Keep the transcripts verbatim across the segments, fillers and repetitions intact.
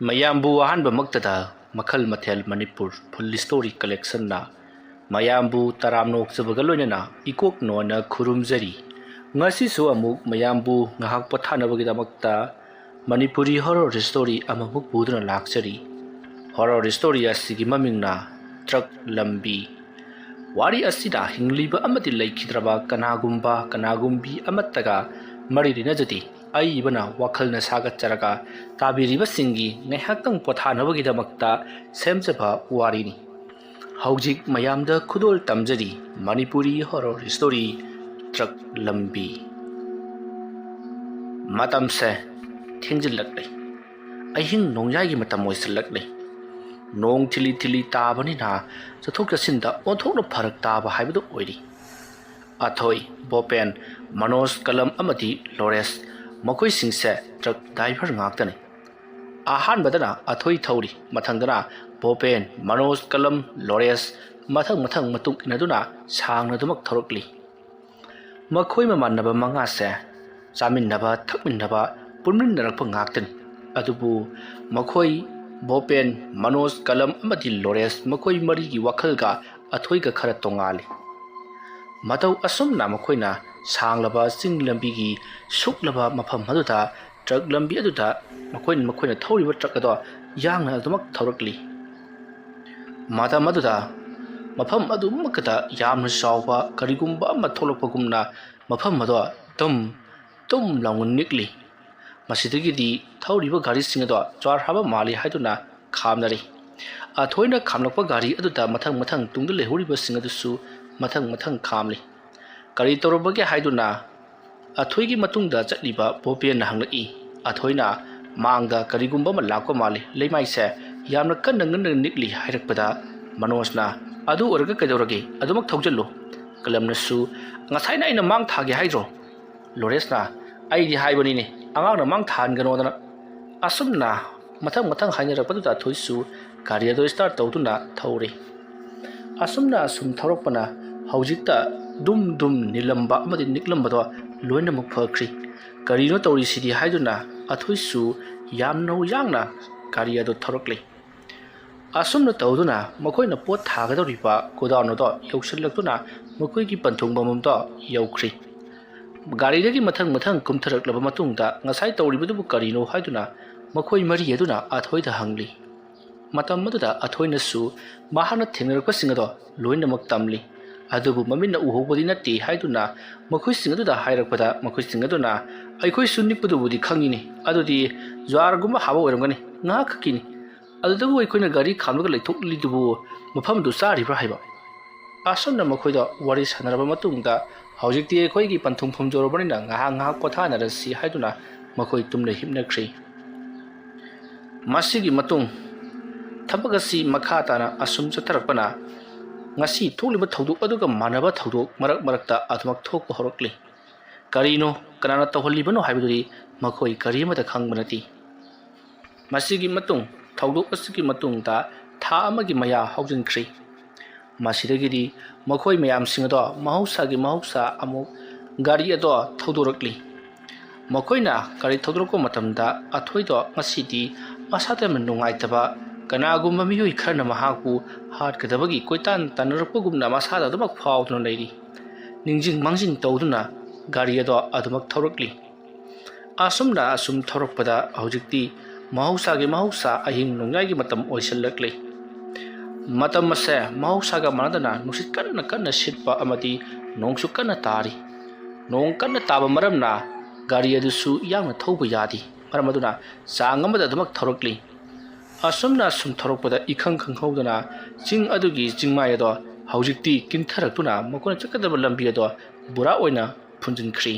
ꯃꯌꯥꯝꯕꯨ ꯑꯍꯥꯟꯕꯃꯛꯇꯗ ꯃꯈꯜ ꯃꯊꯦꯜ ꯃꯅꯤꯄꯨꯔ ꯐꯨꯜ ꯁ꯭ꯇꯣꯔꯤ ꯀꯂꯦꯛꯁꯟꯅ ꯃꯌꯥꯝꯕꯨ ꯇꯔꯥꯝꯅ ꯑꯣꯛꯆꯕꯒ ꯂꯣꯏꯅꯅ ꯏꯀꯣꯛ ꯅꯣꯟꯅ ꯈꯨꯔꯨꯝꯖꯔꯤ꯫ ꯉꯁꯤꯁꯨ ꯑꯃꯨꯛ ꯃꯌꯥꯝꯕꯨ ꯉꯥꯏꯍꯥꯛ ꯄꯣꯊꯥꯅꯕꯒꯤꯗꯃꯛꯇ ꯃꯅꯤꯄꯨꯔꯤ ꯍꯣꯔꯣꯔ ꯁ꯭ꯇꯣꯔꯤ ꯑꯃꯃꯨꯛ ꯄꯨꯗꯨꯅ ꯂꯥꯛꯆꯔꯤ꯫ ꯍꯣꯔꯣꯔ ꯁ꯭ꯇꯣꯔꯤ ꯑꯁꯤꯒꯤ ꯃꯃꯤꯡꯅ ꯇ꯭ꯔꯛ ꯂꯝꯕꯤ꯫ ꯋꯥꯔꯤ ꯑꯁꯤꯗ ꯍꯤꯡꯂꯤꯕ ꯑꯃꯗꯤ ꯂꯩꯈꯤꯗ꯭ꯔꯕ ꯀꯅꯥꯒꯨꯝꯕ ꯀꯅꯥꯒꯨꯝꯕꯤ ꯑꯃꯠꯇꯒ ꯃꯔꯤ ꯂꯩꯅꯖꯗꯦ꯫ ꯑꯏꯕꯅ ꯋꯥꯈꯜꯅ ꯁꯥꯒꯠꯆꯔꯒ ꯇꯥꯕꯤꯔꯤꯕꯁꯤꯡꯒꯤ ꯉꯥꯏꯍꯥꯛꯇꯪ ꯄꯣꯊꯥꯅꯕꯒꯤꯗꯃꯛꯇ ꯁꯦꯝꯖꯕ ꯋꯥꯔꯤꯅꯤ꯫ ꯍꯧꯖꯤꯛ ꯃꯌꯥꯝꯗ ꯈꯨꯗꯣꯜ ꯇꯝꯖꯔꯤ ꯃꯅꯤꯄꯨꯔꯤ ꯍꯣꯔꯣꯔ ꯁ꯭ꯇꯣꯔꯤ ꯇ꯭ꯔꯛ ꯂꯝꯕꯤ꯫ ꯃꯇꯝꯁꯦ ꯊꯦꯡꯖꯤꯜꯂꯛꯂꯦ꯫ ꯑꯍꯤꯡ ꯅꯣꯡꯌꯥꯏꯒꯤ ꯃꯇꯝ ꯑꯣꯏꯁꯤꯜꯂꯛꯂꯦ꯫ ꯅꯣꯡ ꯊꯤꯂꯤ ꯊꯤꯂꯤ ꯇꯥꯕꯅꯤꯅ ꯆꯠꯊꯣꯛ ꯆꯠꯁꯤꯟꯗ ꯑꯣꯟꯊꯣꯛꯅ ꯐꯔꯛ ꯇꯥꯕ ꯍꯥꯏꯕꯗꯨ ꯑꯣꯏꯔꯤ꯫ ꯑꯊꯣꯏ, ꯕꯣꯄꯦꯟ, ꯃꯅꯣꯖ, ꯀꯂꯝ ꯑꯃꯗꯤ ꯂꯣꯔꯦꯁ, ꯃꯈꯣꯏꯁꯤꯡꯁꯦ ꯇ꯭ꯔꯛ ꯗ꯭ꯔꯥꯏꯚꯔ ꯉꯥꯛꯇꯅꯤ꯫ ꯑꯍꯥꯟꯕꯗꯅ ꯑꯊꯣꯏ ꯊꯧꯔꯤ, ꯃꯊꯪꯗꯅ ꯕꯣꯄꯦꯟ, ꯃꯅꯣꯖ, ꯀꯂꯝ, ꯂꯣꯔꯦꯁ, ꯃꯊꯪ ꯃꯊꯪ ꯃꯇꯨꯡ ꯏꯟꯅꯗꯨꯅ ꯁꯥꯡꯅ ꯑꯗꯨꯃꯛ ꯊꯧꯔꯛꯂꯤ꯫ ꯃꯈꯣꯏ ꯃꯃꯥꯟꯅꯕ ꯃꯉꯥꯁꯦ ꯆꯥꯃꯤꯟꯅꯕ, ꯊꯛꯃꯤꯟꯅꯕ, ꯄꯨꯟꯃꯤꯟꯅꯔꯛꯄ ꯉꯥꯛꯇꯅꯤ꯫ ꯑꯗꯨꯕꯨ ꯃꯈꯣꯏ ꯕꯣꯄꯦꯟ, ꯃꯅꯣꯖ, ꯀꯂꯝ ꯑꯃꯗꯤ ꯂꯣꯔꯦꯁ, ꯃꯈꯣꯏ ꯃꯔꯤꯒꯤ ꯋꯥꯈꯜꯒ ꯑꯊꯣꯏꯒ ꯈꯔ ꯇꯣꯉꯥꯜꯂꯤ꯫ ꯃꯇꯧ ꯑꯁꯨꯝꯅ ꯃꯈꯣꯏꯅ ꯁꯥꯡꯂꯕ ꯆꯤꯡ ꯂꯝꯕꯤꯒꯤ ꯁꯨꯛꯂꯕ ꯃꯐꯝ ꯑꯗꯨꯗ ꯇ꯭ꯔꯛ ꯂꯝꯕꯤ ꯑꯗꯨꯗ ꯃꯈꯣꯏꯅ, ꯃꯈꯣꯏꯅ ꯊꯧꯔꯤꯕ ꯇ꯭ꯔꯛ ꯑꯗꯣ ꯌꯥꯡꯅ ꯑꯗꯨꯃꯛ ꯊꯧꯔꯛꯂꯤ꯫ ꯃꯇꯝ ꯑꯗꯨꯗ ꯃꯐꯝ ꯑꯗꯨꯃꯛꯇꯗ ꯌꯥꯝꯅ ꯆꯥꯎꯕ ꯀꯔꯤꯒꯨꯝꯕ ꯑꯃ ꯊꯣꯛꯂꯛꯄꯒꯨꯝꯅ ꯃꯐꯝ ꯑꯗꯣ ꯇꯨꯝ ꯇꯨꯝ ꯂꯥꯎꯅ ꯅꯤꯛꯂꯤ꯫ ꯃꯁꯤꯗꯒꯤꯗꯤ ꯊꯧꯔꯤꯕ ꯒꯥꯔꯤꯁꯤꯡ ꯑꯗꯣ ꯆꯥꯔ ꯍꯥꯞꯄ ꯃꯥꯜꯂꯤ ꯍꯥꯏꯗꯨꯅ ꯈꯥꯝꯅꯔꯤ꯫ ꯑꯊꯣꯏꯅ ꯈꯥꯝꯂꯛꯄ ꯒꯥꯔꯤ ꯑꯗꯨꯗ ꯃꯊꯪ ꯃꯊꯪ ꯇꯨꯡꯗ ꯂꯩꯍꯧꯔꯤꯕꯁꯤꯡ ꯑꯗꯨꯁꯨ ꯃꯊꯪ ꯃꯊꯪ ꯈꯥꯝꯂꯤ꯫ ꯀꯔꯤ ꯇꯧꯔꯕꯒꯦ ꯍꯥꯏꯗꯨꯅ ꯑꯊꯣꯏꯒꯤ ꯃꯇꯨꯡꯗ ꯆꯠꯂꯤꯕ ꯕꯣꯄꯦꯟꯅ ꯍꯪꯂꯛꯏ꯫ ꯑꯊꯣꯏꯅ ꯃꯥꯡꯗ ꯀꯔꯤꯒꯨꯝꯕ ꯑꯃ ꯂꯥꯛꯄ ꯃꯥꯜꯂꯤ, ꯂꯩꯃꯥꯏꯁꯦ ꯌꯥꯝꯅ ꯀꯟꯅ ꯉꯟꯅ ꯅꯤꯛꯂꯤ ꯍꯥꯏꯔꯛꯄꯗ ꯃꯅꯣꯖꯅ, "ꯑꯗꯨ ꯑꯣꯏꯔꯒ ꯀꯩꯗꯧꯔꯒꯦ? ꯑꯗꯨꯃꯛ ꯊꯧꯖꯤꯜꯂꯨ꯫" ꯀꯂꯝꯅꯁꯨ, "ꯉꯁꯥꯏꯅ ꯑꯩꯅ ꯃꯥꯡ ꯊꯥꯒꯦ ꯍꯥꯏꯗ꯭ꯔꯣ?" ꯂꯣꯔꯦꯁꯅ, "ꯑꯩꯗꯤ ꯍꯥꯏꯕꯅꯤꯅꯦ, ꯑꯉꯥꯡꯅ ꯃꯥꯡ ꯊꯥꯍꯟꯒꯅꯣꯗꯅ꯫" ꯑꯁꯨꯝꯅ ꯃꯊꯪ ꯃꯊꯪ ꯍꯥꯏꯅꯔꯛꯄꯗꯨꯗ ꯑꯊꯣꯏꯁꯨ ꯒꯥꯔꯤ ꯑꯗꯨ ꯁ꯭ꯇꯥꯔꯠ ꯇꯧꯗꯨꯅ ꯊꯧꯔꯦ꯫ ꯑꯁꯨꯝꯅ ꯑꯁꯨꯝ ꯊꯧꯔꯛꯄꯅ ꯍꯧꯖꯤꯛꯇ ꯗꯨꯝ ꯗꯨꯝ ꯅꯤꯜꯂꯝꯕ ꯑꯃꯗꯤ ꯅꯤꯛꯂꯝꯕꯗꯣ ꯂꯣꯏꯅꯃꯛ ꯐꯈ꯭ꯔꯤ꯫ "ꯀꯔꯤꯅꯣ ꯇꯧꯔꯤꯁꯤꯗꯤ?" ꯍꯥꯏꯗꯨꯅ ꯑꯊꯣꯏꯁꯨ ꯌꯥꯝꯅ ꯌꯥꯡꯅ ꯒꯥꯔꯤ ꯑꯗꯨ ꯊꯧꯔꯛꯂꯤ꯫ ꯑꯁꯨꯝꯅ ꯇꯧꯗꯨꯅ ꯃꯈꯣꯏꯅ ꯄꯣꯠ ꯊꯥꯒꯗꯧꯔꯤꯕ ꯒꯣꯗꯥꯎꯟ ꯑꯗꯣ ꯌꯧꯁꯤꯜꯂꯛꯇꯨꯅ ꯃꯈꯣꯏꯒꯤ ꯄꯟꯊꯨꯡꯐꯝ ꯑꯗꯣ ꯌꯧꯈ꯭ꯔꯤ꯫ ꯒꯥꯔꯤꯗꯒꯤ ꯃꯊꯪ ꯃꯊꯪ ꯀꯨꯝꯊꯔꯛꯂꯕ ꯃꯇꯨꯡꯗ ꯉꯁꯥꯏ ꯇꯧꯔꯤꯕꯗꯨꯕꯨ ꯀꯔꯤꯅꯣ ꯍꯥꯏꯗꯨꯅ ꯃꯈꯣꯏ ꯃꯔꯤ ꯑꯗꯨꯅ ꯑꯊꯣꯏꯗ ꯍꯪꯂꯤ꯫ ꯃꯇꯝ ꯑꯗꯨꯗ ꯑꯊꯣꯏꯅꯁꯨ ꯃꯍꯥꯛꯅ ꯊꯦꯡꯅꯔꯛꯄꯁꯤꯡ ꯑꯗꯣ ꯂꯣꯏꯅꯃꯛ ꯇꯝꯂꯤ꯫ ꯑꯗꯨꯕꯨ ꯃꯃꯤꯠꯅ ꯎꯍꯧꯕꯗꯤ ꯅꯠꯇꯦ ꯍꯥꯏꯗꯨꯅ ꯃꯈꯣꯏꯁꯤꯡ ꯑꯗꯨꯗ ꯍꯥꯏꯔꯛꯄꯗ, ꯃꯈꯣꯏꯁꯤꯡ ꯑꯗꯨꯅ, "ꯑꯩꯈꯣꯏꯁꯨ ꯅꯤꯛꯄꯗꯨꯕꯨꯗꯤ ꯈꯪꯉꯤꯅꯤ, ꯑꯗꯨꯗꯤ ꯖ꯭ꯋꯥꯔꯒꯨꯝꯕ ꯍꯥꯕ ꯑꯣꯏꯔꯝꯒꯅꯤ, ꯉꯥꯏꯍꯥꯛ ꯈꯛꯀꯤꯅꯤ꯫ ꯑꯗꯨꯗꯕꯨ ꯑꯩꯈꯣꯏꯅ ꯒꯥꯔꯤ ꯈꯥꯝꯂꯒ ꯂꯩꯊꯣꯛꯂꯤꯗꯨꯕꯨ ꯃꯐꯝꯗꯨ ꯆꯥꯔꯤꯕ꯭ꯔꯥ?" ꯍꯥꯏꯕ꯫ ꯑꯁꯨꯝꯅ ꯃꯈꯣꯏꯗ ꯋꯥꯔꯤ ꯁꯥꯟꯅꯔꯕ ꯃꯇꯨꯡꯗ, ꯍꯧꯖꯤꯛꯇꯤ ꯑꯩꯈꯣꯏꯒꯤ ꯄꯟꯊꯨꯡꯐꯝ ꯌꯧꯔꯕꯅꯤꯅ ꯉꯥꯏꯍꯥꯛ ꯉꯥꯏꯍꯥꯛ ꯄꯣꯊꯥꯅꯔꯁꯤ ꯍꯥꯏꯗꯨꯅ ꯃꯈꯣꯏ ꯇꯨꯝꯅ ꯍꯤꯞꯅꯈ꯭ꯔꯤ꯫ ꯃꯁꯤꯒꯤ ꯃꯇꯨꯡ ꯊꯕꯛ ꯑꯁꯤ ꯃꯈꯥ ꯇꯥꯅ ꯑꯁꯨꯝ ꯆꯠꯊꯔꯛꯄꯅ, ꯉꯁꯤ ꯊꯣꯛꯂꯤꯕ ꯊꯧꯗꯣꯛ ꯑꯗꯨꯒ ꯃꯥꯟꯅꯕ ꯊꯧꯗꯣꯛ ꯃꯔꯛ ꯃꯔꯛꯇ ꯑꯗꯨꯃꯛ ꯊꯣꯛꯄ ꯍꯧꯔꯛꯂꯤ꯫ ꯀꯔꯤꯅꯣ, ꯀꯅꯥꯅ ꯇꯧꯍꯜꯂꯤꯕꯅꯣ ꯍꯥꯏꯕꯗꯨꯗꯤ ꯃꯈꯣꯏ ꯀꯔꯤ ꯑꯃꯠꯇ ꯈꯪꯕ ꯅꯠꯇꯦ꯫ ꯃꯁꯤꯒꯤ ꯃꯇꯨꯡ, ꯊꯧꯗꯣꯛ ꯑꯁꯤꯒꯤ ꯃꯇꯨꯡꯗ ꯊꯥ ꯑꯃꯒꯤ ꯃꯌꯥ ꯍꯧꯖꯤꯟꯈ꯭ꯔꯤ꯫ ꯃꯁꯤꯗꯒꯤꯗꯤ ꯃꯈꯣꯏ ꯃꯌꯥꯝꯁꯤꯡ ꯑꯗꯣ ꯃꯍꯧꯁꯥꯒꯤ ꯃꯍꯧꯁꯥ ꯑꯃꯨꯛ ꯒꯥꯔꯤ ꯑꯗꯣ ꯊꯧꯗꯣꯔꯛꯂꯤ꯫ ꯃꯈꯣꯏꯅ ꯒꯥꯔꯤ ꯊꯧꯗꯣꯔꯛꯄ ꯃꯇꯝꯗ ꯑꯊꯣꯏꯗꯣ ꯉꯁꯤꯗꯤ ꯃꯁꯥꯗ ꯌꯥꯝꯅ ꯅꯨꯡꯉꯥꯏꯇꯕ, ꯀꯅꯥꯒꯨꯝꯕ ꯃꯤꯑꯣꯏ ꯈꯔꯅ ꯃꯍꯥꯛꯄꯨ ꯍꯥꯠꯀꯗꯕꯒꯤ ꯀꯣꯏꯇꯥꯟ ꯇꯥꯟꯅꯔꯛꯄꯒꯨꯝꯅ ꯃꯁꯥꯗ ꯑꯗꯨꯃꯛ ꯐꯥꯎꯗꯨꯅ ꯂꯩꯔꯤ꯫ ꯅꯤꯡꯁꯤꯡ ꯃꯥꯡꯖꯤꯟ ꯇꯧꯗꯨꯅ ꯒꯥꯔꯤ ꯑꯗꯣ ꯑꯗꯨꯃꯛ ꯊꯧꯔꯛꯂꯤ꯫ ꯑꯁꯨꯝꯅ ꯑꯁꯨꯝ ꯊꯧꯔꯛꯄꯗ ꯍꯧꯖꯤꯛꯇꯤ ꯃꯍꯧꯁꯥꯒꯤ ꯃꯍꯧꯁꯥ ꯑꯍꯤꯡ ꯅꯣꯡꯌꯥꯏꯒꯤ ꯃꯇꯝ ꯑꯣꯏꯁꯤꯜꯂꯛꯂꯤ꯫ ꯃꯇꯝ ꯑꯁꯦ ꯃꯍꯧꯁꯥꯒ ꯃꯥꯟꯅꯗꯅ ꯅꯨꯡꯁꯤꯠ ꯀꯟꯅ ꯀꯟꯅ ꯁꯤꯠꯄ ꯑꯃꯗꯤ ꯅꯣꯡꯁꯨ ꯀꯟꯅ ꯇꯥꯔꯤ꯫ ꯅꯣꯡ ꯀꯟꯅ ꯇꯥꯕ ꯃꯔꯝꯅ ꯒꯥꯔꯤ ꯑꯗꯨꯁꯨ ꯌꯥꯡꯅ ꯊꯧꯕ ꯌꯥꯗꯦ꯫ ꯃꯔꯝ ꯑꯗꯨꯅ ꯆꯥꯡ ꯑꯃꯗ ꯑꯗꯨꯃꯛ ꯊꯧꯔꯛꯂꯤ꯫ ꯑꯁꯨꯝꯅ ꯑꯁꯨꯝ ꯊꯧꯔꯛꯄꯗ ꯏꯈꯪ ꯈꯪꯍꯧꯗꯅ ꯆꯤꯡ ꯑꯗꯨꯒꯤ ꯆꯤꯡꯃꯥꯏ ꯑꯗꯣ ꯍꯧꯖꯤꯛꯇꯤ ꯀꯤꯟꯊꯔꯛꯇꯨꯅ ꯃꯈꯣꯏꯅ ꯆꯠꯀꯗꯕ ꯂꯝꯕꯤ ꯑꯗꯣ ꯕꯣꯔꯥ ꯑꯣꯏꯅ ꯐꯨꯟꯖꯤꯟꯈ꯭ꯔꯤ꯫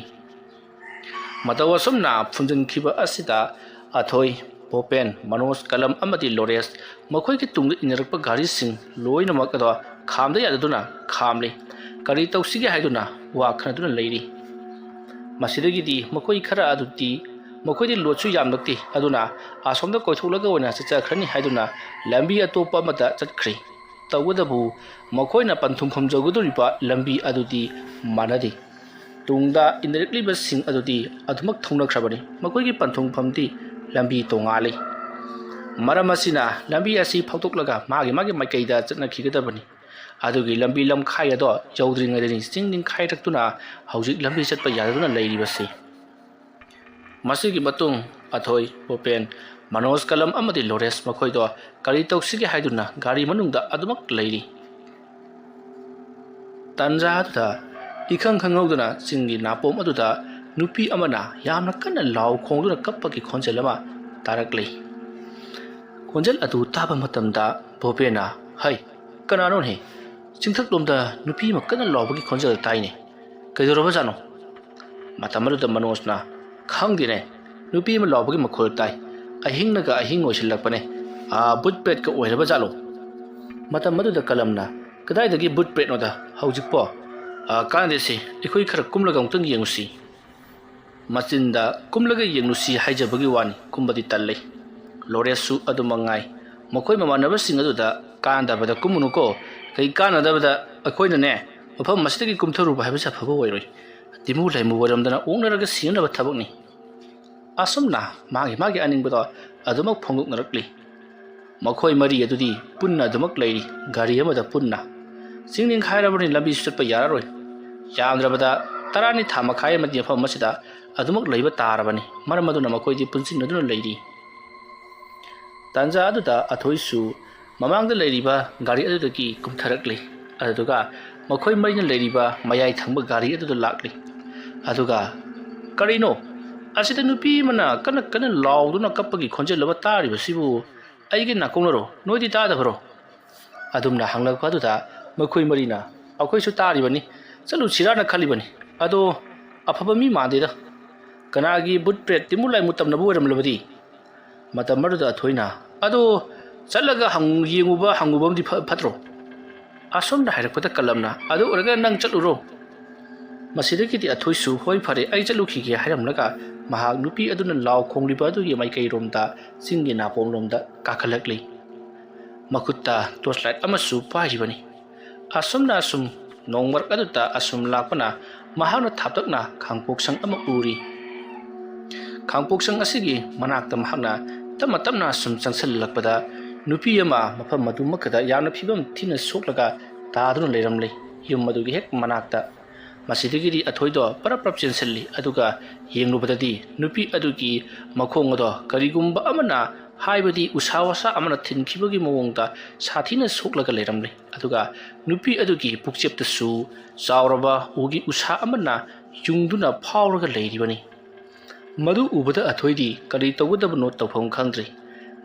ꯃꯇꯧ ꯑꯁꯨꯝꯅ ꯐꯨꯟꯖꯤꯟꯈꯤꯕ ꯑꯁꯤꯗ ꯑꯊꯣꯏ, ꯚꯣꯄꯦꯟ, ꯃꯅꯣꯖ, ꯀꯂꯝ ꯑꯃꯗꯤ ꯂꯣꯔꯦꯁ ꯃꯈꯣꯏꯒꯤ ꯇꯨꯡꯗ ꯏꯟꯅꯔꯛꯄ ꯒꯥꯔꯤꯁꯤꯡ ꯂꯣꯏꯅꯃꯛ ꯑꯗꯣ ꯈꯥꯝꯗ ꯌꯥꯗꯗꯨꯅ ꯈꯥꯝꯂꯤ꯫ ꯀꯔꯤ ꯇꯧꯁꯤꯒꯦ ꯍꯥꯏꯗꯨꯅ ꯋꯥ ꯈꯟꯅꯗꯨꯅ ꯂꯩꯔꯤ꯫ ꯃꯁꯤꯗꯒꯤꯗꯤ ꯃꯈꯣꯏ ꯈꯔ ꯑꯗꯨꯗꯤ ꯃꯈꯣꯏꯗꯤ ꯂꯣꯠꯁꯨ ꯌꯥꯝꯂꯛꯇꯦ, ꯑꯗꯨꯅ ꯑꯁꯣꯝꯗ ꯀꯣꯏꯊꯣꯛꯂꯒ ꯑꯣꯏꯅ ꯆꯠꯆꯈ꯭ꯔꯅꯤ ꯍꯥꯏꯗꯨꯅ ꯂꯝꯕꯤ ꯑꯇꯣꯞꯄ ꯑꯃꯗ ꯆꯠꯈ꯭ꯔꯤ꯫ ꯇꯧꯕꯇꯕꯨ ꯃꯈꯣꯏꯅ ꯄꯟꯊꯨꯡꯐꯝ ꯌꯧꯒꯗꯧꯔꯤꯕ ꯂꯝꯕꯤ ꯑꯗꯨꯗꯤ ꯃꯥꯟꯅꯗꯦ꯫ ꯇꯨꯡꯗ ꯏꯟꯅꯔꯛꯂꯤꯕꯁꯤꯡ ꯑꯗꯨꯗꯤ ꯑꯗꯨꯃꯛ ꯊꯧꯅꯈ꯭ꯔꯕꯅꯤ꯫ ꯃꯈꯣꯏꯒꯤ ꯄꯟꯊꯨꯡꯐꯝꯗꯤ ꯂꯝꯕꯤ ꯇꯣꯉꯥꯜꯂꯤ꯫ ꯃꯔꯝ ꯑꯁꯤꯅ ꯂꯝꯕꯤ ꯑꯁꯤ ꯐꯥꯎꯗꯣꯛꯂꯒ ꯃꯥꯒꯤ ꯃꯥꯒꯤ ꯃꯥꯏꯀꯩꯗ ꯆꯠꯅꯈꯤꯒꯗꯕꯅꯤ꯫ ꯑꯗꯨꯒꯤ ꯂꯝꯕꯤ ꯂꯝꯈꯥꯏ ꯑꯗꯣ ꯌꯧꯗ꯭ꯔꯤꯉꯩꯗꯅꯤ ꯆꯤꯡ ꯅꯤꯡꯈꯥꯏꯔꯛꯇꯨꯅ ꯍꯧꯖꯤꯛ ꯂꯝꯕꯤ ꯆꯠꯄ ꯌꯥꯗꯗꯨꯅ ꯂꯩꯔꯤꯕꯁꯤ꯫ ꯃꯁꯤꯒꯤ ꯃꯇꯨꯡ ꯑꯊꯣꯏ, ꯚꯨꯄꯦꯟ, ꯃꯅꯣꯖ, ꯀꯂꯝ ꯑꯃꯗꯤ ꯂꯣꯔꯦꯁ ꯃꯈꯣꯏꯗꯣ ꯀꯔꯤ ꯇꯧꯁꯤꯒꯦ ꯍꯥꯏꯗꯨꯅ ꯒꯥꯔꯤ ꯃꯅꯨꯡꯗ ꯑꯗꯨꯃꯛ ꯂꯩꯔꯤ꯫ ꯇꯟꯖꯥ ꯑꯗꯨꯗ ꯏꯈꯪ ꯈꯪꯍꯧꯗꯅ ꯆꯤꯡꯒꯤ ꯅꯥꯄꯣꯝ ꯑꯗꯨꯗ ꯅꯨꯄꯤ ꯑꯃꯅ ꯌꯥꯝꯅ ꯀꯟꯅ ꯂꯥꯎ ꯈꯣꯡꯗꯨꯅ ꯀꯞꯄꯒꯤ ꯈꯣꯟꯖꯦꯜ ꯑꯃ ꯇꯥꯔꯛꯂꯤ꯫ ꯈꯣꯟꯖꯦꯜ ꯑꯗꯨ ꯇꯥꯕ ꯃꯇꯝꯗ ꯚꯨꯄꯦꯟꯅ, "ꯍꯩ, ꯀꯅꯥꯅꯣꯅꯦ? ꯆꯤꯡꯊꯛꯂꯣꯝꯗ ꯅꯨꯄꯤ ꯑꯃ ꯀꯟꯅ ꯂꯥꯎꯕꯒꯤ ꯈꯣꯟꯖꯦꯜ ꯇꯥꯏꯅꯦ꯫ ꯀꯩꯗꯧꯔꯕꯖꯥꯠꯅꯣ?" ꯃꯇꯝ ꯑꯗꯨꯗ ꯃꯅꯣꯖꯅ, "ꯈꯪꯗꯦꯅꯦ, ꯅꯨꯄꯤ ꯑꯃ ꯂꯥꯎꯕꯒꯤ ꯃꯈꯣꯜ ꯇꯥꯏ꯫ ꯑꯍꯤꯡꯅꯒ ꯑꯍꯤꯡ ꯑꯣꯏꯁꯤꯜꯂꯛꯄꯅꯦ꯫ ꯑꯥ, ꯕꯨꯠ ꯄ꯭ꯔꯦꯠꯀ ꯑꯣꯏꯔꯕ ꯖꯥꯠꯂꯣ?" ꯃꯇꯝ ꯑꯗꯨꯗ ꯀꯂꯝꯅ, "ꯀꯗꯥꯏꯗꯒꯤ ꯕꯨꯠ ꯄ꯭ꯔꯦꯠꯅꯣꯗ ꯍꯧꯖꯤꯛꯄꯣ? ꯑꯥ, ꯀꯥꯟꯅꯗꯦꯁꯤ, ꯑꯩꯈꯣꯏ ꯈꯔ ꯀꯨꯝꯂꯒ ꯑꯃꯨꯛꯇꯪ ꯌꯦꯡꯉꯨꯁꯤ꯫ ꯃꯆꯤꯟꯗ ꯀꯨꯝꯂꯒ ꯌꯦꯡꯉꯨꯁꯤ ꯍꯥꯏꯖꯕꯒꯤ ꯋꯥꯅꯤ, ꯀꯨꯝꯕꯗꯤ ꯇꯜꯂꯤ꯫" ꯂꯣꯔꯦꯁꯁꯨ ꯑꯗꯨꯃꯛ ꯉꯥꯏ꯫ ꯃꯈꯣꯏ ꯃꯃꯥꯟꯅꯕꯁꯤꯡ ꯑꯗꯨꯗ, "ꯀꯥꯟꯅꯗꯕꯗ ꯀꯨꯝꯃꯨꯅꯨꯀꯣ, ꯀꯩ ꯀꯥꯟꯅꯗꯕꯗ ꯑꯩꯈꯣꯏꯅꯅꯦ, ꯃꯐꯝ ꯑꯁꯤꯗꯒꯤ ꯀꯨꯝꯊꯔꯨꯕ ꯍꯥꯏꯕꯁꯦ ꯑꯐꯕ ꯑꯣꯏꯔꯣꯏ꯫ ꯇꯤꯃꯨ ꯂꯥꯏꯃꯨ ꯑꯣꯏꯔꯝꯗꯅ ꯑꯣꯛꯅꯔꯒ ꯁꯤꯅꯅꯕ ꯊꯕꯛꯅꯤ꯫" ꯑꯁꯨꯝꯅ ꯃꯥꯒꯤ ꯃꯥꯒꯤ ꯑꯅꯤꯡꯕꯗꯣ ꯑꯗꯨꯃꯛ ꯐꯣꯡꯗꯣꯛꯅꯔꯛꯂꯤ꯫ ꯃꯈꯣꯏ ꯃꯔꯤ ꯑꯗꯨꯗꯤ ꯄꯨꯟꯅ ꯑꯗꯨꯃꯛ ꯂꯩꯔꯤ, ꯒꯥꯔꯤ ꯑꯃꯗ ꯄꯨꯟꯅ꯫ ꯆꯤꯡ ꯅꯤꯡꯈꯥꯏꯔꯕꯅꯤ, ꯂꯝꯕꯤꯁꯨ ꯆꯠꯄ ꯌꯥꯔꯔꯣꯏ꯫ ꯌꯥꯝꯗ꯭ꯔꯕꯗ ꯇꯔꯥꯅꯤ ꯊꯥ ꯃꯈꯥꯏ ꯑꯃꯗꯤ ꯃꯐꯝ ꯑꯁꯤꯗ ꯑꯗꯨꯃꯛ ꯂꯩꯕ ꯇꯥꯔꯕꯅꯤ꯫ ꯃꯔꯝ ꯑꯗꯨꯅ ꯃꯈꯣꯏꯗꯤ ꯄꯨꯟꯁꯤꯟꯅꯗꯨꯅ ꯂꯩꯔꯤ꯫ ꯇꯥꯟꯖꯥ ꯑꯗꯨꯗ ꯑꯊꯣꯏꯁꯨ ꯃꯃꯥꯡꯗ ꯂꯩꯔꯤꯕ ꯒꯥꯔꯤ ꯑꯗꯨꯗꯒꯤ ꯀꯨꯝꯊꯔꯛꯂꯤ꯫ ꯑꯗꯨꯗꯨꯒ ꯃꯈꯣꯏ ꯃꯔꯤꯅ ꯂꯩꯔꯤꯕ ꯃꯌꯥꯏ ꯊꯪꯕ ꯒꯥꯔꯤ ꯑꯗꯨꯗ ꯂꯥꯛꯂꯤ꯫ ꯑꯗꯨꯒ, "ꯀꯔꯤꯅꯣ? ꯑꯁꯤꯗ ꯅꯨꯄꯤ ꯑꯃꯅ ꯀꯟꯅ ꯀꯟꯅ ꯂꯥꯎꯗꯨꯅ ꯀꯞꯄꯒꯤ ꯈꯣꯟꯖꯦꯜ ꯑꯃ ꯇꯥꯔꯤꯕꯁꯤꯕꯨ ꯑꯩꯒꯤ ꯅꯥꯀꯣꯡꯅꯔꯣ? ꯅꯣꯏꯗꯤ ꯇꯥꯗꯕꯔꯣ?" ꯑꯗꯨꯝꯅ ꯍꯪꯂꯛꯄ ꯑꯗꯨꯗ ꯃꯈꯣꯏ ꯃꯔꯤꯅ, "ꯑꯩꯈꯣꯏꯁꯨ ꯇꯥꯔꯤꯕꯅꯤ, ꯆꯠꯂꯨꯁꯤꯔꯥꯅ ꯈꯜꯂꯤꯕꯅꯤ꯫ ꯑꯗꯣ ꯑꯐꯕ ꯃꯤ ꯃꯥꯟꯗꯦꯗ꯫ ꯀꯅꯥꯒꯤ ꯕꯨꯠ ꯄ꯭ꯔꯦꯠ ꯇꯤꯃꯨ ꯂꯥꯏꯃꯨ ꯇꯝꯅꯕ ꯑꯣꯏꯔꯝꯂꯕꯗꯤ?" ꯃꯇꯝ ꯑꯗꯨꯗ ꯑꯊꯣꯏꯅ, "ꯑꯗꯣ ꯆꯠꯂꯒ ꯍꯪ-, ꯌꯦꯡꯉꯨꯕ ꯍꯪꯉꯨꯕ ꯑꯃꯗꯤ ꯐ-, ꯐꯠꯇ꯭ꯔꯣ?" ꯑꯁꯣꯝꯗ ꯍꯥꯏꯔꯛꯄꯗ ꯀꯂꯝꯅ, "ꯑꯗꯨ ꯑꯣꯏꯔꯒꯅ ꯅꯪ ꯆꯠꯂꯨꯔꯣ꯫" ꯃꯁꯤꯗꯒꯤꯗꯤ ꯑꯊꯣꯏꯁꯨ, "ꯍꯣꯏ, ꯐꯔꯦ, ꯑꯩ ꯆꯠꯂꯨꯈꯤꯒꯦ" ꯍꯥꯏꯔꯝꯂꯒ ꯃꯍꯥꯛ ꯅꯨꯄꯤ ꯑꯗꯨꯅ ꯂꯥꯎ ꯈꯣꯡꯂꯤꯕ ꯑꯗꯨꯒꯤ ꯃꯥꯏꯀꯩꯔꯣꯝꯗ, ꯆꯤꯡꯒꯤ ꯅꯥꯄꯣꯝꯂꯣꯝꯗ ꯀꯥꯈꯠꯂꯛꯂꯤ꯫ ꯃꯈꯨꯠꯇ ꯇꯣꯔꯆ ꯂꯥꯏꯠ ꯑꯃꯁꯨ ꯄꯥꯏꯔꯤꯕꯅꯤ꯫ ꯑꯁꯨꯝꯅ ꯑꯁꯨꯝ ꯅꯣꯡꯃꯔꯛ ꯑꯗꯨꯗ ꯑꯁꯨꯝ ꯂꯥꯛꯄꯅ ꯃꯍꯥꯛꯅ ꯊꯥꯞꯇꯛꯅ ꯈꯥꯡꯄꯣꯛꯁꯪ ꯑꯃ ꯎꯔꯤ꯫ ꯈꯥꯡꯄꯣꯛꯁꯪ ꯑꯁꯤꯒꯤ ꯃꯅꯥꯛꯇ ꯃꯍꯥꯛꯅ ꯇꯞꯅ ꯇꯞꯅ ꯁꯨꯝ ꯆꯪꯁꯤꯜꯂꯛꯄꯗ ꯅꯨꯄꯤ ꯑꯃ ꯃꯐꯝ ꯑꯗꯨꯃꯛꯇꯗ ꯌꯥꯝꯅ ꯐꯤꯕꯝ ꯊꯤꯅ ꯁꯣꯛꯂꯒ ꯇꯥꯗꯨꯅ ꯂꯩꯔꯝꯂꯦ, ꯌꯨꯝ ꯑꯗꯨꯒꯤ ꯍꯦꯛ ꯃꯅꯥꯛꯇ꯫ ꯃꯁꯤꯗꯒꯤꯗꯤ ꯑꯊꯣꯏꯗꯣ ꯄꯔꯞ ꯄꯔꯞ ꯆꯦꯟꯁꯤꯜꯂꯤ, ꯑꯗꯨꯒ ꯌꯦꯡꯂꯨꯕꯗꯗꯤ ꯅꯨꯄꯤ ꯑꯗꯨꯒꯤ ꯃꯈꯣꯡ ꯑꯗꯣ ꯀꯔꯤꯒꯨꯝꯕ ꯑꯃꯅ, ꯍꯥꯏꯕꯗꯤ ꯎꯁꯥ ꯋꯥꯁꯥ ꯑꯃꯅ ꯊꯤꯟꯈꯤꯕꯒꯤ ꯃꯑꯣꯡꯗ ꯁꯥꯊꯤꯅ ꯁꯣꯛꯂꯒ ꯂꯩꯔꯝꯂꯦ, ꯑꯗꯨꯒ ꯅꯨꯄꯤ ꯑꯗꯨꯒꯤ ꯄꯨꯛꯆꯦꯞꯇꯁꯨ ꯆꯥꯎꯔꯕ ꯎꯒꯤ ꯎꯁꯥ ꯑꯃꯅ ꯌꯨꯡꯗꯨꯅ ꯐꯥꯎꯔꯒ ꯂꯩꯔꯤꯕꯅꯤ꯫ ꯃꯗꯨ ꯎꯕꯗ ꯑꯊꯣꯏꯗꯤ ꯀꯔꯤ ꯇꯧꯒꯗꯕꯅꯣ ꯇꯧꯐꯝ ꯈꯪꯗ꯭ꯔꯦ꯫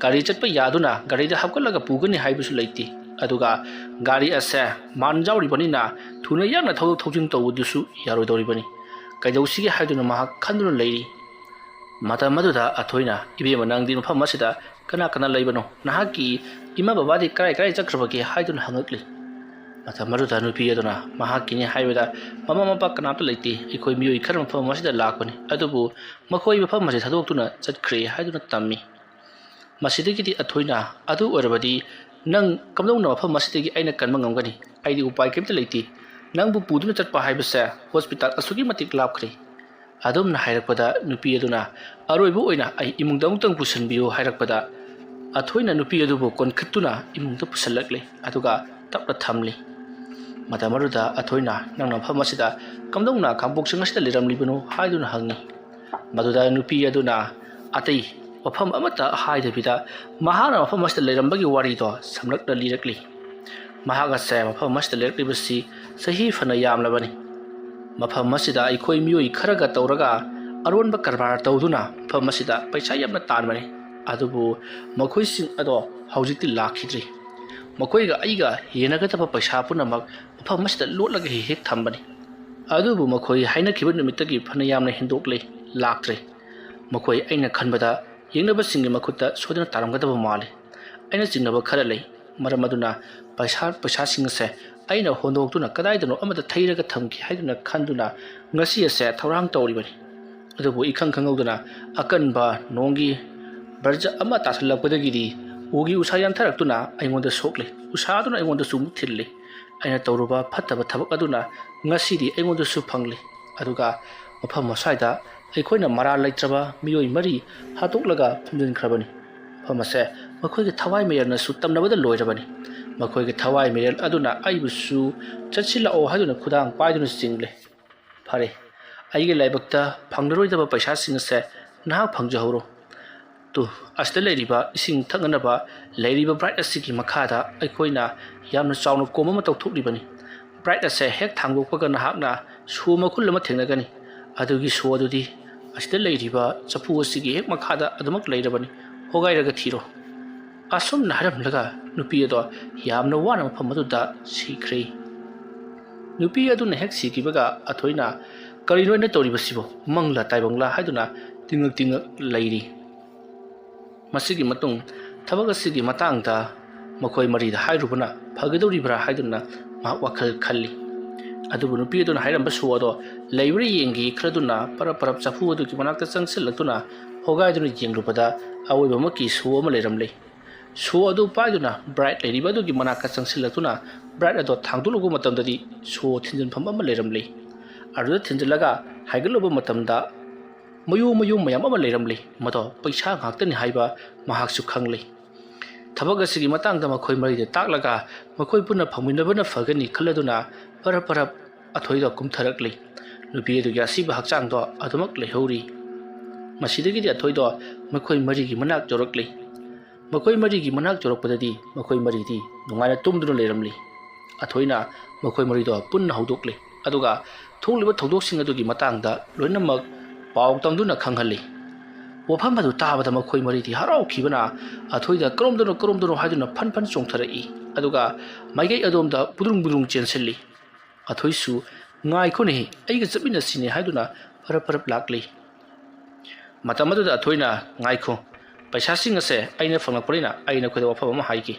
ꯒꯥꯔꯤ ꯆꯠꯄ ꯌꯥꯗꯨꯅ ꯒꯥꯔꯤꯗ ꯍꯥꯞꯀꯠꯂꯒ ꯄꯨꯒꯅꯤ ꯍꯥꯏꯕꯁꯨ ꯂꯩꯇꯦ, ꯑꯗꯨꯒ ꯒꯥꯔꯤ ꯑꯁꯦ ꯃꯥꯟ ꯌꯥꯎꯔꯤꯕꯅꯤꯅ ꯊꯨꯅ ꯌꯥꯡꯅ ꯊꯧꯗꯣꯛ ꯊꯧꯖꯤꯟ ꯇꯧꯕꯗꯨꯁꯨ ꯌꯥꯔꯣꯏꯗꯧꯔꯤꯕꯅꯤ꯫ ꯀꯩꯗꯧꯁꯤꯒꯦ ꯍꯥꯏꯗꯨꯅ ꯃꯍꯥꯛ ꯈꯟꯗꯨꯅ ꯂꯩꯔꯤ꯫ ꯃꯇꯝ ꯑꯗꯨꯗ ꯑꯊꯣꯏꯅ, "ꯏꯕꯦꯝꯃ, ꯅꯪꯗꯤ ꯃꯐꯝ ꯑꯁꯤꯗ ꯀꯅꯥ ꯀꯅꯥ ꯂꯩꯕꯅꯣ? ꯅꯍꯥꯛꯀꯤ ꯏꯃꯥ ꯕꯕꯥꯗꯤ ꯀꯔꯥꯏ ꯀꯔꯥꯏ ꯆꯠꯈ꯭ꯔꯕꯒꯦ?" ꯍꯥꯏꯗꯨꯅ ꯍꯪꯉꯛꯂꯤ꯫ ꯃꯇꯝ ꯑꯗꯨꯗ ꯅꯨꯄꯤ ꯑꯗꯨꯅ ꯃꯍꯥꯛꯀꯤꯅꯤ ꯍꯥꯏꯕꯗ, "ꯃꯃꯥ ꯃꯄꯥ ꯀꯅꯥꯝꯇ ꯂꯩꯇꯦ, ꯑꯩꯈꯣꯏ ꯃꯤꯑꯣꯏ ꯈꯔ ꯃꯐꯝ ꯑꯁꯤꯗ ꯂꯥꯛꯄꯅꯤ, ꯑꯗꯨꯕꯨ ꯃꯈꯣꯏ ꯃꯐꯝ ꯑꯁꯤ ꯊꯥꯗꯣꯛꯇꯨꯅ ꯆꯠꯈ꯭ꯔꯦ" ꯍꯥꯏꯗꯨꯅ ꯇꯝꯃꯤ꯫ ꯃꯁꯤꯗꯒꯤꯗꯤ ꯑꯊꯣꯏꯅ, "ꯑꯗꯨ ꯑꯣꯏꯔꯕꯗꯤ ꯅꯪ ꯀꯝꯗꯧꯅ ꯃꯐꯝ ꯑꯁꯤꯗꯒꯤ ꯑꯩꯅ ꯀꯟꯕ ꯉꯝꯒꯅꯤ? ꯑꯩꯗꯤ ꯎꯄꯥꯏ ꯀꯔꯤꯝꯇ ꯂꯩꯇꯦ꯫ ꯅꯪꯕꯨ ꯄꯨꯗꯨꯅ ꯆꯠꯄ ꯍꯥꯏꯕꯁꯦ ꯍꯣꯁꯄꯤꯇꯥꯜ ꯑꯁꯨꯛꯀꯤ ꯃꯇꯤꯛ ꯂꯥꯞꯈ꯭ꯔꯦ"꯫ ꯑꯗꯨꯝꯅ ꯍꯥꯏꯔꯛꯄꯗ ꯅꯨꯄꯤ ꯑꯗꯨꯅ, "ꯑꯔꯣꯏꯕ ꯑꯣꯏꯅ ꯑꯩ ꯏꯃꯨꯡꯗ ꯑꯃꯨꯛꯇꯪ ꯄꯨꯁꯤꯟꯕꯤꯌꯨ" ꯍꯥꯏꯔꯛꯄꯗ, ꯑꯊꯣꯏꯅ ꯅꯨꯄꯤ ꯑꯗꯨꯕꯨ ꯀꯣꯟꯈꯠꯇꯨꯅ ꯏꯃꯨꯡꯗ ꯄꯨꯁꯤꯜꯂꯛꯂꯦ, ꯑꯗꯨꯒ ꯇꯞꯅ ꯊꯝꯂꯤ꯫ ꯃꯇꯝ ꯑꯗꯨꯗ ꯑꯊꯣꯏꯅ, "ꯅꯪꯅ ꯃꯐꯝ ꯑꯁꯤꯗ ꯀꯝꯗꯧꯅ ꯈꯥꯡꯄꯣꯛꯁꯤꯡ ꯑꯁꯤꯗ ꯂꯩꯔꯝꯂꯤꯕꯅꯣ?" ꯍꯥꯏꯗꯨꯅ ꯍꯪꯉꯤ꯫ ꯃꯗꯨꯗ ꯅꯨꯄꯤ ꯑꯗꯨꯅ, "ꯑꯇꯩ ꯃꯐꯝ ꯑꯃꯠꯇ ꯍꯥꯏꯗꯕꯤꯗ ꯃꯍꯥꯛꯅ ꯃꯐꯝ ꯑꯁꯤꯗ ꯂꯩꯔꯝꯕꯒꯤ ꯋꯥꯔꯤꯗꯣ ꯁꯝꯂꯞꯅ ꯂꯤꯔꯛꯂꯤ꯫ ꯃꯍꯥꯛ ꯑꯁꯦ ꯃꯐꯝ ꯑꯁꯤꯗ ꯂꯩꯔꯛꯂꯤꯕꯁꯤ ꯆꯍꯤ ꯐꯅ ꯌꯥꯝꯂꯕꯅꯤ꯫ ꯃꯐꯝ ꯑꯁꯤꯗ ꯑꯩꯈꯣꯏ ꯃꯤꯑꯣꯏ ꯈꯔꯒ ꯇꯧꯔꯒ ꯑꯔꯣꯟꯕ ꯀꯔꯕꯥꯔ ꯇꯧꯗꯨꯅ ꯃꯐꯝ ꯑꯁꯤꯗ ꯄꯩꯁꯥ ꯌꯥꯝꯅ ꯇꯥꯟꯕꯅꯤ꯫ ꯑꯗꯨꯕꯨ ꯃꯈꯣꯏꯁꯤꯡ ꯑꯗꯣ ꯍꯧꯖꯤꯛꯇꯤ ꯂꯥꯛꯈꯤꯗ꯭ꯔꯤ꯫ ꯃꯈꯣꯏꯒ ꯑꯩꯒ ꯌꯦꯟꯅꯒꯗꯕ ꯄꯩꯁꯥ ꯄꯨꯝꯅꯃꯛ ꯃꯐꯝ ꯑꯁꯤꯗ ꯂꯣꯠꯂꯒ ꯍꯦꯛ ꯍꯦꯛ ꯊꯝꯕꯅꯤ꯫ ꯑꯗꯨꯕꯨ ꯃꯈꯣꯏ ꯍꯥꯏꯅꯈꯤꯕ ꯅꯨꯃꯤꯠꯇꯒꯤ ꯐꯅ ꯌꯥꯝꯅ ꯍꯦꯟꯗꯣꯛꯂꯦ, ꯂꯥꯛꯇ꯭ꯔꯦ꯫ ꯃꯈꯣꯏ ꯑꯩꯅ ꯈꯟꯕꯗ ꯌꯦꯡꯅꯕꯁꯤꯡꯒꯤ ꯃꯈꯨꯠꯇ ꯁꯣꯏꯗꯅ ꯇꯥꯔꯝꯒꯗꯕ ꯃꯥꯜꯂꯤ꯫ ꯑꯩꯅ ꯆꯤꯡꯅꯕ ꯈꯔ ꯂꯩ꯫ ꯃꯔꯝ ꯑꯗꯨꯅ ꯄꯩꯁꯥ, ꯄꯩꯁꯥꯁꯤꯡ ꯑꯁꯦ ꯑꯩꯅ ꯍꯣꯟꯗꯣꯛꯇꯨꯅ ꯀꯗꯥꯏꯗꯅꯣ ꯑꯃꯗ ꯊꯩꯔꯒ ꯊꯝꯈꯤ ꯍꯥꯏꯗꯨꯅ ꯈꯟꯗꯨꯅ ꯉꯁꯤ ꯑꯁꯦ ꯊꯧꯔꯥꯡ ꯇꯧꯔꯤꯕꯅꯤ꯫ ꯑꯗꯨꯕꯨ ꯏꯈꯪ ꯈꯪꯍꯧꯗꯅ ꯑꯀꯟꯕ ꯅꯣꯡꯒꯤ ꯕꯔꯖ ꯑꯃ ꯇꯥꯁꯜꯂꯛꯄꯗꯒꯤꯗꯤ ꯎꯒꯤ ꯎꯁꯥ ꯌꯥꯟꯊꯔꯛꯇꯨꯅ ꯑꯩꯉꯣꯟꯗ ꯁꯣꯛꯂꯦ꯫ ꯎꯁꯥꯗꯨꯅ ꯑꯩꯉꯣꯟꯗꯁꯨ ꯑꯃꯨꯛ ꯊꯤꯜꯂꯤ꯫ ꯑꯩꯅ ꯇꯧꯔꯨꯕ ꯐꯠꯇꯕ ꯊꯕꯛ ꯑꯗꯨꯅ ꯉꯁꯤꯗꯤ ꯑꯩꯉꯣꯟꯗꯁꯨ ꯐꯪꯂꯤ꯫ ꯑꯗꯨꯒ ꯃꯐꯝ ꯑꯁ꯭ꯋꯥꯏꯗ ꯑꯩꯈꯣꯏꯅ ꯃꯔꯥꯜ ꯂꯩꯇ꯭ꯔꯕ ꯃꯤꯑꯣꯏ ꯃꯔꯤ ꯍꯥꯠꯇꯣꯛꯂꯒ ꯐꯨꯝꯖꯤꯟꯈ꯭ꯔꯕꯅꯤ꯫ ꯃꯐꯝ ꯑꯁꯦ ꯃꯈꯣꯏꯒꯤ ꯊꯋꯥꯏ ꯃꯌꯦꯜꯅꯁꯨ ꯇꯝꯅꯕꯗ ꯂꯣꯏꯔꯕꯅꯤ꯫ ꯃꯈꯣꯏꯒꯤ ꯊꯋꯥꯏ ꯃꯌꯦꯜ ꯑꯗꯨꯅ ꯑꯩꯕꯨꯁꯨ "ꯆꯠꯁꯤꯜꯂꯛꯑꯣ" ꯍꯥꯏꯗꯨꯅ ꯈꯨꯗꯥꯡ ꯄꯥꯏꯗꯨꯅ ꯆꯤꯡꯂꯦ꯫ "ꯐꯔꯦ, ꯑꯩꯒꯤ ꯂꯥꯏꯕꯛꯇ ꯐꯪꯂꯔꯣꯏꯗꯕ ꯄꯩꯁꯥꯁꯤꯡ ꯑꯁꯦ ꯅꯍꯥꯛ ꯐꯪꯖꯍꯧꯔꯣ꯫ ꯇꯨ, ꯑꯁꯤꯗ ꯂꯩꯔꯤꯕ ꯏꯁꯤꯡ ꯊꯛꯅꯅꯕ ꯂꯩꯔꯤꯕ ꯕ꯭ꯔꯥꯏꯠ ꯑꯁꯤꯒꯤ ꯃꯈꯥꯗ ꯑꯩꯈꯣꯏꯅ ꯌꯥꯝꯅ ꯆꯥꯎꯅ ꯀꯣꯝ ꯑꯃ ꯇꯧꯊꯣꯛꯂꯤꯕꯅꯤ꯫ ꯕ꯭ꯔꯥꯏꯠ ꯑꯁꯦ ꯍꯦꯛ ꯊꯥꯡꯗꯣꯛꯄꯒ ꯅꯍꯥꯛꯅ ꯁꯣ ꯃꯈꯨꯜ ꯑꯃ ꯊꯦꯡꯅꯒꯅꯤ꯫ ꯑꯗꯨꯒꯤ ꯁꯣ ꯑꯗꯨꯗꯤ ꯑꯁꯤꯗ ꯂꯩꯔꯤꯕ ꯆꯐꯨ ꯑꯁꯤꯒꯤ ꯍꯦꯛ ꯃꯈꯥꯗ ꯑꯗꯨꯃꯛ ꯂꯩꯔꯕꯅꯤ꯫ ꯍꯣꯒꯥꯏꯔꯒ ꯊꯤꯔꯣ"꯫ ꯑꯁꯨꯝꯅ ꯍꯥꯏꯔꯝꯂꯒ ꯅꯨꯄꯤ ꯑꯗꯣ ꯌꯥꯝꯅ ꯋꯥꯅ ꯃꯐꯝ ꯑꯗꯨꯗ ꯁꯤꯈ꯭ꯔꯦ꯫ ꯅꯨꯄꯤ ꯑꯗꯨꯅ ꯍꯦꯛ ꯁꯤꯈꯤꯕꯒ ꯑꯊꯣꯏꯅ "ꯀꯔꯤꯅꯣ ꯑꯩꯅ ꯇꯧꯔꯤꯕꯁꯤꯕꯨ? ꯃꯪꯂꯥ ꯇꯥꯏꯕꯪꯂꯥ?" ꯍꯥꯏꯗꯨꯅ ꯇꯤꯡꯉꯛ ꯇꯤꯡꯉꯛ ꯂꯩꯔꯤ꯫ ꯃꯁꯤꯒꯤ ꯃꯇꯨꯡ ꯊꯕꯛ ꯑꯁꯤꯒꯤ ꯃꯇꯥꯡꯗ ꯃꯈꯣꯏ ꯃꯔꯤꯗ ꯍꯥꯏꯔꯨꯕꯅ ꯐꯒꯗꯧꯔꯤꯕ꯭ꯔꯥ ꯍꯥꯏꯗꯨꯅ ꯃꯍꯥꯛ ꯋꯥꯈꯜ ꯈꯜꯂꯤ꯫ ꯑꯗꯨꯕꯨ ꯅꯨꯄꯤ ꯑꯗꯨꯅ ꯍꯥꯏꯔꯝꯕ ꯁꯣ ꯑꯗꯣ ꯂꯩꯕ꯭ꯔꯥ ꯌꯦꯡꯒꯦ ꯈꯜꯂꯗꯨꯅ ꯄꯔꯞ ꯄꯔꯞ ꯆꯐꯨ ꯑꯗꯨꯒꯤ ꯃꯅꯥꯛꯇ ꯆꯪꯁꯤꯜꯂꯛꯇꯨꯅ ꯍꯣꯒꯥꯏꯗꯨꯅ ꯌꯦꯡꯂꯨꯕꯗ ꯑꯋꯣꯏꯕꯃꯛꯀꯤ ꯁꯣ ꯑꯃ ꯂꯩꯔꯝꯂꯦ꯫ ꯁꯣ ꯑꯗꯨ ꯄꯥꯏꯗꯨꯅ ꯕ꯭ꯔꯥꯏꯠ ꯂꯩꯔꯤꯕ ꯑꯗꯨꯒꯤ ꯃꯅꯥꯛꯇ ꯆꯪꯁꯤꯜꯂꯛꯇꯨꯅ ꯕ꯭ꯔꯥꯏꯠ ꯑꯗꯣ ꯊꯥꯡꯗꯣꯛꯂꯨꯕ ꯃꯇꯝꯗꯗꯤ ꯁꯣ ꯊꯤꯟꯖꯤꯟꯐꯝ ꯑꯃ ꯂꯩꯔꯝꯂꯦ꯫ ꯑꯗꯨꯗ ꯊꯤꯟꯖꯤꯜꯂꯒ ꯍꯥꯏꯒꯠꯂꯨꯕ ꯃꯇꯝꯗ ꯃꯌꯣꯝ ꯃꯌꯣꯝ ꯃꯌꯥꯝ ꯑꯃ ꯂꯩꯔꯝꯂꯦ꯫ ꯃꯗꯣ ꯄꯩꯁꯥ ꯉꯥꯛꯇꯅꯤ ꯍꯥꯏꯕ ꯃꯍꯥꯛꯁꯨ ꯈꯪꯂꯦ꯫ ꯊꯕꯛ ꯑꯁꯤꯒꯤ ꯃꯇꯥꯡꯗ ꯃꯈꯣꯏ ꯃꯔꯤꯗ ꯇꯥꯛꯂꯒ ꯃꯈꯣꯏ ꯄꯨꯟꯅ ꯐꯪꯃꯤꯟꯅꯕꯅ ꯐꯒꯅꯤ ꯈꯜꯂꯗꯨꯅ ꯄꯔꯞ ꯄꯔꯞ ꯑꯊꯣꯏꯗꯣ ꯀꯨꯝꯊꯔꯛꯂꯤ꯫ ꯅꯨꯄꯤ ꯑꯗꯨꯒꯤ ꯑꯁꯤꯕ ꯍꯛꯆꯥꯡꯗꯣ ꯑꯗꯨꯃꯛ ꯂꯩꯍꯧꯔꯤ꯫ ꯃꯁꯤꯗꯒꯤꯗꯤ ꯑꯊꯣꯏꯗꯣ ꯃꯈꯣꯏ ꯃꯔꯤꯒꯤ ꯃꯅꯥꯛ ꯌꯧꯔꯛꯂꯤ꯫ ꯃꯈꯣꯏ ꯃꯔꯤꯒꯤ ꯃꯅꯥꯛ ꯌꯧꯔꯛꯄꯗꯗꯤ ꯃꯈꯣꯏ ꯃꯔꯤꯗꯤ ꯅꯨꯡꯉꯥꯏꯅ ꯇꯨꯝꯗꯨꯅ ꯂꯩꯔꯝꯂꯤ꯫ ꯑꯊꯣꯏꯅ ꯃꯈꯣꯏ ꯃꯔꯤꯗꯣ ꯄꯨꯟꯅ ꯍꯧꯗꯣꯛꯂꯦ꯫ ꯑꯗꯨꯒ ꯊꯣꯛꯂꯤꯕ ꯊꯧꯗꯣꯛꯁꯤꯡ ꯑꯗꯨꯒꯤ ꯃꯇꯥꯡꯗ ꯂꯣꯏꯅꯃꯛ ꯄꯥꯎ ꯇꯝꯗꯨꯅ ꯈꯪꯍꯜꯂꯤ꯫ ꯋꯥꯐꯝ ꯑꯗꯨ ꯇꯥꯕꯗ ꯃꯈꯣꯏ ꯃꯔꯤꯗꯤ ꯍꯔꯥꯎꯈꯤꯕꯅ ꯑꯊꯣꯏꯗ "ꯀꯔꯣꯝꯗꯅꯣ, ꯀꯔꯣꯝꯗꯅꯣ?" ꯍꯥꯏꯗꯨꯅ ꯐꯟ ꯐꯟ ꯆꯣꯡꯊꯔꯛꯏ꯫ ꯑꯗꯨꯒ ꯃꯥꯏꯀꯩ ꯑꯗꯣꯝꯗ ꯕꯨꯗ꯭ꯔꯨꯡ ꯕꯨꯗ꯭ꯔꯨꯡ ꯆꯦꯟꯁꯤꯜꯂꯤ꯫ ꯑꯊꯣꯏꯁꯨ "ꯉꯥꯏꯈꯣꯅꯦ, ꯑꯩꯒ ꯆꯠꯃꯤꯟꯅꯁꯤꯅꯦ" ꯍꯥꯏꯗꯨꯅ ꯐꯔꯞ ꯐꯔꯞ ꯂꯥꯛꯂꯤ꯫ ꯃꯇꯝ ꯑꯗꯨꯗ ꯑꯊꯣꯏꯅ "ꯉꯥꯏꯈꯣ, ꯄꯩꯁꯥꯁꯤꯡ ꯑꯁꯦ ꯑꯩꯅ ꯐꯪꯂꯛꯄꯅꯤꯅ ꯑꯩ ꯅꯈꯣꯏꯗ ꯋꯥꯐꯝ ꯑꯃ ꯍꯥꯏꯒꯦ꯫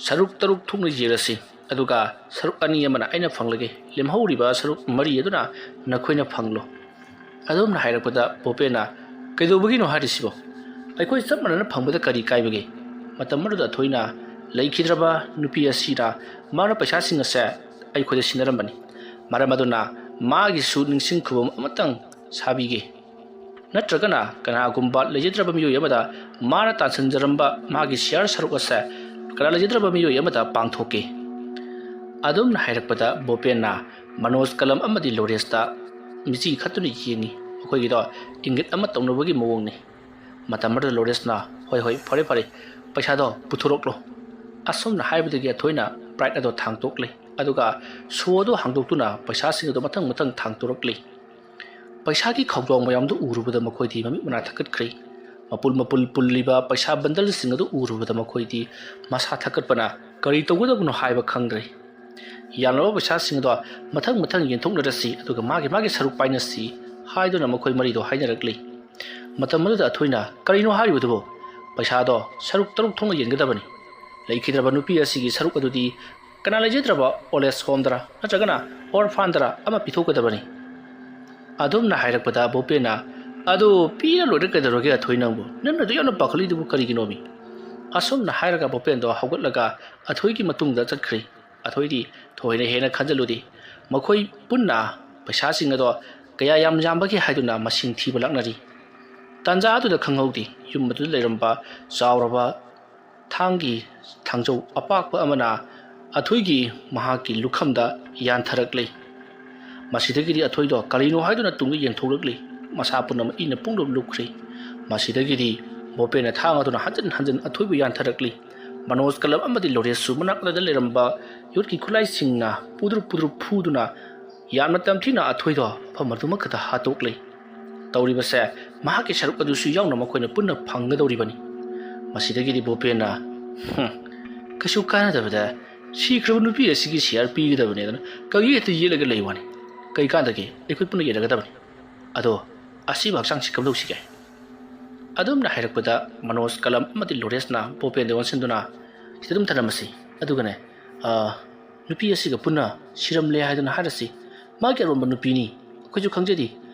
ꯁꯔꯨꯛ ꯇꯔꯨꯛ ꯊꯣꯛꯅ ꯌꯦꯜꯂꯁꯤ, ꯑꯗꯨꯒ ꯁꯔꯨꯛ ꯑꯅꯤ ꯑꯃꯅ ꯑꯩꯅ ꯐꯪꯂꯒꯦ, ꯂꯦꯝꯍꯧꯔꯤꯕ ꯁꯔꯨꯛ ꯃꯔꯤ ꯑꯗꯨꯅ ꯅꯈꯣꯏꯅ ꯐꯪꯂꯣ"꯫ ꯑꯗꯣꯝꯅ ꯍꯥꯏꯔꯛꯄꯗ ꯕꯣꯄꯦꯅ "ꯀꯩꯗꯧꯕꯒꯤꯅꯣ ꯍꯥꯏꯔꯤꯁꯤꯕꯣ? ꯑꯩꯈꯣꯏ ꯆꯞ ꯃꯥꯟꯅꯅ ꯐꯪꯕꯗ ꯀꯔꯤ ꯀꯥꯏꯕꯒꯦ?" ꯃꯇꯝ ꯑꯗꯨꯗ ꯑꯊꯣꯏꯅ ꯂꯩꯈꯤꯗ꯭ꯔꯕ ꯅꯨꯄꯤ ꯑꯁꯤꯅ ꯃꯥꯅ ꯄꯩꯁꯥꯁꯤꯡ ꯑꯁꯦ ꯑꯩꯈꯣꯏꯗ ꯁꯤꯟꯅꯔꯝꯕꯅꯤ꯫ ꯃꯔꯝ ꯑꯗꯨꯅ ꯃꯥꯒꯤꯁꯨ ꯅꯤꯡꯁꯤꯡ ꯈꯨꯕꯝ ꯑꯃꯇꯪ ꯁꯥꯕꯤꯒꯦ꯫ ꯅꯠꯇ꯭ꯔꯒꯅ ꯀꯅꯥꯒꯨꯝꯕ ꯂꯩꯖꯗ꯭ꯔꯕ ꯃꯤꯑꯣꯏ ꯑꯃꯗ ꯃꯥꯅ ꯇꯥꯟꯁꯤꯟꯖꯔꯝꯕ ꯃꯥꯒꯤ ꯁꯤꯌꯥꯔ ꯁꯔꯨꯛ ꯑꯁꯦ ꯀꯅꯥ ꯂꯩꯖꯗ꯭ꯔꯕ ꯃꯤꯑꯣꯏ ꯑꯃꯗ ꯄꯥꯡꯊꯣꯛꯀꯦ?" ꯑꯗꯨꯝꯅ ꯍꯥꯏꯔꯛꯄꯗ ꯕꯣꯄꯦꯟꯅ ꯃꯅꯣꯖ ꯀꯂꯝ ꯑꯃꯗꯤ ꯂꯣꯔꯦꯁꯇ ꯃꯤꯆꯤ ꯈꯠꯇꯨꯅ ꯌꯦꯡꯉꯤ꯫ ꯃꯈꯣꯏꯒꯤꯗꯣ ꯏꯪꯒꯤꯠ ꯑꯃ ꯇꯧꯅꯕꯒꯤ ꯃꯑꯣꯡꯅꯤ꯫ ꯃꯇꯝ ꯑꯗꯨꯗ ꯂꯣꯔꯦꯁꯅ, "ꯍꯣꯏ, ꯍꯣꯏ, ꯐꯔꯦ, ꯐꯔꯦ, ꯄꯩꯁꯥꯗꯣ ꯄꯨꯊꯣꯔꯛꯂꯣ"꯫ ꯑꯁꯨꯝꯅ ꯍꯥꯏꯕꯗꯒꯤ ꯑꯊꯣꯏꯅ ꯄ꯭ꯔꯥꯏꯠ ꯑꯗꯣ ꯊꯥꯡꯇꯣꯛꯂꯦ꯫ ꯑꯗꯨꯒ ꯁꯣ ꯑꯗꯨ ꯍꯥꯡꯗꯣꯛꯇꯨꯅ ꯄꯩꯁꯥꯁꯤꯡ ꯑꯗꯨ ꯃꯊꯪ ꯃꯊꯪ ꯊꯥꯡꯇꯣꯔꯛꯂꯤ꯫ ꯄꯩꯁꯥꯒꯤ ꯈꯧꯗꯣꯡ ꯃꯌꯥꯝꯗꯨ ꯎꯔꯨꯕꯗ ꯃꯈꯣꯏꯗꯤ ꯃꯃꯤꯠ ꯃꯅꯥ ꯊꯛꯀꯠꯈ꯭ꯔꯦ꯫ ꯃꯄꯨꯜ ꯃꯄꯨꯜ ꯄꯨꯜꯂꯤꯕ ꯄꯩꯁꯥ ꯕꯟꯗꯜꯁꯤꯡ ꯑꯗꯨ ꯎꯔꯨꯕꯗ ꯃꯈꯣꯏꯗꯤ ꯃꯁꯥ ꯊꯛꯀꯠꯄꯅ ꯀꯔꯤ ꯇꯧꯒꯗꯕꯅꯣ ꯍꯥꯏꯕ ꯈꯪꯗ꯭ꯔꯦ꯫ ꯌꯥꯝꯂꯕ ꯄꯩꯁꯥꯁꯤꯡ ꯑꯗꯣ ꯃꯊꯪ ꯃꯊꯪ ꯌꯦꯟꯊꯣꯛꯅꯔꯁꯤ, ꯑꯗꯨꯒ ꯃꯥꯒꯤ ꯃꯥꯒꯤ ꯁꯔꯨꯛ ꯄꯥꯏꯅꯁꯤ ꯍꯥꯏꯗꯨꯅ ꯃꯈꯣꯏ ꯃꯔꯤꯗꯣ ꯍꯥꯏꯅꯔꯛꯂꯤ꯫ ꯃꯇꯝ ꯑꯗꯨꯗ ꯑꯊꯣꯏꯅ, "ꯀꯔꯤꯅꯣ ꯍꯥꯏꯔꯤꯕꯗꯨꯕꯨ? ꯄꯩꯁꯥꯗꯣ ꯁꯔꯨꯛ ꯇꯔꯨꯛ ꯊꯣꯛꯅ ꯌꯦꯟꯒꯗꯕꯅꯤ꯫ ꯂꯩꯈꯤꯗ꯭ꯔꯕ ꯅꯨꯄꯤ ꯑꯁꯤꯒꯤ ꯁꯔꯨꯛ ꯑꯗꯨꯗꯤ ꯀꯅꯥ ꯂꯩꯖꯗ꯭ꯔꯕ ꯑꯣꯜ ꯑꯦꯖ ꯍꯣꯝꯗꯔ ꯅꯠꯇ꯭ꯔꯒꯅ ꯑꯣꯔꯐꯥꯟꯗꯔ ꯑꯃ ꯄꯤꯊꯣꯛꯀꯗꯕꯅꯤ"꯫ ꯑꯗꯨꯝꯅ ꯍꯥꯏꯔꯛꯄꯗ ꯕꯣꯄꯦꯟꯅ, "ꯑꯗꯨ ꯄꯤꯔ ꯂꯣꯏꯔꯦ ꯀꯩꯗꯧꯔꯒꯦ ꯑꯊꯣꯏ ꯅꯪꯕꯨ? ꯅꯪꯅ ꯑꯗꯨ ꯌꯥꯝꯅ ꯄꯥꯈꯠꯂꯤꯗꯨꯕꯨ ꯀꯔꯤꯒꯤꯅꯣꯃꯤ?" ꯑꯁꯨꯝꯅ ꯍꯥꯏꯔꯒ ꯕꯣꯄꯦꯟꯗꯣ ꯍꯧꯒꯠꯂꯒ ꯑꯊꯣꯏꯒꯤ ꯃꯇꯨꯡꯗ ꯆꯠꯈ꯭ꯔꯦ꯫ ꯑꯊꯣꯏꯗꯤ ꯊꯣꯏꯅ ꯍꯦꯟꯅ ꯈꯟꯖꯜꯂꯨꯗꯦ꯫ ꯃꯈꯣꯏ ꯄꯨꯟꯅ ꯄꯩꯁꯥꯁꯤꯡ ꯑꯗꯣ ꯀꯌꯥ ꯌꯥꯝ ꯌꯥꯝꯕꯒꯦ ꯍꯥꯏꯗꯨꯅ ꯃꯁꯤꯡ ꯊꯤꯕ ꯂꯥꯛꯅꯔꯤ꯫ ꯇꯥꯟꯖꯥ ꯑꯗꯨꯗ ꯈꯪꯍꯧꯗꯦ, ꯌꯨꯝ ꯑꯗꯨꯗ ꯂꯩꯔꯝꯕ ꯆꯥꯎꯔꯕ ꯊꯥꯡꯒꯤ ꯊꯥꯡꯖꯧ ꯑꯄꯥꯛꯄ ꯑꯃꯅ ꯑꯊꯣꯏꯒꯤ ꯃꯍꯥꯛꯀꯤ ꯂꯨꯈꯝꯗ ꯌꯥꯟꯊꯔꯛꯂꯦ꯫ ꯃꯁꯤꯗꯒꯤꯗꯤ ꯑꯊꯣꯏꯗꯣ ꯀꯔꯤꯅꯣ ꯍꯥꯏꯗꯨꯅ ꯇꯨꯡꯗ ꯌꯦꯡꯊꯣꯛꯂꯛꯂꯤ꯫ ꯃꯁꯥ ꯄꯨꯝꯅꯃꯛ ꯏꯅ ꯄꯨꯡꯂꯨꯞ ꯂꯨꯞꯈ꯭ꯔꯦ꯫ ꯃꯁꯤꯗꯒꯤꯗꯤ ꯕꯣꯄꯦꯟꯅ ꯊꯥꯡ ꯑꯗꯨꯅ ꯍꯟꯖꯤꯟ ꯍꯟꯖꯤꯟ ꯑꯊꯣꯏꯕꯨ ꯌꯥꯟꯊꯔꯛꯂꯤ꯫ ꯃꯅꯣꯖ ꯀꯂꯝ ꯑꯃꯗꯤ ꯂꯣꯔꯦꯁꯁꯨ ꯃꯅꯥꯛ ꯅꯛꯅꯗ ꯂꯩꯔꯝꯕ ꯌꯣꯠꯀꯤ ꯈꯨꯠꯂꯥꯏꯁꯤꯡꯅ ꯄꯨꯗ꯭ꯔꯨꯞ ꯄꯨꯗ꯭ꯔꯨꯞ ꯐꯨꯗꯨꯅ ꯌꯥꯝꯅ ꯇꯝꯊꯤꯅ ꯑꯊꯣꯏꯗꯣ ꯃꯐꯝ ꯑꯗꯨꯃꯛꯇꯗ ꯍꯥꯠꯇꯣꯛꯂꯦ꯫ ꯇꯧꯔꯤꯕꯁꯦ ꯃꯍꯥꯛꯀꯤ ꯁꯔꯨꯛ ꯑꯗꯨꯁꯨ ꯌꯥꯎꯅ ꯃꯈꯣꯏꯅ ꯄꯨꯟꯅ ꯐꯪꯒꯗꯧꯔꯤꯕꯅꯤ꯫ ꯃꯁꯤꯗꯒꯤꯗꯤ ꯕꯣꯄꯦꯟꯅ, "ꯍꯨꯝ, ꯀꯩꯁꯨ ꯀꯥꯟꯅꯗꯕꯗ ꯁꯤꯈ꯭ꯔꯕ ꯅꯨꯄꯤ ꯑꯁꯤꯒꯤ ꯁꯤꯌꯥꯔ ꯄꯤꯒꯗꯕꯅꯦꯗꯅ ꯀꯪꯌꯦꯠꯇ ꯌꯦꯠꯂꯒ ꯂꯩ ꯋꯥꯅꯤ꯫ ꯀꯩ ꯀꯥꯟꯗꯒꯦ? ꯑꯩꯈꯣꯏ ꯄꯨꯟꯅ ꯌꯦꯟꯅꯒꯗꯕꯅꯤ꯫ ꯑꯗꯣ ꯑꯁꯤꯕ ꯍꯛꯆꯥꯡꯁꯤ ꯀꯝꯗꯧꯁꯤꯒꯦ?" ꯑꯗꯨꯝꯅ ꯍꯥꯏꯔꯛꯄꯗ ꯃꯅꯣꯖ ꯀꯂꯝ ꯑꯃꯗꯤ ꯂꯣꯔꯦꯁꯅ ꯕꯣꯄꯦꯟꯗ ꯑꯣꯟꯁꯤꯟꯗꯨꯅ, "ꯁꯤꯗ ꯑꯗꯨꯝ ꯊꯅꯝꯃꯁꯤ꯫ ꯑꯗꯨꯒꯅꯦ, ꯑ, ꯅꯨꯄꯤ ꯑꯁꯤꯒ ꯄꯨꯟꯅ ꯁꯤꯔꯝꯂꯦ ꯍꯥꯏꯗꯨꯅ ꯍꯥꯏꯔꯁꯤ꯫ ꯃꯥꯒꯤ ꯑꯔꯣꯟꯕ ꯅꯨꯄꯤꯅꯤ꯫ ꯑꯩꯈꯣꯏꯁꯨ ꯈꯪꯖꯗꯦ꯫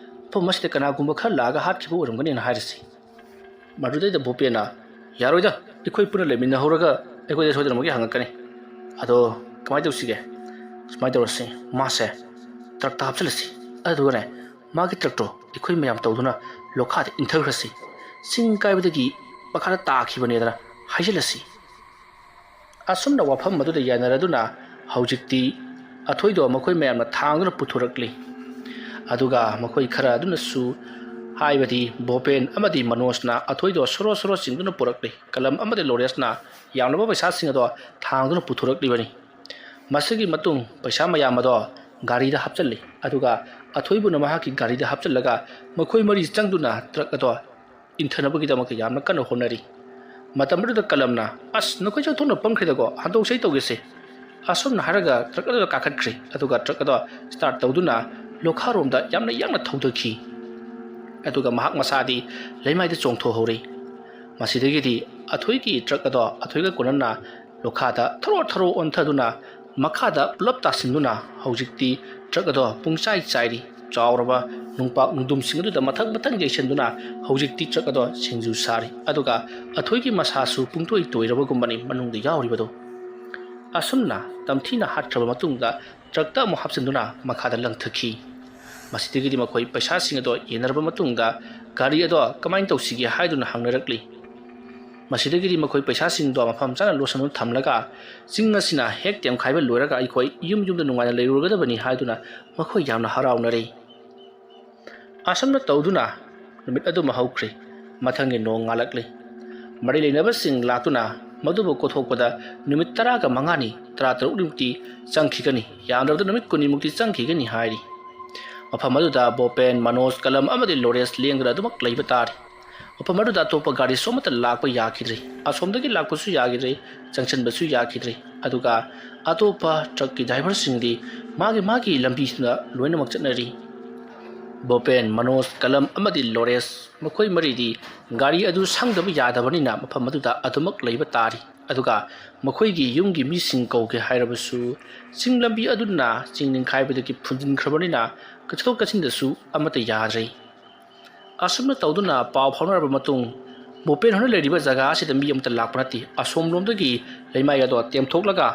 ꯃꯐꯝ ꯑꯁꯤꯗ ꯀꯅꯥꯒꯨꯝꯕ ꯈꯔ ꯂꯥꯛꯑꯒ ꯍꯥꯠꯈꯤꯕ ꯑꯣꯏꯔꯝꯒꯅꯤꯅ ꯍꯥꯏꯔꯁꯤ"꯫ ꯃꯗꯨꯗꯩꯗ ꯕꯣꯄꯦꯟꯅ, "ꯌꯥꯔꯣꯏꯗ, ꯑꯩꯈꯣꯏ ꯄꯨꯟꯅ ꯂꯩꯃꯤꯟꯅꯍꯧꯔꯒ ꯑꯩꯈꯣꯏꯗ ꯁꯣꯏꯗꯅꯃꯛꯀꯤ ꯍꯪꯉꯛꯀꯅꯤ꯫ ꯑꯗꯣ ꯀꯃꯥꯏꯅ ꯇꯧꯁꯤꯒꯦ? ꯁꯨꯃꯥꯏꯅ ꯇꯧꯔꯁꯤ, ꯃꯥꯁꯦ ꯇ꯭ꯔꯛꯇ ꯍꯥꯞꯆꯤꯜꯂꯁꯤ꯫ ꯑꯗꯨꯒꯅꯦ, ꯃꯥꯒꯤ ꯇ꯭ꯔꯛꯇꯣ ꯑꯩꯈꯣꯏ ꯃꯌꯥꯝ ꯇꯧꯗꯨꯅ ꯂꯣꯈꯥꯗ ꯏꯟꯊꯈ꯭ꯔꯁꯤ, ꯆꯤꯡ ꯀꯥꯏꯕꯗꯒꯤ ꯃꯈꯥꯗ ꯇꯥꯈꯤꯕꯅꯦꯗꯅ ꯍꯥꯏꯖꯤꯜꯂꯁꯤ꯫ ꯑꯁꯨꯝꯅ ꯋꯥꯐꯝ ꯑꯗꯨꯗ ꯌꯥꯅꯔꯗꯨꯅ ꯍꯧꯖꯤꯛꯇꯤ ꯑꯊꯣꯏꯗꯣ ꯃꯈꯣꯏ ꯃꯌꯥꯝꯅ ꯊꯥꯡꯗꯨꯅ ꯄꯨꯊꯣꯔꯛꯂꯤ꯫ ꯑꯗꯨꯒ ꯃꯈꯣꯏ ꯈꯔ ꯑꯗꯨꯅꯁꯨ, ꯍꯥꯏꯕꯗꯤ ꯚꯣꯄꯦꯟ ꯑꯃꯗꯤ ꯃꯅꯣꯖꯅ ꯑꯊꯣꯏꯗꯣ ꯁꯣꯔꯣ ꯁꯣꯔꯣ ꯆꯤꯡꯗꯨꯅ ꯄꯨꯔꯛꯂꯤ꯫ ꯀꯂꯝ ꯑꯃꯗꯤ ꯂꯣꯔꯦꯁꯅ ꯌꯥꯝꯂꯕ ꯄꯩꯁꯥꯁꯤꯡ ꯑꯗꯣ ꯊꯥꯡꯗꯨꯅ ꯄꯨꯊꯣꯔꯛꯂꯤꯕꯅꯤ꯫ ꯃꯁꯤꯒꯤ ꯃꯇꯨꯡ ꯄꯩꯁꯥ ꯃꯌꯥꯝ ꯑꯗꯣ ꯒꯥꯔꯤꯗ ꯍꯥꯞꯆꯤꯜꯂꯤ꯫ ꯑꯗꯨꯒ ꯑꯊꯣꯏꯕꯨꯅ ꯃꯍꯥꯛꯀꯤ ꯒꯥꯔꯤꯗ ꯍꯥꯞꯆꯤꯜꯂꯒ ꯃꯈꯣꯏ ꯃꯔꯤ ꯆꯪꯗꯨꯅ ꯇ꯭ꯔꯛ ꯑꯗꯣ ꯏꯟꯊꯅꯕꯒꯤꯗꯃꯛꯇ ꯌꯥꯝꯅ ꯀꯟꯅ ꯍꯣꯠꯅꯔꯤ꯫ ꯃꯇꯝ ꯑꯗꯨꯗ ꯀꯂꯝꯅ, "ꯑꯁ, ꯅꯈꯣꯏꯁꯨ ꯑꯣꯟꯊꯣꯛꯅ ꯄꯪꯈ꯭ꯔꯦꯗꯀꯣ, ꯍꯟꯗꯣꯛꯁꯦ ꯇꯧꯒꯦꯁꯦ"꯫ ꯑꯁꯨꯝꯅ ꯍꯥꯏꯔꯒ ꯇ꯭ꯔꯛ ꯑꯗꯨꯗ ꯀꯥꯈꯠꯈ꯭ꯔꯦ꯫ ꯑꯗꯨꯒ ꯇ꯭ꯔꯛ ꯑꯗꯣ ꯁ꯭ꯇꯥꯔꯠ ꯇꯧꯗꯨꯅ ꯂꯣꯈꯥꯔꯣꯝꯗ ꯌꯥꯝꯅ ꯌꯥꯡꯅ ꯊꯧꯗꯈꯤ꯫ ꯑꯗꯨꯒ ꯃꯍꯥꯛ ꯃꯁꯥꯗꯤ ꯂꯩꯃꯥꯏꯗ ꯆꯣꯡꯊꯣꯛꯍꯧꯔꯦ꯫ ꯃꯁꯤꯗꯒꯤꯗꯤ ꯑꯊꯣꯏꯒꯤ ꯇ꯭ꯔꯛ ꯑꯗꯣ ꯑꯊꯣꯏꯒ ꯀꯣꯟꯅꯅ ꯂꯣꯈꯥꯗ ꯊꯔꯣ ꯊꯔꯣ ꯑꯣꯟꯊꯗꯨꯅ ꯃꯈꯥꯗ ꯄꯨꯂꯞ ꯇꯥꯁꯤꯟꯗꯨꯅ ꯍꯧꯖꯤꯛꯇꯤ ꯇ꯭ꯔꯛ ꯑꯗꯣ ꯄꯨꯡꯆꯥꯏ ꯆꯥꯏꯔꯤ꯫ ꯆꯥꯎꯔꯕ ꯅꯨꯡꯄꯥꯛ ꯅꯨꯡꯗꯨꯝꯁꯤꯡ ꯑꯗꯨꯗ ꯃꯊꯪ ꯃꯊꯪ ꯌꯩꯁꯟꯗꯨꯅ ꯍꯧꯖꯤꯛꯇꯤ ꯇ꯭ꯔꯛ ꯑꯗꯣ ꯁꯤꯡꯖꯨ ꯁꯥꯔꯤ꯫ ꯑꯗꯨꯒ ꯑꯊꯣꯏꯒꯤ ꯃꯁꯥꯁꯨ ꯄꯨꯡꯇꯣꯏ ꯇꯣꯏꯔꯕꯒꯨꯝꯕꯅꯤ ꯃꯅꯨꯡꯗ ꯌꯥꯎꯔꯤꯕꯗꯣ꯫ ꯑꯁꯨꯝꯅ ꯇꯝꯊꯤꯅ ꯍꯥꯠꯈ꯭ꯔꯕ ꯃꯇꯨꯡꯗ ꯇ꯭ꯔꯛꯇ ꯑꯃꯨꯛ ꯍꯥꯞꯆꯤꯟꯗꯨꯅ ꯃꯈꯥꯗ ꯂꯪꯊꯈꯤ꯫ ꯃꯁꯤꯗꯒꯤꯗꯤ ꯃꯈꯣꯏ ꯄꯩꯁꯥꯁꯤꯡ ꯑꯗꯣ ꯌꯦꯟꯅꯔꯕ ꯃꯇꯨꯡꯗ ꯒꯥꯔꯤ ꯑꯗꯣ ꯀꯃꯥꯏꯅ ꯇꯧꯁꯤꯒꯦ ꯍꯥꯏꯗꯨꯅ ꯍꯪꯅꯔꯛꯂꯤ꯫ ꯃꯁꯤꯗꯒꯤꯗꯤ ꯃꯈꯣꯏ ꯄꯩꯁꯥꯁꯤꯡꯗꯣ ꯃꯐꯝ ꯆꯥꯅ ꯂꯣꯠꯁꯤꯟꯗꯨꯅ ꯊꯝꯂꯒ ꯆꯤꯡ ꯑꯁꯤꯅ ꯍꯦꯛ ꯇꯦꯝꯈꯥꯏꯕ ꯂꯣꯏꯔꯒ ꯑꯩꯈꯣꯏ ꯌꯨꯝ ꯌꯨꯝꯗ ꯅꯨꯡꯉꯥꯏꯅ ꯂꯩꯔꯨꯔꯒꯗꯕꯅꯤ ꯍꯥꯏꯗꯨꯅ ꯃꯈꯣꯏ ꯌꯥꯝꯅ ꯍꯔꯥꯎꯅꯔꯦ꯫ ꯑꯁꯨꯝꯅ ꯇꯧꯗꯨꯅ ꯅꯨꯃꯤꯠ ꯑꯗꯨꯃ ꯍꯧꯈ꯭ꯔꯦ꯫ ꯃꯊꯪꯒꯤ ꯅꯣꯡ ꯉꯥꯜꯂꯛꯂꯦ꯫ ꯃꯔꯤ ꯂꯩꯅꯕꯁꯤꯡ ꯂꯥꯛꯇꯨꯅ ꯃꯗꯨꯕꯨ ꯀꯣꯊꯣꯛꯄꯗ ꯅꯨꯃꯤꯠ ꯇꯔꯥꯒ ꯃꯉꯥꯅꯤ, ꯇꯔꯥꯇꯔꯨꯛꯅꯤꯃꯨꯛꯇꯤ ꯆꯪꯈꯤꯒꯅꯤ, ꯌꯥꯝꯗ꯭ꯔꯕꯗ ꯅꯨꯃꯤꯠ ꯀꯨꯟꯅꯤꯃꯨꯛꯇꯤ ꯆꯪꯈꯤꯒꯅꯤ ꯍꯥꯏꯔꯤ꯫ ꯃꯐꯝ ꯑꯗꯨꯗ ꯕꯣꯄꯦꯟ, ꯃꯅꯣꯖ, ꯀꯂꯝ ꯑꯃꯗꯤ ꯂꯣꯔꯦꯁ ꯂꯦꯡꯗꯅ ꯑꯗꯨꯃꯛ ꯂꯩꯕ ꯇꯥꯔꯤ꯫ ꯃꯐꯝ ꯑꯗꯨꯗ ꯑꯇꯣꯞꯄ ꯒꯥꯔꯤꯁꯨ ꯑꯃꯠꯇ ꯂꯥꯛꯄ ꯌꯥꯈꯤꯗ꯭ꯔꯦ꯫ ꯑꯁꯣꯝꯗꯒꯤ ꯂꯥꯛꯄꯁꯨ ꯌꯥꯈꯤꯗ꯭ꯔꯦ, ꯆꯪꯁꯤꯟꯕꯁꯨ ꯌꯥꯈꯤꯗ꯭ꯔꯦ꯫ ꯑꯗꯨꯒ ꯑꯇꯣꯞꯄ ꯇ꯭ꯔꯛꯀꯤ ꯗ꯭ꯔꯥꯏꯚꯔꯁꯤꯡꯗꯤ ꯃꯥꯒꯤ ꯃꯥꯒꯤ ꯂꯝꯕꯤꯁꯤꯡꯗ ꯂꯣꯏꯅꯃꯛ ꯆꯠꯅꯔꯤ꯫ ꯕꯣꯄꯦꯟ, ꯃꯅꯣꯖ, ꯀꯂꯝ ꯑꯃꯗꯤ ꯂꯣꯔꯦꯁ, ꯃꯈꯣꯏ ꯃꯔꯤꯗꯤ ꯒꯥꯔꯤ ꯑꯗꯨ ꯁꯪꯗꯕ ꯌꯥꯗꯕꯅꯤꯅ ꯃꯐꯝ ꯑꯗꯨꯗ ꯑꯗꯨꯃꯛ ꯂꯩꯕ ꯇꯥꯔꯤ꯫ ꯑꯗꯨꯒ ꯃꯈꯣꯏꯒꯤ ꯌꯨꯝꯒꯤ ꯃꯤꯁꯤꯡ ꯀꯧꯒꯦ ꯍꯥꯏꯔꯕꯁꯨ ꯆꯤꯡ ꯂꯝꯕꯤ ꯑꯗꯨꯅ ꯆꯤꯡ ꯅꯤꯡꯈꯥꯏꯕꯗꯒꯤ ꯐꯨꯟꯖꯤꯟꯈ꯭ꯔꯕꯅꯤꯅ ꯆꯠꯊꯣꯛ ꯆꯠꯁꯤꯟꯗꯁꯨ ꯑꯃꯠꯇ ꯌꯥꯗ꯭ꯔꯦ꯫ ꯑꯁꯨꯝꯅ ꯇꯧꯗꯨꯅ ꯄꯥꯎ ꯐꯥꯎꯅꯔꯕ ꯃꯇꯨꯡ ꯕꯣꯄꯦꯟ ꯍꯣꯏꯅ ꯂꯩꯔꯤꯕ ꯖꯒꯥ ꯑꯁꯤꯗ ꯃꯤ ꯑꯃꯠꯇ ꯂꯥꯛꯄ ꯅꯠꯇꯦ꯫ ꯑꯁꯣꯝꯂꯣꯝꯗꯒꯤ ꯂꯩꯃꯥꯏ ꯑꯗꯣ ꯇꯦꯝꯊꯣꯛꯂꯒ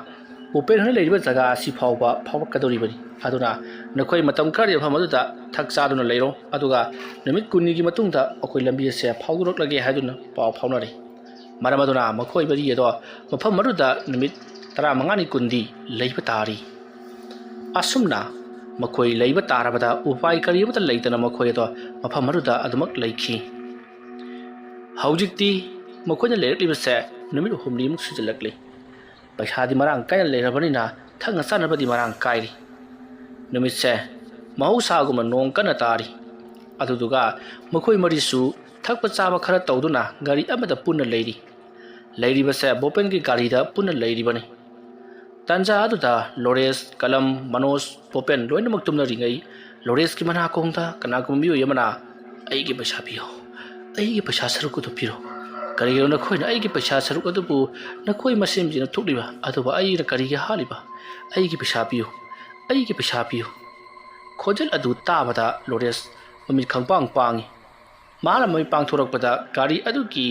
ꯕꯣꯄꯦꯟ ꯍꯣꯏꯅ ꯂꯩꯔꯤꯕ ꯖꯒꯥ ꯑꯁꯤ ꯐꯥꯎꯕ ꯐꯥꯎꯔꯛꯀꯗꯧꯔꯤꯕꯅꯤ꯫ ꯑꯗꯨꯅ ꯅꯈꯣꯏ ꯃꯇꯝ ꯈꯔꯗꯤ ꯃꯐꯝ ꯑꯗꯨꯗ ꯊꯛ ꯆꯥꯗꯨꯅ ꯂꯩꯔꯣ, ꯑꯗꯨꯒ ꯅꯨꯃꯤꯠ ꯀꯨꯟꯅꯤꯒꯤ ꯃꯇꯨꯡꯗ ꯑꯩꯈꯣꯏ ꯂꯝꯕꯤ ꯑꯁꯦ ꯐꯥꯎꯗꯣꯔꯛꯂꯒꯦ" ꯍꯥꯏꯗꯨꯅ ꯄꯥꯎ ꯐꯥꯎꯅꯔꯦ꯫ ꯃꯔꯝ ꯑꯗꯨꯅ ꯃꯈꯣꯏ ꯃꯔꯤ ꯑꯗꯣ ꯃꯐꯝ ꯑꯗꯨꯗ ꯅꯨꯃꯤꯠ ꯇꯔꯥꯃꯉꯥꯅꯤ ꯀꯨꯟꯗꯤ ꯂꯩꯕ ꯇꯥꯔꯤ꯫ ꯑꯁꯨꯝꯅ ꯃꯈꯣꯏ ꯂꯩꯕ ꯇꯥꯔꯕꯗ ꯎꯄꯥꯏ ꯀꯔꯤ ꯑꯃꯠꯇ ꯂꯩꯇꯅ ꯃꯈꯣꯏ ꯑꯗꯣ ꯃꯐꯝ ꯑꯗꯨꯗ ꯑꯗꯨꯃꯛ ꯂꯩꯈꯤ꯫ ꯍꯧꯖꯤꯛꯇꯤ ꯃꯈꯣꯏꯅ ꯂꯩꯔꯛꯂꯤꯕꯁꯦ ꯅꯨꯃꯤꯠ ꯍꯨꯝꯅꯤꯃꯨꯛ ꯁꯨꯖꯤꯜꯂꯛꯂꯤ꯫ ꯄꯩꯁꯥꯗꯤ ꯃꯔꯥꯡ ꯀꯥꯏꯅ ꯂꯩꯔꯕꯅꯤꯅ ꯊꯛꯅ ꯆꯥꯅꯕꯗꯤ ꯃꯔꯥꯡ ꯀꯥꯏꯔꯤ꯫ ꯅꯨꯃꯤꯠꯁꯦ ꯃꯍꯧꯁꯥꯒꯨꯝꯅ ꯅꯣꯡ ꯀꯟꯅ ꯇꯥꯔꯤ꯫ ꯑꯗꯨꯗꯨꯒ ꯃꯈꯣꯏ ꯃꯔꯤꯁꯨ ꯊꯛꯄ ꯆꯥꯕ ꯈꯔ ꯇꯧꯗꯨꯅ ꯒꯥꯔꯤ ꯑꯃꯗ ꯄꯨꯟꯅ ꯂꯩꯔꯤ꯫ ꯂꯩꯔꯤꯕꯁꯦ ꯕꯣꯄꯦꯟꯒꯤ ꯒꯥꯔꯤꯗ ꯄꯨꯟꯅ ꯂꯩꯔꯤꯕꯅꯤ꯫ ꯇꯥꯟꯖꯥ ꯑꯗꯨꯗ ꯂꯣꯔꯦꯁ, ꯀꯂꯝ, ꯃꯅꯣꯖ, ꯕꯣꯄꯦꯟ ꯂꯣꯏꯅꯃꯛ ꯇꯨꯝꯅꯔꯤꯉꯩ ꯂꯣꯔꯦꯁꯀꯤ ꯃꯅꯥꯀꯣꯡꯗ ꯀꯅꯥꯒꯨꯝꯕ ꯃꯤꯑꯣꯏ ꯑꯃꯅ, "ꯑꯩꯒꯤ ꯄꯩꯁꯥ ꯄꯤꯌꯨ, ꯑꯩꯒꯤ ꯄꯩꯁꯥ ꯁꯔꯨꯛ ꯑꯗꯨ ꯄꯤꯔꯣ꯫ ꯀꯔꯤꯒꯤꯅꯣ ꯅꯈꯣꯏꯅ ꯑꯩꯒꯤ ꯄꯩꯁꯥ ꯁꯔꯨꯛ ꯑꯗꯨꯕꯨ ꯅꯈꯣꯏ ꯃꯁꯦꯟꯁꯤꯅ ꯊꯣꯛꯂꯤꯕ, ꯑꯗꯨꯕꯨ ꯑꯩꯅ ꯀꯔꯤꯒꯤ ꯍꯥꯠꯂꯤꯕ? ꯑꯩꯒꯤ ꯄꯩꯁꯥ ꯄꯤꯌꯨ, ꯑꯩꯒꯤ ꯄꯩꯁꯥ ꯄꯤꯌꯨ"꯫ ꯈꯣꯟꯖꯦꯜ ꯑꯗꯨ ꯇꯥꯕꯗ ꯂꯣꯔꯦꯁ ꯃꯃꯤꯠ ꯈꯪꯄꯥꯡ ꯄꯥꯡꯏ꯫ ꯃꯍꯥꯛꯅ ꯃꯃꯤꯠ ꯄꯥꯡꯊꯣꯔꯛꯄꯗ ꯒꯥꯔꯤ ꯑꯗꯨꯒꯤ,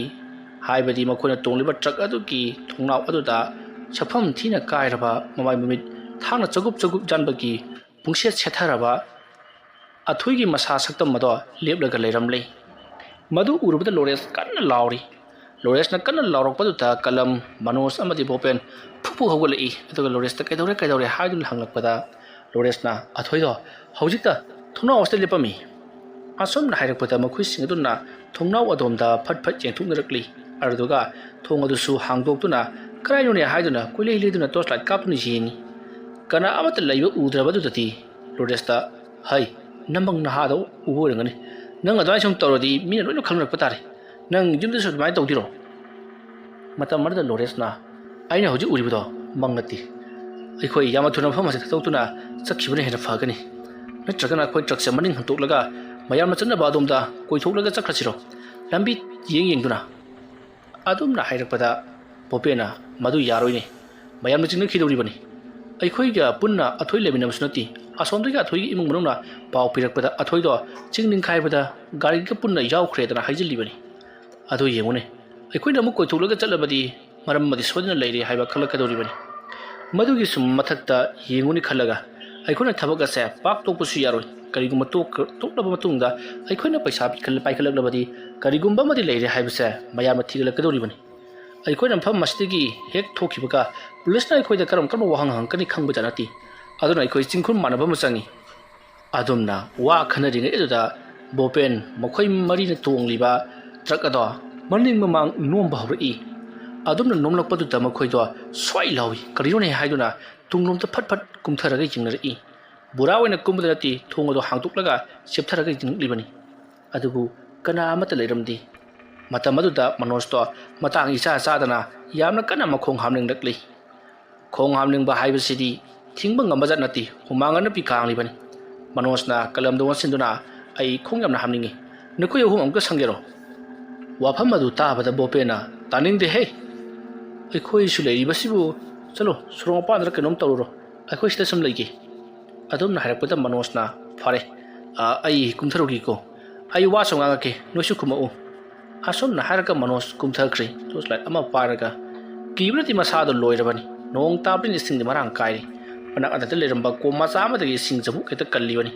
ꯍꯥꯏꯕꯗꯤ ꯃꯈꯣꯏꯅ ꯇꯣꯡꯂꯤꯕ ꯇ꯭ꯔꯛ ꯑꯗꯨꯒꯤ ꯊꯣꯡꯅꯥꯎ ꯑꯗꯨꯗ ꯁꯛꯐꯝ ꯊꯤꯅ ꯀꯥꯏꯔꯕ, ꯃꯃꯥꯏ ꯃꯃꯤꯠ ꯊꯥꯡꯅ ꯆꯒꯨꯞ ꯆꯒꯨꯞ ꯌꯥꯟꯕꯒꯤ ꯄꯨꯡꯁꯦꯠ ꯁꯦꯠꯊꯔꯕ ꯑꯊꯣꯏꯒꯤ ꯃꯁꯥ ꯁꯛꯇꯝ ꯑꯗꯣ ꯂꯦꯞꯂꯒ ꯂꯩꯔꯝꯂꯦ꯫ ꯃꯗꯨ ꯎꯔꯨꯕꯗ ꯂꯣꯔꯦꯁ ꯀꯟꯅ ꯂꯥꯎꯔꯤ꯫ ꯂꯣꯔꯦꯁꯅ ꯀꯟꯅ ꯂꯥꯎꯔꯛꯄꯗꯨꯗ ꯀꯂꯝ, ꯃꯅꯣꯖ ꯑꯃꯗꯤ ꯕꯣꯄꯦꯟ ꯐꯨꯛ ꯐꯨꯛ ꯍꯧꯒꯠꯂꯛꯏ꯫ ꯑꯗꯨꯒ ꯂꯣꯔꯦꯁꯇ "ꯀꯩꯗꯧꯔꯦ, ꯀꯩꯗꯧꯔꯦ?" ꯍꯥꯏꯗꯨꯅ ꯍꯪꯂꯛꯄꯗ ꯂꯣꯔꯦꯁꯅ, "ꯑꯊꯣꯏꯗꯣ ꯍꯧꯖꯤꯛꯇ ꯊꯣꯡꯅꯥꯎ ꯑꯁꯤꯗ ꯂꯦꯞꯄꯝꯃꯤ"꯫ ꯑꯁꯨꯝꯅ ꯍꯥꯏꯔꯛꯄꯗ ꯃꯈꯣꯏꯁꯤꯡ ꯑꯗꯨꯅ ꯊꯣꯡꯅꯥꯎ ꯑꯗꯣꯝꯗ ꯐꯠ ꯐꯠ ꯌꯦꯡꯊꯣꯛꯅꯔꯛꯂꯤ꯫ ꯑꯗꯨꯗꯨꯒ ꯊꯣꯡ ꯑꯗꯨꯁꯨ ꯍꯥꯡꯗꯣꯛꯇꯨꯅ "ꯀꯗꯥꯏꯅꯣꯅꯦ?" ꯍꯥꯏꯗꯨꯅ ꯀꯣꯏꯂꯩ ꯂꯩꯗꯨꯅ ꯇꯣꯔꯆ ꯂꯥꯏꯠ ꯀꯥꯞꯇꯨꯅ ꯌꯦꯡꯉꯤ꯫ ꯀꯅꯥ ꯑꯃꯠꯇ ꯂꯩꯕ ꯎꯗ꯭ꯔꯕꯗꯨꯗꯗꯤ ꯂꯣꯔꯦꯁꯇ, "ꯍꯩ, ꯅꯃꯪ ꯅꯍꯥꯗ ꯎꯕ ꯑꯣꯏꯔꯝꯒꯅꯤ꯫ ꯅꯪ ꯑꯗꯨꯃꯥꯏꯅ ꯁꯨꯝ ꯇꯧꯔꯗꯤ ꯃꯤꯅ ꯂꯣꯏꯅ ꯈꯪꯅꯔꯛꯄ ꯇꯥꯔꯦ꯫ ꯅꯪ ꯌꯨꯝꯗꯁꯨ ꯑꯗꯨꯃꯥꯏꯅ ꯇꯧꯗꯣꯏꯔꯣ?" ꯃꯇꯝ ꯑꯃꯗ ꯂꯣꯔꯦꯁꯅ, "ꯑꯩꯅ ꯍꯧꯖꯤꯛ ꯎꯔꯤꯕꯗꯣ ꯃꯪ ꯅꯠꯇꯦ꯫ ꯑꯩꯈꯣꯏ ꯌꯥꯝꯅ ꯊꯨꯅ ꯃꯐꯝ ꯑꯁꯤ ꯊꯥꯗꯣꯛꯇꯨꯅ ꯆꯠꯈꯤꯕꯅ ꯍꯦꯟꯅ ꯐꯒꯅꯤ꯫ ꯅꯠꯇ꯭ꯔꯒꯅ ꯑꯩꯈꯣꯏ ꯇ꯭ꯔꯛꯁꯦ ꯃꯅꯤꯡ ꯍꯟꯗꯣꯛꯂꯒ ꯃꯌꯥꯝꯅ ꯆꯠꯅꯕ ꯑꯗꯣꯝꯗ ꯀꯣꯏꯊꯣꯛꯂꯒ ꯆꯠꯈ꯭ꯔꯁꯤꯔꯣ? ꯂꯝꯕꯤ ꯌꯦꯡ ꯌꯦꯡꯗꯨꯅ"꯫ ꯑꯗꯨꯝꯅ ꯍꯥꯏꯔꯛꯄꯗ ꯕꯣꯄꯦꯟꯅ, "ꯃꯗꯨ ꯌꯥꯔꯣꯏꯅꯦ꯫ ꯃꯌꯥꯝꯅ ꯆꯤꯡꯅꯈꯤꯗꯧꯔꯤꯕꯅꯤ꯫ ꯑꯩꯈꯣꯏꯒ ꯄꯨꯟꯅ ꯑꯊꯣꯏ ꯂꯩꯃꯤꯟꯅꯕꯁꯨ ꯅꯠꯇꯦ꯫ ꯑꯁꯣꯝꯗꯒꯤ ꯑꯊꯣꯏꯒꯤ ꯏꯃꯨꯡ ꯃꯅꯨꯡꯅ ꯄꯥꯎ ꯄꯤꯔꯛꯄꯗ ꯑꯊꯣꯏꯗꯣ ꯆꯤꯡ ꯅꯤꯡꯈꯥꯏꯕꯗ ꯒꯥꯔꯤꯒ ꯄꯨꯟꯅ ꯌꯥꯎꯈ꯭ꯔꯦꯗꯅ ꯍꯥꯏꯖꯤꯜꯂꯤꯕꯅꯤ꯫ ꯑꯗꯨ ꯌꯦꯡꯉꯨꯅꯦ, ꯑꯩꯈꯣꯏꯅ ꯑꯃꯨꯛ ꯀꯣꯏꯊꯣꯛꯂꯒ ꯆꯠꯂꯕꯗꯤ ꯃꯔꯝ ꯑꯃꯗꯤ ꯁꯣꯏꯗꯅ ꯂꯩꯔꯦ ꯍꯥꯏꯕ ꯈꯪꯂꯛꯀꯗꯧꯔꯤꯕꯅꯤ꯫ ꯃꯗꯨꯒꯤ ꯁꯨꯝ ꯃꯊꯛꯇ ꯌꯦꯡꯉꯨꯅꯤ ꯈꯜꯂꯒ ꯑꯩꯈꯣꯏꯅ ꯊꯕꯛ ꯑꯁꯦ ꯄꯥꯛ ꯇꯣꯛꯄꯁꯨ ꯌꯥꯔꯣꯏ꯫ ꯀꯔꯤꯒꯨꯝꯕ ꯇꯣꯛꯈ꯭ꯔ-, ꯇꯣꯛꯂꯕ ꯃꯇꯨꯡꯗ ꯑꯩꯈꯣꯏꯅ ꯄꯩꯁꯥ ꯄꯤꯈꯠꯂ-, ꯄꯥꯏꯈꯠꯂꯛꯂꯕꯗꯤ ꯀꯔꯤꯒꯨꯝꯕ ꯑꯃꯗꯤ ꯂꯩꯔꯦ ꯍꯥꯏꯕꯁꯦ ꯃꯌꯥꯝꯅ ꯊꯤꯒꯠꯂꯛꯀꯗꯧꯔꯤꯕꯅꯤ꯫ ꯑꯩꯈꯣꯏꯅ ꯃꯐꯝ ꯑꯁꯤꯗꯒꯤ ꯍꯦꯛ ꯊꯣꯛꯈꯤꯕꯒ ꯄꯨꯂꯤꯁꯅ ꯑꯩꯈꯣꯏꯗ ꯀꯔꯝ ꯀꯔꯝꯕ ꯋꯥꯍꯪ ꯍꯪꯉꯛꯀꯅꯤ ꯈꯪꯕꯗ ꯅꯠꯇꯦ꯫ ꯑꯗꯨꯅ ꯑꯩꯈꯣꯏ ꯆꯤꯡꯈꯨꯝ ꯃꯥꯟꯅꯕ ꯑꯃ ꯆꯪꯏ꯫ ꯑꯗꯨꯝꯅ ꯋꯥ ꯈꯟꯅꯔꯤꯉꯩ ꯑꯗꯨꯗ ꯕꯣꯄꯦꯟ ꯃꯈꯣꯏ ꯃꯔꯤꯅ ꯇꯣꯡꯂꯤꯕ ꯇ꯭ꯔꯛ ꯑꯗꯣ ꯃꯅꯤꯡ ꯃꯃꯥꯡ ꯅꯣꯝꯕ ꯍꯧꯔꯛꯏ꯫ ꯑꯗꯨꯝꯅ ꯅꯣꯝꯂꯛꯄꯗꯨꯗ ꯃꯈꯣꯏꯗꯣ ꯁ꯭ꯋꯥꯏ ꯂꯥꯎꯏ, ꯀꯔꯤꯅꯣꯅꯦ ꯍꯥꯏꯗꯨꯅ ꯇꯨꯡꯂꯣꯝꯗ ꯐꯠ ꯐꯠ ꯀꯨꯝꯊꯔꯒ ꯌꯦꯡꯅꯔꯛꯏ꯫ ꯕꯣꯔꯥ ꯑꯣꯏꯅ ꯀꯨꯝꯕꯗ ꯅꯠꯇꯦ, ꯊꯣꯡ ꯑꯗꯨ ꯍꯥꯡꯗꯣꯛꯂꯒ ꯆꯦꯞꯊꯔꯒ ꯌꯦꯡꯂꯛꯂꯤꯕꯅꯤ꯫ ꯑꯗꯨꯕꯨ ꯀꯅꯥ ꯑꯃꯠꯇ ꯂꯩꯔꯝꯗꯦ꯫ ꯃꯇꯝ ꯑꯗꯨꯗ ꯃꯅꯣꯖꯇꯣ ꯃꯇꯥꯡ ꯏꯆꯥ ꯆꯥꯗꯅ ꯌꯥꯝꯅ ꯀꯟꯅ ꯃꯈꯣꯡ ꯍꯥꯝꯅꯤꯡꯂꯛꯂꯤ꯫ ꯈꯣꯡ ꯍꯥꯝꯅꯤꯡꯕ ꯍꯥꯏꯕꯁꯤꯗꯤ ꯊꯤꯡꯕ ꯉꯝꯕꯖꯥꯠ ꯅꯠꯇꯦ, ꯍꯨꯃꯥꯡ ꯑꯅꯞꯄꯤ ꯀꯥꯡꯂꯤꯕꯅꯤ꯫ ꯃꯅꯣꯖꯅ ꯀꯂꯝꯗꯨ ꯑꯣꯟꯁꯤꯟꯗꯨꯅ, "ꯑꯩ ꯈꯣꯡ ꯌꯥꯝꯅ ꯍꯥꯝꯅꯤꯡꯏ, ꯅꯈꯣꯏ ꯑꯍꯨꯝ ꯑꯃꯨꯛꯇ ꯁꯪꯒꯦꯔꯣ?" ꯋꯥꯐꯝ ꯑꯗꯨ ꯇꯥꯕꯗ ꯕꯣꯄꯦꯅ, "ꯇꯥꯅꯤꯡꯗꯦꯍꯦ, ꯑꯩꯈꯣꯏꯁꯨ ꯂꯩꯔꯤꯕꯁꯤꯕꯨ, ꯆꯠꯂꯣ, ꯁꯣꯔꯣꯛ ꯃꯄꯥꯟꯗ ꯀꯩꯅꯣꯝ ꯇꯧꯔꯨꯔꯣ, ꯑꯩꯈꯣꯏ ꯁꯤꯗ ꯁꯨꯝ ꯂꯩꯒꯦ"꯫ ꯑꯗꯨꯝꯅ ꯍꯥꯏꯔꯛꯄꯗ ꯃꯅꯣꯖꯅ, "ꯐꯔꯦ, ꯑ, ꯑꯩ ꯀꯨꯝꯊꯔꯨꯒꯦꯀꯣ, ꯑꯩ ꯋꯥꯁꯨ ꯉꯥꯡꯉꯛꯀꯦ, ꯅꯣꯏꯁꯨ ꯈꯨꯝꯃꯛꯎ"꯫ ꯑꯁꯨꯝꯅ ꯍꯥꯏꯔꯒ ꯃꯅꯣꯖ ꯀꯨꯝꯊꯈ꯭ꯔꯦ, ꯇꯣꯔꯆ ꯂꯥꯏꯠ ꯑꯃ ꯄꯥꯏꯔꯒ꯫ ꯀꯤꯕꯅꯗꯤ ꯃꯁꯥꯗꯣ ꯂꯣꯏꯔꯕꯅꯤ꯫ ꯅꯣꯡ ꯇꯥꯕꯅꯤꯅ ꯏꯁꯤꯡꯗꯤ ꯃꯔꯥꯡ ꯀꯥꯏꯔꯦ꯫ ꯃꯅꯥꯛ ꯅꯛꯇ ꯂꯩꯔꯝꯕ ꯀꯣꯝ ꯃꯆꯥ ꯑꯃꯗꯒꯤ ꯏꯁꯤꯡ ꯆꯕꯨꯛ ꯍꯦꯛꯇ ꯀꯜꯂꯤꯕꯅꯤ꯫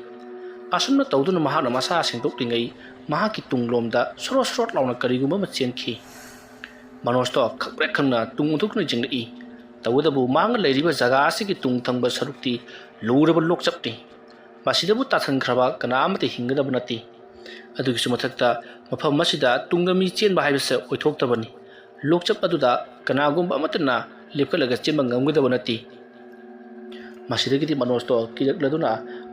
ꯑꯁꯨꯝꯅ ꯇꯧꯗꯨꯅ ꯃꯍꯥꯛꯅ ꯃꯁꯥ ꯁꯦꯡꯗꯣꯛꯂꯤꯉꯩ, ꯃꯍꯥꯛꯀꯤ ꯇꯨꯡꯂꯣꯝꯗ ꯁꯣꯔꯣꯠ ꯁꯣꯔꯣꯠ ꯂꯥꯎꯅ ꯀꯔꯤꯒꯨꯝꯕ ꯑꯃ ꯆꯦꯟꯈꯤ꯫ ꯃꯅꯣꯖꯇꯣ ꯈꯪꯄ꯭ꯔꯦꯛ ꯈꯪꯅ ꯇꯨꯡ ꯑꯣꯟꯊꯣꯛꯇꯨꯅ ꯌꯦꯡꯂꯛꯏ꯫ ꯇꯧꯕꯇꯕꯨ ꯃꯍꯥꯛꯅ ꯂꯩꯔꯤꯕ ꯖꯒꯥ ꯑꯁꯤꯒꯤ ꯇꯨꯡ ꯊꯪꯕ ꯁꯔꯨꯛꯇꯤ ꯂꯨꯔꯕ ꯂꯣꯛꯆꯞꯅꯤ꯫ ꯃꯁꯤꯗꯕꯨ ꯇꯥꯁꯟꯈ꯭ꯔꯕ ꯀꯅꯥ ꯑꯃꯠꯇ ꯍꯤꯡꯒꯗꯕ ꯅꯠꯇꯦ꯫ ꯑꯗꯨꯒꯤꯁꯨ ꯃꯊꯛꯇ ꯃꯐꯝ ꯑꯁꯤꯗ ꯇꯨꯡꯗ ꯃꯤ ꯆꯦꯟꯕ ꯍꯥꯏꯕꯁꯦ ꯑꯣꯏꯊꯣꯛꯇꯕꯅꯤ꯫ ꯂꯣꯛꯆꯞ ꯑꯗꯨꯗ ꯀꯅꯥꯒꯨꯝꯕ ꯑꯃꯠꯇꯅ ꯂꯦꯞꯈꯠꯂꯒ ꯆꯦꯟꯕ ꯉꯝꯒꯗꯕ ꯅꯠꯇꯦ꯫ ꯃꯁꯤꯗꯒꯤꯗꯤ ꯃꯅꯣꯖꯇꯣ ꯀꯤꯔꯛꯂꯗꯨꯅ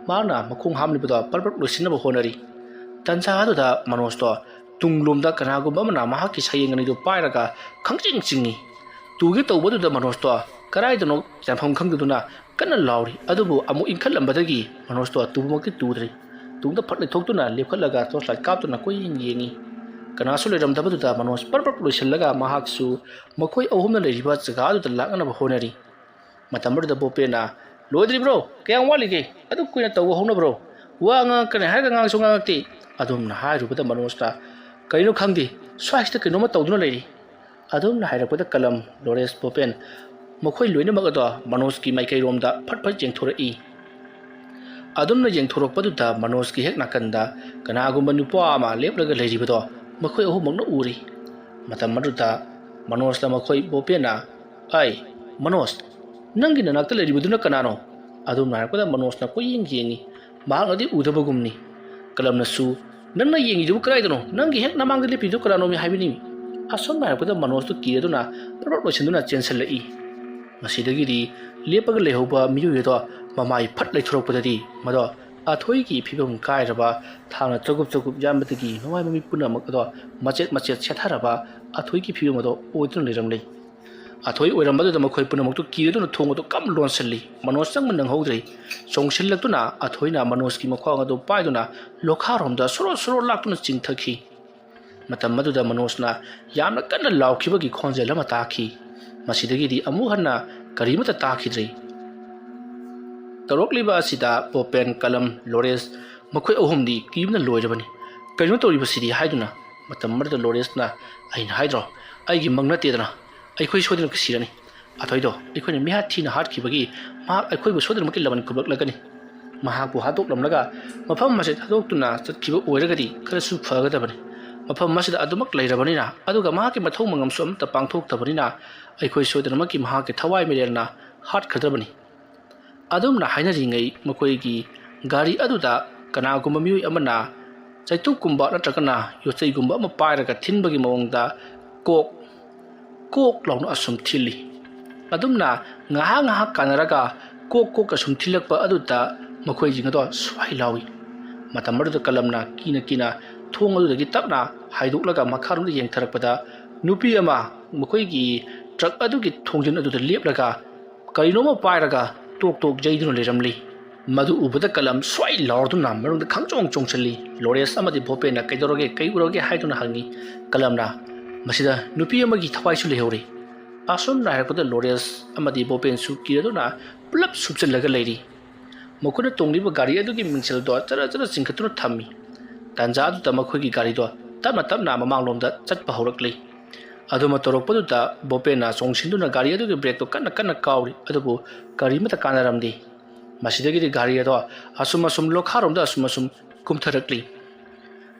ꯃꯍꯥꯛꯅ ꯃꯈꯣꯡ ꯍꯥꯝꯂꯤꯕꯗꯣ ꯄꯔꯞ ꯄꯔꯞ ꯂꯣꯏꯁꯤꯟꯅꯕ ꯍꯣꯠꯅꯔꯤ꯫ ꯇꯟꯖꯥ ꯑꯗꯨꯗ ꯃꯅꯣꯖꯇꯣ ꯇꯨꯡꯂꯣꯝꯗ ꯀꯅꯥꯒꯨꯝꯕ ꯑꯃꯅ ꯃꯍꯥꯛꯀꯤ ꯁꯌꯦꯡ ꯑꯅꯤꯗꯨ ꯄꯥꯏꯔꯒ ꯈꯪꯆꯤꯡ ꯆꯤꯡꯏ꯫ ꯇꯨꯒꯦ ꯇꯧꯕꯗꯨꯗ ꯃꯅꯣꯖꯇꯣ ꯀꯗꯥꯏꯗꯅꯣ ꯆꯦꯟꯐꯝ ꯈꯪꯗꯗꯨꯅ ꯀꯟꯅ ꯂꯥꯎꯔꯤ꯫ ꯑꯗꯨꯕꯨ ꯑꯃꯨꯛ ꯏꯟꯈꯠꯂꯝꯕꯗꯒꯤ ꯃꯅꯣꯖꯇꯣ ꯇꯨꯕꯃꯛꯇꯤ ꯇꯨꯗ꯭ꯔꯤ꯫ ꯇꯨꯡꯗ ꯐꯠ ꯂꯩꯊꯣꯛꯇꯨꯅ ꯂꯦꯞꯈꯠꯂꯒ ꯇꯣꯔꯆ ꯂꯥꯏꯠ ꯀꯥꯞꯇꯨꯅ ꯀꯣꯏꯌꯦꯡ ꯌꯦꯡꯏ꯫ ꯀꯅꯥꯁꯨ ꯂꯩꯔꯝꯗꯕꯗꯨꯗ ꯃꯅꯣꯖ ꯄꯔꯞ ꯄꯔꯞ ꯂꯣꯏꯁꯤꯜꯂꯒ ꯃꯍꯥꯛꯁꯨ ꯃꯈꯣꯏ ꯑꯍꯨꯝꯅ ꯂꯩꯔꯤꯕ ꯖꯒꯥꯗꯨꯗ ꯂꯥꯛꯅꯅꯕ ꯍꯣꯠꯅꯔꯤ꯫ ꯃꯇꯝ ꯑꯗꯨꯗ ꯕꯣꯄꯦꯅ, "ꯂꯣꯏꯗ꯭ꯔꯤꯕ꯭ꯔꯣ? ꯀꯌꯥꯝ ꯋꯥꯠꯂꯤꯒꯦ? ꯑꯗꯨꯛ ꯀꯨꯏꯅ ꯇꯧꯕ ꯍꯧꯅꯕ꯭ꯔꯣ? ꯋꯥ ꯉꯥꯡꯉꯛꯀꯅꯤ ꯍꯥꯏꯔꯒ ꯉꯥꯡꯁꯨ ꯉꯥꯡꯉꯛꯇꯦ"꯫ ꯑꯗꯨꯝꯅ ꯍꯥꯏꯔꯨꯕꯗ ꯃꯅꯣꯖꯅ, "ꯀꯔꯤꯅꯣ ꯈꯪꯗꯦ, ꯁ꯭ꯋꯥꯏꯁꯤꯗ ꯀꯩꯅꯣꯝꯃ ꯇꯧꯗꯨꯅ ꯂꯩꯔꯤ"꯫ ꯑꯗꯨꯝꯅ ꯍꯥꯏꯔꯛꯄꯗ ꯀꯂꯝ, ꯂꯣꯔꯦꯟꯁ, ꯕꯣꯄꯦꯟ ꯃꯈꯣꯏ ꯂꯣꯏꯅꯃꯛ ꯑꯗꯣ ꯃꯅꯣꯖꯀꯤ ꯃꯥꯏꯀꯩꯔꯣꯝꯗ ꯐꯠ ꯐꯠ ꯌꯦꯡꯊꯣꯔꯛꯏ꯫ ꯑꯗꯨꯝꯅ ꯌꯦꯡꯊꯣꯔꯛꯄꯗꯨꯗ ꯃꯅꯣꯖꯀꯤ ꯍꯦꯛ ꯅꯥꯀꯟꯗ ꯀꯅꯥꯒꯨꯝꯕ ꯅꯨꯄꯥ ꯑꯃ ꯂꯦꯞꯂꯒ ꯂꯩꯔꯤꯕꯗꯣ ꯃꯈꯣꯏ ꯑꯍꯨꯝꯃꯛꯅ ꯎꯔꯤ꯫ ꯃꯇꯝ ꯑꯗꯨꯗ ꯃꯅꯣꯖꯅ ꯃꯈꯣꯏ ꯕꯣꯄꯦꯟꯅ, "ꯑꯩ, ꯃꯅꯣꯖ, ꯅꯪꯒꯤ ꯅꯅꯥꯛꯇ ꯂꯩꯔꯤꯕꯗꯨꯅ ꯀꯅꯥꯅꯣ?" ꯑꯗꯨꯝꯅ ꯍꯥꯏꯔꯛꯄꯗ ꯃꯅꯣꯖꯅ ꯀꯣꯏꯌꯦꯡ ꯌꯦꯡꯉꯤ꯫ ꯃꯍꯥꯛꯅꯗꯤ ꯎꯗꯕꯒꯨꯝꯅꯤ꯫ ꯀꯂꯝꯅꯁꯨ, "ꯅꯪꯅ ꯌꯦꯡꯉꯤꯗꯨꯕꯨ ꯀꯗꯥꯏꯗꯅꯣ? ꯅꯪꯒꯤ ꯍꯦꯛ ꯅꯃꯥꯡꯗ ꯂꯦꯞꯄꯤꯗꯨ ꯀꯅꯥꯅꯣꯃꯤ ꯍꯥꯏꯕꯅꯤ?" ꯑꯁꯨꯝꯅ ꯍꯥꯏꯔꯛꯄꯗ ꯃꯅꯣꯖꯇꯨ ꯀꯤꯔꯗꯨꯅ ꯄ꯭ꯔꯞ ꯂꯣꯏꯁꯤꯟꯗꯨꯅ ꯆꯦꯟꯁꯤꯜꯂꯛꯏ꯫ ꯃꯁꯤꯗꯒꯤꯗꯤ ꯂꯦꯞꯄꯒ ꯂꯩꯍꯧꯕ ꯃꯤꯑꯣꯏ ꯑꯗꯣ ꯃꯃꯥꯏ ꯐꯠ ꯂꯩꯊꯣꯔꯛꯄꯗꯗꯤ ꯃꯗꯣ ꯑꯊꯣꯏꯒꯤ ꯐꯤꯕꯝ ꯀꯥꯏꯔꯕ, ꯊꯥꯡꯅ ꯆꯒꯨꯞ ꯆꯒꯨꯞ ꯌꯥꯟꯕꯗꯒꯤ ꯃꯃꯥꯏ ꯃꯃꯤꯠ ꯄꯨꯝꯅꯃꯛ ꯑꯗꯣ ꯃꯆꯦꯠ ꯃꯆꯦꯠ ꯁꯦꯠꯊꯔꯕ ꯑꯊꯣꯏꯒꯤ ꯐꯤꯕꯝ ꯑꯗꯣ ꯑꯣꯏꯗꯨꯅ ꯂꯩꯔꯝꯂꯦ꯫ ꯑꯊꯣꯏ ꯑꯣꯏꯔꯝꯕꯗꯨꯗ ꯃꯈꯣꯏ ꯄꯨꯝꯅꯃꯛꯇꯨ ꯀꯤꯔꯗꯨꯅ ꯊꯣꯡ ꯑꯗꯨ ꯀꯝ ꯂꯣꯟꯁꯤꯜꯂꯤ꯫ ꯃꯅꯣꯖ ꯆꯪꯕ ꯅꯪꯍꯧꯗ꯭ꯔꯦ꯫ ꯆꯣꯡꯁꯤꯜꯂꯛꯇꯨꯅ ꯑꯊꯣꯏꯅ ꯃꯅꯣꯖꯀꯤ ꯃꯈ꯭ꯋꯥꯡ ꯑꯗꯨ ꯄꯥꯏꯗꯨꯅ ꯂꯣꯈꯥꯔꯣꯝꯗ ꯁꯣꯔꯣ ꯁꯣꯔꯣ ꯂꯥꯛꯇꯨꯅ ꯆꯤꯡꯊꯈꯤ꯫ ꯃꯇꯝ ꯑꯗꯨꯗ ꯃꯅꯣꯖꯅ ꯌꯥꯝꯅ ꯀꯟꯅ ꯂꯥꯎꯈꯤꯕꯒꯤ ꯈꯣꯟꯖꯦꯜ ꯑꯃ ꯇꯥꯈꯤ꯫ ꯃꯁꯤꯗꯒꯤꯗꯤ ꯑꯃꯨꯛ ꯍꯟꯅ ꯀꯔꯤꯃꯠꯇ ꯇꯥꯈꯤꯗ꯭ꯔꯦ꯫ ꯇꯧꯔꯛꯂꯤꯕ ꯑꯁꯤꯗ ꯕꯣꯄꯦꯟ, ꯀꯂꯝ, ꯂꯣꯔꯦꯟꯁ ꯃꯈꯣꯏ ꯑꯍꯨꯝꯗꯤ ꯀꯤꯕꯅ ꯂꯣꯏꯔꯕꯅꯤ꯫ "ꯀꯔꯤꯅꯣ ꯇꯧꯔꯤꯕꯁꯤꯗꯤ?" ꯍꯥꯏꯗꯨꯅ ꯃꯇꯝ ꯑꯃꯗ ꯂꯣꯔꯦꯟꯁꯅ, "ꯑꯩꯅ ꯍꯥꯏꯗ꯭ꯔꯣ, ꯑꯩꯒꯤ ꯃꯪ ꯅꯠꯇꯦꯗꯅ, ꯑꯩꯈꯣꯏ ꯁꯣꯏꯗꯅ ꯁꯤꯔꯅꯤ꯫ ꯑꯊꯣꯏꯗꯣ ꯑꯩꯈꯣꯏꯅ ꯃꯤꯍꯥꯠ ꯊꯤꯅ ꯍꯥꯠꯈꯤꯕꯒꯤ ꯃꯍꯥꯛ ꯑꯩꯈꯣꯏꯕꯨ ꯁꯣꯏꯗꯅꯃꯛꯀꯤ ꯂꯃꯟ ꯈꯨꯝꯂꯛꯂꯒꯅꯤ꯫ ꯃꯍꯥꯛꯄꯨ ꯍꯥꯠꯇꯣꯛꯂꯝꯂꯒ ꯃꯐꯝ ꯑꯁꯤꯗ ꯊꯥꯗꯣꯛꯇꯨꯅ ꯆꯠꯈꯤꯕ ꯑꯣꯏꯔꯒꯗꯤ ꯈꯔꯁꯨ ꯐꯒꯗꯕꯅꯤ꯫ ꯃꯐꯝ ꯑꯁꯤꯗ ꯑꯗꯨꯃꯛ ꯂꯩꯔꯕꯅꯤꯅ, ꯑꯗꯨꯒ ꯃꯍꯥꯛꯀꯤ ꯃꯊꯧ ꯃꯉꯝꯁꯨ ꯑꯃꯠꯇ ꯄꯥꯡꯊꯣꯛꯇꯕꯅꯤꯅ, ꯑꯩꯈꯣꯏ ꯁꯣꯏꯗꯅꯃꯛꯀꯤ ꯃꯍꯥꯛꯀꯤ ꯊꯋꯥꯏ ꯃꯤꯔꯦꯜꯅ ꯍꯥꯠꯀꯗꯕꯅꯤ꯫" ꯑꯗꯨꯝꯅ ꯍꯥꯏꯅꯔꯤꯉꯩ ꯃꯈꯣꯏꯒꯤ ꯒꯥꯔꯤ ꯑꯗꯨꯗ ꯀꯅꯥꯒꯨꯝꯕ ꯃꯤꯑꯣꯏ ꯑꯃꯅ ꯆꯩꯇꯨꯞꯀꯨꯝꯕ ꯅꯠꯇ꯭ꯔꯒꯅ ꯌꯣꯠꯆꯩꯒꯨꯝꯕ ꯑꯃ ꯄꯥꯏꯔꯒ ꯊꯤꯟꯕꯒꯤ ꯃꯑꯣꯡꯗ ꯀꯣꯛ, ꯀꯣꯛ ꯂꯥꯎꯅ ꯑꯁꯨꯝ ꯊꯤꯜꯂꯤ꯫ ꯑꯗꯨꯝꯅ ꯉꯥꯏꯍꯥꯛ ꯉꯥꯏꯍꯥꯛ ꯀꯥꯟꯅꯔꯒ ꯀꯣꯛ ꯀꯣꯛ ꯑꯁꯨꯝ ꯊꯤꯜꯂꯛꯄ ꯑꯗꯨꯗ ꯃꯈꯣꯏꯁꯤꯡ ꯑꯗꯣ ꯁ꯭ꯋꯥꯏ ꯂꯥꯎꯏ꯫ ꯃꯇꯝ ꯑꯗꯨꯗ ꯀꯂꯝꯅ ꯀꯤꯅ ꯀꯤꯅ ꯊꯣꯡ ꯑꯗꯨꯗꯒꯤ ꯇꯞꯅ ꯍꯥꯏꯗꯣꯛꯂꯒ ꯃꯈꯥꯔꯣꯝꯗ ꯌꯦꯡꯊꯔꯛꯄꯗ ꯅꯨꯄꯤ ꯑꯃ ꯃꯈꯣꯏꯒꯤ ꯇ꯭ꯔꯛ ꯑꯗꯨꯒꯤ ꯊꯣꯡꯖꯤꯟ ꯑꯗꯨꯗ ꯂꯦꯞꯂꯒ ꯀꯔꯤꯅꯣꯃ ꯄꯥꯏꯔꯒ ꯇꯣꯛ ꯇꯣꯛ ꯌꯩꯗꯨꯅ ꯂꯩꯔꯝꯂꯤ꯫ ꯃꯗꯨ ꯎꯕꯗ ꯀꯂꯝ ꯁ꯭ꯋꯥꯏ ꯂꯥꯎꯔꯗꯨꯅ ꯃꯅꯨꯡꯗ ꯈꯪꯆꯣꯡ ꯆꯣꯡꯁꯤꯜꯂꯤ꯫ ꯂꯣꯔꯦꯟꯁ ꯑꯃꯗꯤ ꯕꯣꯄꯦꯟꯅ "ꯀꯩꯗꯧꯔꯒꯦ, ꯀꯩ ꯎꯔꯒꯦ?" ꯍꯥꯏꯗꯨꯅ ꯍꯪꯉꯤ꯫ ꯀꯂꯝꯅ, "ꯃꯁꯤꯗ ꯅꯨꯄꯤ ꯑꯃꯒꯤ ꯊꯋꯥꯏꯁꯨ ꯂꯩꯍꯧꯔꯤ꯫" ꯑꯁꯨꯝꯅ ꯍꯥꯏꯔꯛꯄꯗ ꯂꯣꯔꯦꯟꯁ ꯑꯃꯗꯤ ꯕꯣꯄꯦꯟꯁꯨ ꯀꯤꯔꯗꯨꯅ ꯄꯨꯂꯞ ꯁꯨꯞꯆꯜꯂꯒ ꯂꯩꯔꯤ꯫ ꯃꯈꯣꯏꯅ ꯇꯣꯡꯂꯤꯕ ꯒꯥꯔꯤ ꯑꯗꯨꯒꯤ ꯃꯤꯡꯁꯦꯜꯗꯣ ꯆꯔ ꯆꯔ ꯆꯤꯡꯈꯠꯇꯨꯅ ꯊꯝꯃꯤ꯫ ꯇꯥꯟꯖꯥ ꯑꯗꯨꯗ ꯃꯈꯣꯏꯒꯤ ꯒꯥꯔꯤꯗꯣ ꯇꯞꯅ ꯇꯞꯅ ꯃꯃꯥꯡꯂꯣꯝꯗ ꯆꯠꯄ ꯍꯧꯔꯛꯂꯤ꯫ ꯑꯗꯨꯃ ꯇꯧꯔꯛꯄꯗꯨꯗ ꯕꯣꯄꯦꯟꯅ ꯆꯣꯡꯁꯤꯟꯗꯨꯅ ꯒꯥꯔꯤ ꯑꯗꯨꯒꯤ ꯕ꯭ꯔꯦꯛꯇꯣ ꯀꯟꯅ ꯀꯟꯅ ꯀꯥꯎꯔꯤ, ꯑꯗꯨꯕꯨ ꯀꯔꯤꯃꯠꯇ ꯀꯥꯟꯅꯔꯝꯗꯦ꯫ ꯃꯁꯤꯗꯒꯤꯗꯤ ꯒꯥꯔꯤ ꯑꯗꯣ ꯑꯁꯨꯝ ꯑꯁꯨꯝ ꯂꯣꯈꯥꯔꯣꯝꯗ ꯑꯁꯨꯝ ꯑꯁꯨꯝ ꯀꯨꯝꯊꯔꯛꯂꯤ꯫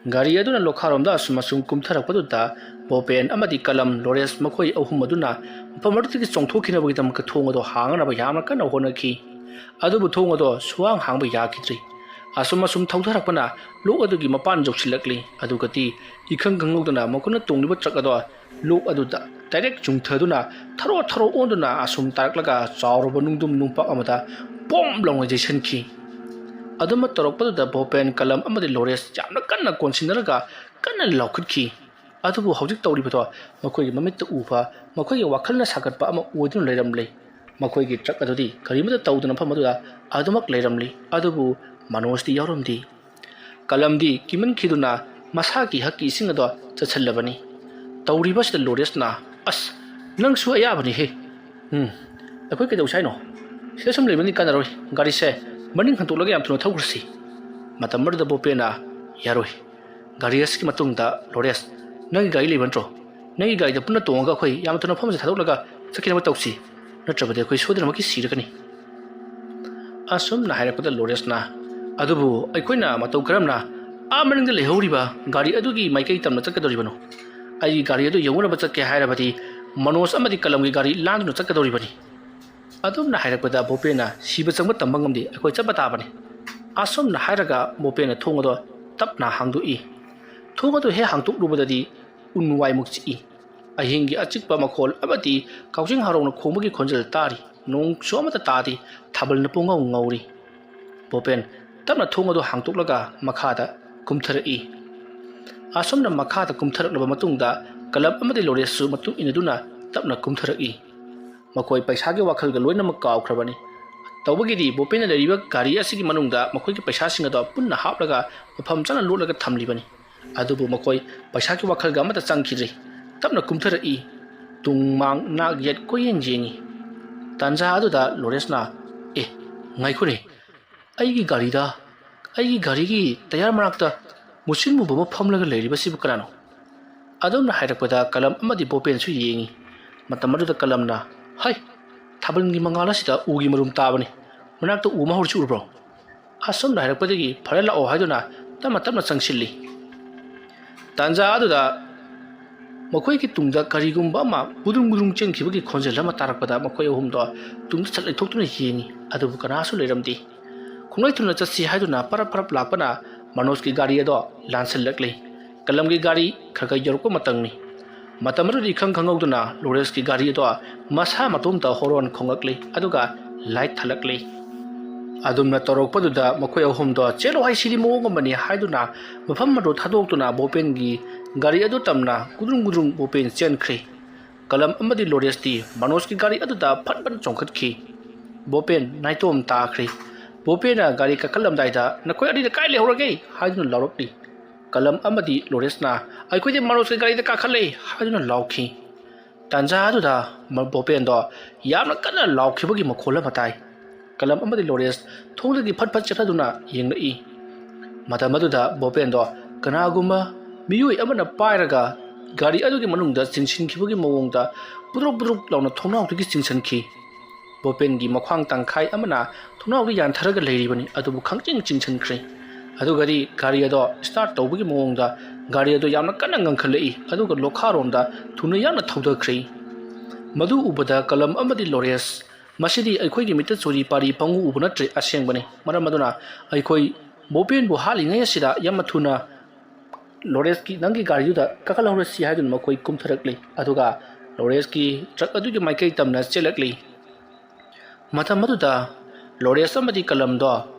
ꯒꯥꯔꯤ ꯑꯗꯨꯅ ꯂꯣꯈꯥꯔꯣꯝꯗ ꯑꯁꯨꯝ ꯑꯁꯨꯝ ꯀꯨꯝꯊꯔꯛꯄꯗꯨꯗ ꯕꯣꯄꯦꯟ ꯑꯃꯗꯤ ꯀꯂꯝ, ꯂꯣꯔꯦꯁ, ꯃꯈꯣꯏ ꯑꯍꯨꯝ ꯑꯗꯨꯅ ꯃꯐꯝ ꯑꯗꯨꯗꯒꯤ ꯆꯣꯡꯊꯣꯛꯈꯤꯅꯕꯒꯤꯗꯃꯛꯇ ꯊꯣꯡ ꯑꯗꯣ ꯍꯥꯡꯅꯕ ꯌꯥꯝꯅ ꯀꯟꯅ ꯍꯣꯠꯅꯈꯤ꯫ ꯑꯗꯨꯕꯨ ꯊꯣꯡ ꯑꯗꯣ ꯁꯨꯍꯥꯡ ꯍꯥꯡꯕ ꯌꯥꯈꯤꯗ꯭ꯔꯤ꯫ ꯑꯁꯨꯝ ꯑꯁꯨꯝ ꯊꯧꯊꯔꯛꯄꯅ ꯂꯣꯛ ꯑꯗꯨꯒꯤ ꯃꯄꯥꯟ ꯌꯧꯁꯤꯜꯂꯛꯂꯤ꯫ ꯑꯗꯨꯒꯗꯤ ꯏꯈꯪ ꯈꯪꯍꯧꯗꯅ ꯃꯈꯣꯏꯅ ꯇꯣꯡꯂꯤꯕ ꯇ꯭ꯔꯛ ꯑꯗꯣ ꯂꯣꯛ ꯑꯗꯨꯗ ꯗꯥꯏꯔꯦꯛ ꯆꯨꯡꯊꯗꯨꯅ ꯊꯔꯣ ꯊꯔꯣ ꯑꯣꯟꯗꯨꯅ ꯑꯁꯨꯝ ꯇꯥꯔꯛꯂꯒ ꯆꯥꯎꯔꯕ ꯅꯨꯡꯗꯨꯝ ꯅꯨꯡꯄꯥꯛ ꯑꯃꯗ ꯄꯣꯝ ꯂꯥꯎꯅ ꯌꯩꯁꯟꯈꯤ꯫ ꯑꯗꯨꯃꯛ ꯇꯧꯔꯛꯄꯗꯨꯗ ꯕꯣꯄꯦꯟ, ꯀꯂꯝ ꯑꯃꯗꯤ ꯂꯣꯔꯦꯁ ꯌꯥꯝꯅ ꯀꯟꯅ ꯀꯣꯟꯁꯤꯟꯅꯔꯒ ꯀꯟꯅ ꯂꯥꯎꯈꯠꯈꯤ꯫ ꯑꯗꯨꯕꯨ ꯍꯧꯖꯤꯛ ꯇꯧꯔꯤꯕꯗꯣ ꯃꯈꯣꯏꯒꯤ ꯃꯃꯤꯠꯇ ꯎꯕ, ꯃꯈꯣꯏꯒꯤ ꯋꯥꯈꯜꯅ ꯁꯥꯒꯠꯄ ꯑꯃ ꯑꯣꯏꯗꯨꯅ ꯂꯩꯔꯝꯂꯦ꯫ ꯃꯈꯣꯏꯒꯤ ꯇ꯭ꯔꯛ ꯑꯗꯨꯗꯤ ꯀꯔꯤꯃꯠꯇ ꯇꯧꯗꯅ ꯃꯐꯝ ꯑꯗꯨꯗ ꯑꯗꯨꯃꯛ ꯂꯩꯔꯝꯂꯤ꯫ ꯑꯗꯨꯕꯨ ꯃꯅꯣꯖꯇꯤ ꯌꯥꯎꯔꯝꯗꯦ꯫ ꯀꯂꯝꯗꯤ ꯀꯤꯃꯟꯈꯤꯗꯨꯅ ꯃꯁꯥꯒꯤ ꯍꯛꯀꯤ ꯏꯁꯤꯡ ꯑꯗꯣ ꯆꯠꯁꯤꯜꯂꯕꯅꯤ꯫ ꯇꯧꯔꯤꯕꯁꯤꯗ ꯂꯣꯔꯦꯁꯅ, "ꯑꯁ, ꯅꯪꯁꯨ ꯑꯌꯥꯕꯅꯤꯍꯦ꯫ ꯎꯝ, ꯑꯩꯈꯣꯏ ꯀꯩꯗꯧꯁꯦ ꯍꯥꯏꯅꯣ? ꯁꯤꯗ ꯁꯨꯝ ꯂꯩꯕꯅꯤ ꯀꯥꯟꯅꯔꯣꯏ꯫ ꯒꯥꯔꯤꯁꯦ ꯃꯅꯤꯡ ꯍꯟꯗꯣꯛꯂꯒ ꯌꯥꯝ ꯊꯨꯅ ꯊꯧꯈ꯭ꯔꯁꯤ꯫" ꯃꯇꯝ ꯑꯗꯨꯗ ꯕꯣꯄꯦꯅ, "ꯌꯥꯔꯣꯏ꯫ ꯒꯥꯔꯤ ꯑꯁꯤꯒꯤ ꯃꯇꯨꯡꯗ, ꯂꯣꯔꯦꯁ, ꯅꯪꯒꯤ ꯒꯥꯔꯤ ꯂꯩꯕ ꯅꯠꯇ꯭ꯔꯣ? ꯅꯪꯒꯤ ꯒꯥꯔꯤꯗ ꯄꯨꯟꯅ ꯇꯣꯡꯉꯒ ꯑꯩꯈꯣꯏ ꯌꯥꯝ ꯊꯨꯅ ꯃꯐꯝꯁꯦ ꯊꯥꯗꯣꯛꯂꯒ ꯆꯠꯈꯤꯅꯕ ꯇꯧꯁꯤ꯫ ꯅꯠꯇ꯭ꯔꯕꯗꯤ ꯑꯩꯈꯣꯏ ꯁꯣꯏꯗꯅꯃꯛꯀꯤ ꯁꯤꯔꯒꯅꯤ꯫" ꯑꯁꯨꯝꯅ ꯍꯥꯏꯔꯛꯄꯗ ꯂꯣꯔꯦꯁꯅ, "ꯑꯗꯨꯕꯨ ꯑꯩꯈꯣꯏꯅ ꯃꯇꯧ ꯀꯔꯝꯅ ꯑꯥ ꯃꯅꯤꯡꯗ ꯂꯩꯍꯧꯔꯤꯕ ꯒꯥꯔꯤ ꯑꯗꯨꯒꯤ ꯃꯥꯏꯀꯩ ꯇꯝꯅ ꯆꯠꯀꯗꯧꯔꯤꯕꯅꯣ? ꯑꯩꯒꯤ ꯒꯥꯔꯤ ꯑꯗꯨ ꯌꯧꯅꯅꯕ ꯆꯠꯀꯦ ꯍꯥꯏꯔꯕꯗꯤ ꯃꯅꯣꯖ ꯑꯃꯗꯤ ꯀꯂꯝꯒꯤ ꯒꯥꯔꯤ ꯂꯥꯟꯗꯨꯅ ꯆꯠꯀꯗꯧꯔꯤꯕꯅꯤ꯫" ꯑꯗꯨꯝꯅ ꯍꯥꯏꯔꯛꯄꯗ ꯕꯣꯄꯦꯅ, "ꯁꯤꯕ ꯆꯪꯕ ꯇꯝꯕ ꯉꯝꯗꯦ, ꯑꯩꯈꯣꯏ ꯆꯠꯄ ꯇꯥꯕꯅꯤ꯫" ꯑꯁꯨꯝꯅ ꯍꯥꯏꯔꯒ ꯕꯣꯄꯦꯅ ꯊꯣꯡ ꯑꯗꯣ ꯇꯞꯅ ꯍꯥꯡꯗꯣꯛꯏ꯫ ꯊꯣꯡ ꯑꯗꯨ ꯍꯦꯛ ꯍꯥꯡꯇꯣꯛꯂꯨꯕꯗꯗꯤ ꯎꯟ ꯋꯥꯏꯃꯨꯛ ꯆꯤꯛꯏ꯫ ꯑꯍꯤꯡꯒꯤ ꯑꯆꯤꯛꯄ ꯃꯈꯣꯜ ꯑꯃꯗꯤ ꯀꯛꯆꯦꯡ ꯍꯔꯥꯎꯅ ꯈꯣꯡꯕꯒꯤ ꯈꯣꯟꯖꯦꯜ ꯇꯥꯔꯤ꯫ ꯅꯣꯡꯁꯨ ꯑꯃꯠꯇ ꯇꯥꯗꯦ꯫ ꯊꯥꯕꯜꯅ ꯄꯨꯡꯉꯧ ꯉꯧꯔꯤ꯫ ꯕꯣꯄꯦꯟ ꯇꯞꯅ ꯊꯣꯡ ꯑꯗꯨ ꯍꯥꯡꯇꯣꯛꯂꯒ ꯃꯈꯥꯗ ꯀꯨꯝꯊꯔꯛꯏ꯫ ꯑꯁꯨꯝꯅ ꯃꯈꯥꯗ ꯀꯨꯝꯊꯔꯛꯂꯕ ꯃꯇꯨꯡꯗ ꯀꯂꯝ ꯑꯃꯗꯤ ꯂꯣꯔꯦꯁꯁꯨ ꯃꯇꯨꯡ ꯏꯟꯅꯗꯨꯅ ꯇꯞꯅ ꯀꯨꯝꯊꯔꯛꯏ꯫ ꯃꯈꯣꯏ ꯄꯩꯁꯥꯒꯤ ꯋꯥꯈꯜꯒ ꯂꯣꯏꯅꯃꯛ ꯀꯥꯎꯈ꯭ꯔꯕꯅꯤ꯫ ꯇꯧꯕꯒꯤꯗꯤ ꯕꯣꯄꯦꯟꯅ ꯂꯩꯔꯤꯕ ꯒꯥꯔꯤ ꯑꯁꯤꯒꯤ ꯃꯅꯨꯡꯗ ꯃꯈꯣꯏꯒꯤ ꯄꯩꯁꯥꯁꯤꯡ ꯑꯗꯣ ꯄꯨꯟꯅ ꯍꯥꯞꯂꯒ ꯃꯐꯝ ꯆꯥꯅ ꯂꯣꯠꯂꯒ ꯊꯝꯂꯤꯕꯅꯤ꯫ ꯑꯗꯨꯕꯨ ꯃꯈꯣꯏ ꯄꯩꯁꯥꯒꯤ ꯋꯥꯈꯜꯒ ꯑꯃꯠꯇ ꯆꯪꯈꯤꯗ꯭ꯔꯤ꯫ ꯇꯞꯅ ꯀꯨꯝꯊꯔꯛꯏ꯫ ꯇꯨꯡ ꯃꯥꯡ ꯅꯥꯛ ꯌꯦꯠ ꯀꯣꯏꯌꯦꯡ ꯌꯦꯡꯉꯤ꯫ ꯇꯥꯟꯖꯥ ꯑꯗꯨꯗ ꯂꯣꯔꯦꯁꯅ, "ꯑꯦ, ꯉꯥꯏꯈꯣꯅꯦ, ꯑꯩꯒꯤ ꯒꯥꯔꯤꯗ, ꯑꯩꯒꯤ ꯒꯥꯔꯤꯒꯤ ꯇꯌꯥꯔ ꯃꯅꯥꯛꯇ ꯃꯨꯁꯤꯟ ꯃꯨꯕ ꯑꯃ ꯐꯝꯂꯒ ꯂꯩꯔꯤꯕꯁꯤꯕꯨ ꯀꯅꯥꯅꯣ?" ꯑꯗꯨꯝꯅ ꯍꯥꯏꯔꯛꯄꯗ ꯀꯂꯝ ꯑꯃꯗꯤ ꯕꯣꯄꯦꯟꯁꯨ ꯌꯦꯡꯉꯤ꯫ ꯃꯇꯝ ꯑꯗꯨꯗ ꯀꯂꯝꯅ, "ꯍꯩ, ꯊꯥꯕꯜꯒꯤ ꯃꯉꯥꯜ ꯑꯁꯤꯗ ꯎꯒꯤ ꯃꯔꯨꯝ ꯇꯥꯕꯅꯤ꯫ ꯃꯅꯥꯛꯇ ꯎ ꯑꯃ ꯍꯧꯔꯤꯁꯤ ꯎꯔꯕ꯭ꯔꯣ?" ꯑꯁꯣꯝꯗ ꯍꯥꯏꯔꯛꯄꯗꯒꯤ ꯐꯔꯦ ꯂꯥꯛꯑꯣ ꯍꯥꯏꯗꯨꯅ ꯇꯞꯅ ꯇꯞꯅ ꯆꯪꯁꯤꯜꯂꯤ꯫ ꯇꯥꯟꯖꯥ ꯑꯗꯨꯗ ꯃꯈꯣꯏꯒꯤ ꯇꯨꯡꯗ ꯀꯔꯤꯒꯨꯝꯕ ꯑꯃ ꯒꯨꯗ꯭ꯔꯨꯡ ꯒꯨꯗ꯭ꯔꯨꯡ ꯆꯦꯟꯈꯤꯕꯒꯤ ꯈꯣꯟꯖꯦꯜ ꯑꯃ ꯇꯥꯔꯛꯄꯗ ꯃꯈꯣꯏ ꯑꯍꯨꯝꯗꯣ ꯇꯨꯡꯗ ꯁꯠ ꯂꯩꯊꯣꯛꯇꯨꯅ ꯌꯦꯡꯉꯤ꯫ ꯑꯗꯨꯕꯨ ꯀꯅꯥꯁꯨ ꯂꯩꯔꯝꯗꯦ꯫ ꯈꯣꯡꯂꯩ ꯊꯨꯅ ꯆꯠꯁꯤ ꯍꯥꯏꯗꯨꯅ ꯄꯔꯞ ꯄꯔꯞ ꯂꯥꯛꯄꯅ ꯃꯅꯣꯖꯀꯤ ꯒꯥꯔꯤ ꯑꯗꯣ ꯂꯥꯟꯁꯤꯜꯂꯛꯂꯤ꯫ ꯀꯂꯝꯒꯤ ꯒꯥꯔꯤ ꯈꯔ ꯈꯔ ꯌꯧꯔꯛꯄ ꯃꯇꯝꯅꯤ꯫ ꯃꯇꯝ ꯑꯗꯨꯗ ꯏꯈꯪ ꯈꯪꯍꯧꯗꯅ ꯂꯣꯔꯦꯟꯁꯀꯤ ꯒꯥꯔꯤ ꯑꯗꯣ ꯃꯁꯥ ꯃꯇꯣꯝꯇ ꯍꯣꯔꯣꯟ ꯈꯣꯡꯂꯛꯂꯤ, ꯑꯗꯨꯒ ꯂꯥꯏꯠ ꯊꯥꯜꯂꯛꯂꯤ꯫ ꯑꯗꯨꯝꯅ ꯇꯧꯔꯛꯄꯗꯨꯗ ꯃꯈꯣꯏ ꯑꯍꯨꯝꯗꯣ "ꯆꯦꯜꯂꯣ ꯍꯥꯏꯁꯤꯗꯤ ꯃꯑꯣꯡ ꯑꯃꯅꯤ" ꯍꯥꯏꯗꯨꯅ ꯃꯐꯝ ꯑꯗꯨ ꯊꯥꯗꯣꯛꯇꯨꯅ ꯕꯣꯄꯦꯟꯒꯤ ꯒꯥꯔꯤ ꯑꯗꯨ ꯇꯝꯅ ꯒꯨꯗ꯭ꯔꯨꯡ ꯒꯨꯗ꯭ꯔꯨꯡ ꯕꯣꯄꯦꯟ ꯆꯦꯟꯈ꯭ꯔꯦ꯫ ꯀꯂꯝ ꯑꯃꯗꯤ ꯂꯣꯔꯦꯟꯁꯇꯤ ꯃꯅꯣꯖꯀꯤ ꯒꯥꯔꯤ ꯑꯗꯨꯗ ꯐꯠ ꯐꯠ ꯆꯣꯡꯈꯠꯈꯤ꯫ ꯕꯣꯄꯦꯟ ꯅꯥꯏꯇꯣꯝ ꯇꯥꯈ꯭ꯔꯦ꯫ ꯕꯣꯄꯦꯟꯅ ꯒꯥꯔꯤ ꯀꯥꯈꯠꯂꯝꯗꯥꯏꯗ "ꯅꯈꯣꯏ ꯑꯅꯤꯗ ꯀꯥꯏ ꯂꯩꯍꯧꯔꯒꯦ?" ꯍꯥꯏꯗꯨꯅ ꯂꯥꯎꯔꯛꯂꯤ꯫ ꯀꯂꯝ ꯑꯃꯗꯤ ꯂꯣꯔꯦꯟꯁꯅ "ꯑꯩꯈꯣꯏꯗꯤ ꯃꯅꯣꯖꯀꯤ ꯒꯥꯔꯤꯗ ꯀꯥꯈꯠꯂꯦ" ꯍꯥꯏꯗꯨꯅ ꯂꯥꯎꯈꯤ꯫ ꯇꯥꯟꯖꯥ ꯑꯗꯨꯗ ꯃ-, ꯕꯣꯄꯦꯟꯗꯣ ꯌꯥꯝꯅ ꯀꯟꯅ ꯂꯥꯎꯈꯤꯕꯒꯤ ꯃꯈꯣꯜ ꯑꯃ ꯇꯥꯏ꯫ ꯀꯂꯝ ꯑꯃꯗꯤ ꯂꯣꯔꯦꯟꯁ ꯊꯣꯡꯗꯒꯤ ꯐꯠ ꯐꯠ ꯆꯠꯊꯗꯨꯅ ꯌꯦꯡꯂꯛꯏ꯫ ꯃꯇꯝ ꯑꯗꯨꯗ ꯕꯣꯄꯦꯟꯗꯣ ꯀꯅꯥꯒꯨꯝꯕ ꯃꯤꯑꯣꯏ ꯑꯃꯅ ꯄꯥꯏꯔꯒ ꯒꯥꯔꯤ ꯑꯗꯨꯒꯤ ꯃꯅꯨꯡꯗ ꯆꯤꯡꯁꯤꯟꯈꯤꯕꯒꯤ ꯃꯑꯣꯡꯗ ꯄꯨꯗ꯭ꯔꯨꯛ ꯄꯨꯗ꯭ꯔꯨꯛ ꯂꯥꯎꯅ ꯊꯣꯡꯅꯥꯎꯗꯒꯤ ꯆꯤꯡꯁꯤꯟꯈꯤ꯫ ꯕꯣꯄꯦꯟꯒꯤ ꯃꯈ꯭ꯋꯥꯡ ꯇꯪꯈꯥꯏ ꯑꯃꯅ ꯊꯣꯡꯅꯥꯎꯗ ꯌꯥꯟꯊꯔꯒ ꯂꯩꯔꯤꯕꯅꯤ, ꯑꯗꯨꯕꯨ ꯈꯪꯆꯤꯡ ꯆꯤꯡꯁꯤꯟꯈ꯭ꯔꯦ꯫ ꯑꯗꯨꯒꯗꯤ ꯒꯥꯔꯤ ꯑꯗꯣ ꯁ꯭ꯇꯥꯔꯠ ꯇꯧꯕꯒꯤ ꯃꯑꯣꯡꯗ ꯒꯥꯔꯤ ꯑꯗꯣ ꯌꯥꯝꯅ ꯀꯟꯅ ꯉꯪꯈꯠꯂꯛꯏ, ꯑꯗꯨꯒ ꯂꯣꯈꯥꯔꯣꯝꯗ ꯊꯨꯅ ꯌꯥꯡꯅ ꯊꯧꯗꯈ꯭ꯔꯦ꯫ ꯃꯗꯨ ꯎꯕꯗ ꯀꯂꯝ ꯑꯃꯗꯤ ꯂꯣꯔꯦꯟꯁ, "ꯃꯁꯤꯗꯤ ꯑꯩꯈꯣꯏꯒꯤ ꯃꯤꯠꯇ ꯆꯨꯔꯤ ꯄꯥꯔꯤ ꯄꯪꯎ ꯎꯕ ꯅꯠꯇ꯭ꯔꯦ, ꯑꯁꯦꯡꯕꯅꯤ꯫ ꯃꯔꯝ ꯑꯗꯨꯅ ꯑꯩꯈꯣꯏ ꯕꯣꯄꯦꯟꯕꯨ ꯍꯥꯠꯂꯤꯉꯩ ꯑꯁꯤꯗ ꯌꯥꯝꯅ ꯊꯨꯅ ꯂꯣꯔꯦꯟꯁꯀꯤ, ꯅꯪꯒꯤ ꯒꯥꯔꯤꯗꯨꯗ ꯀꯥꯈꯠꯍꯧꯔꯁꯤ" ꯍꯥꯏꯗꯨꯅ ꯃꯈꯣꯏ ꯀꯨꯝꯊꯔꯛꯂꯤ꯫ ꯑꯗꯨꯒ ꯂꯣꯔꯦꯟꯁꯀꯤ ꯇ꯭ꯔꯛ ꯑꯗꯨꯒꯤ ꯃꯥꯏꯀꯩ ꯇꯝꯅ ꯆꯦꯜꯂꯛꯂꯤ꯫ ꯃꯇꯝ ꯑꯗꯨꯗ ꯂꯣꯔꯦꯟꯁ ꯑꯃꯗꯤ ꯀꯂꯝꯗꯣ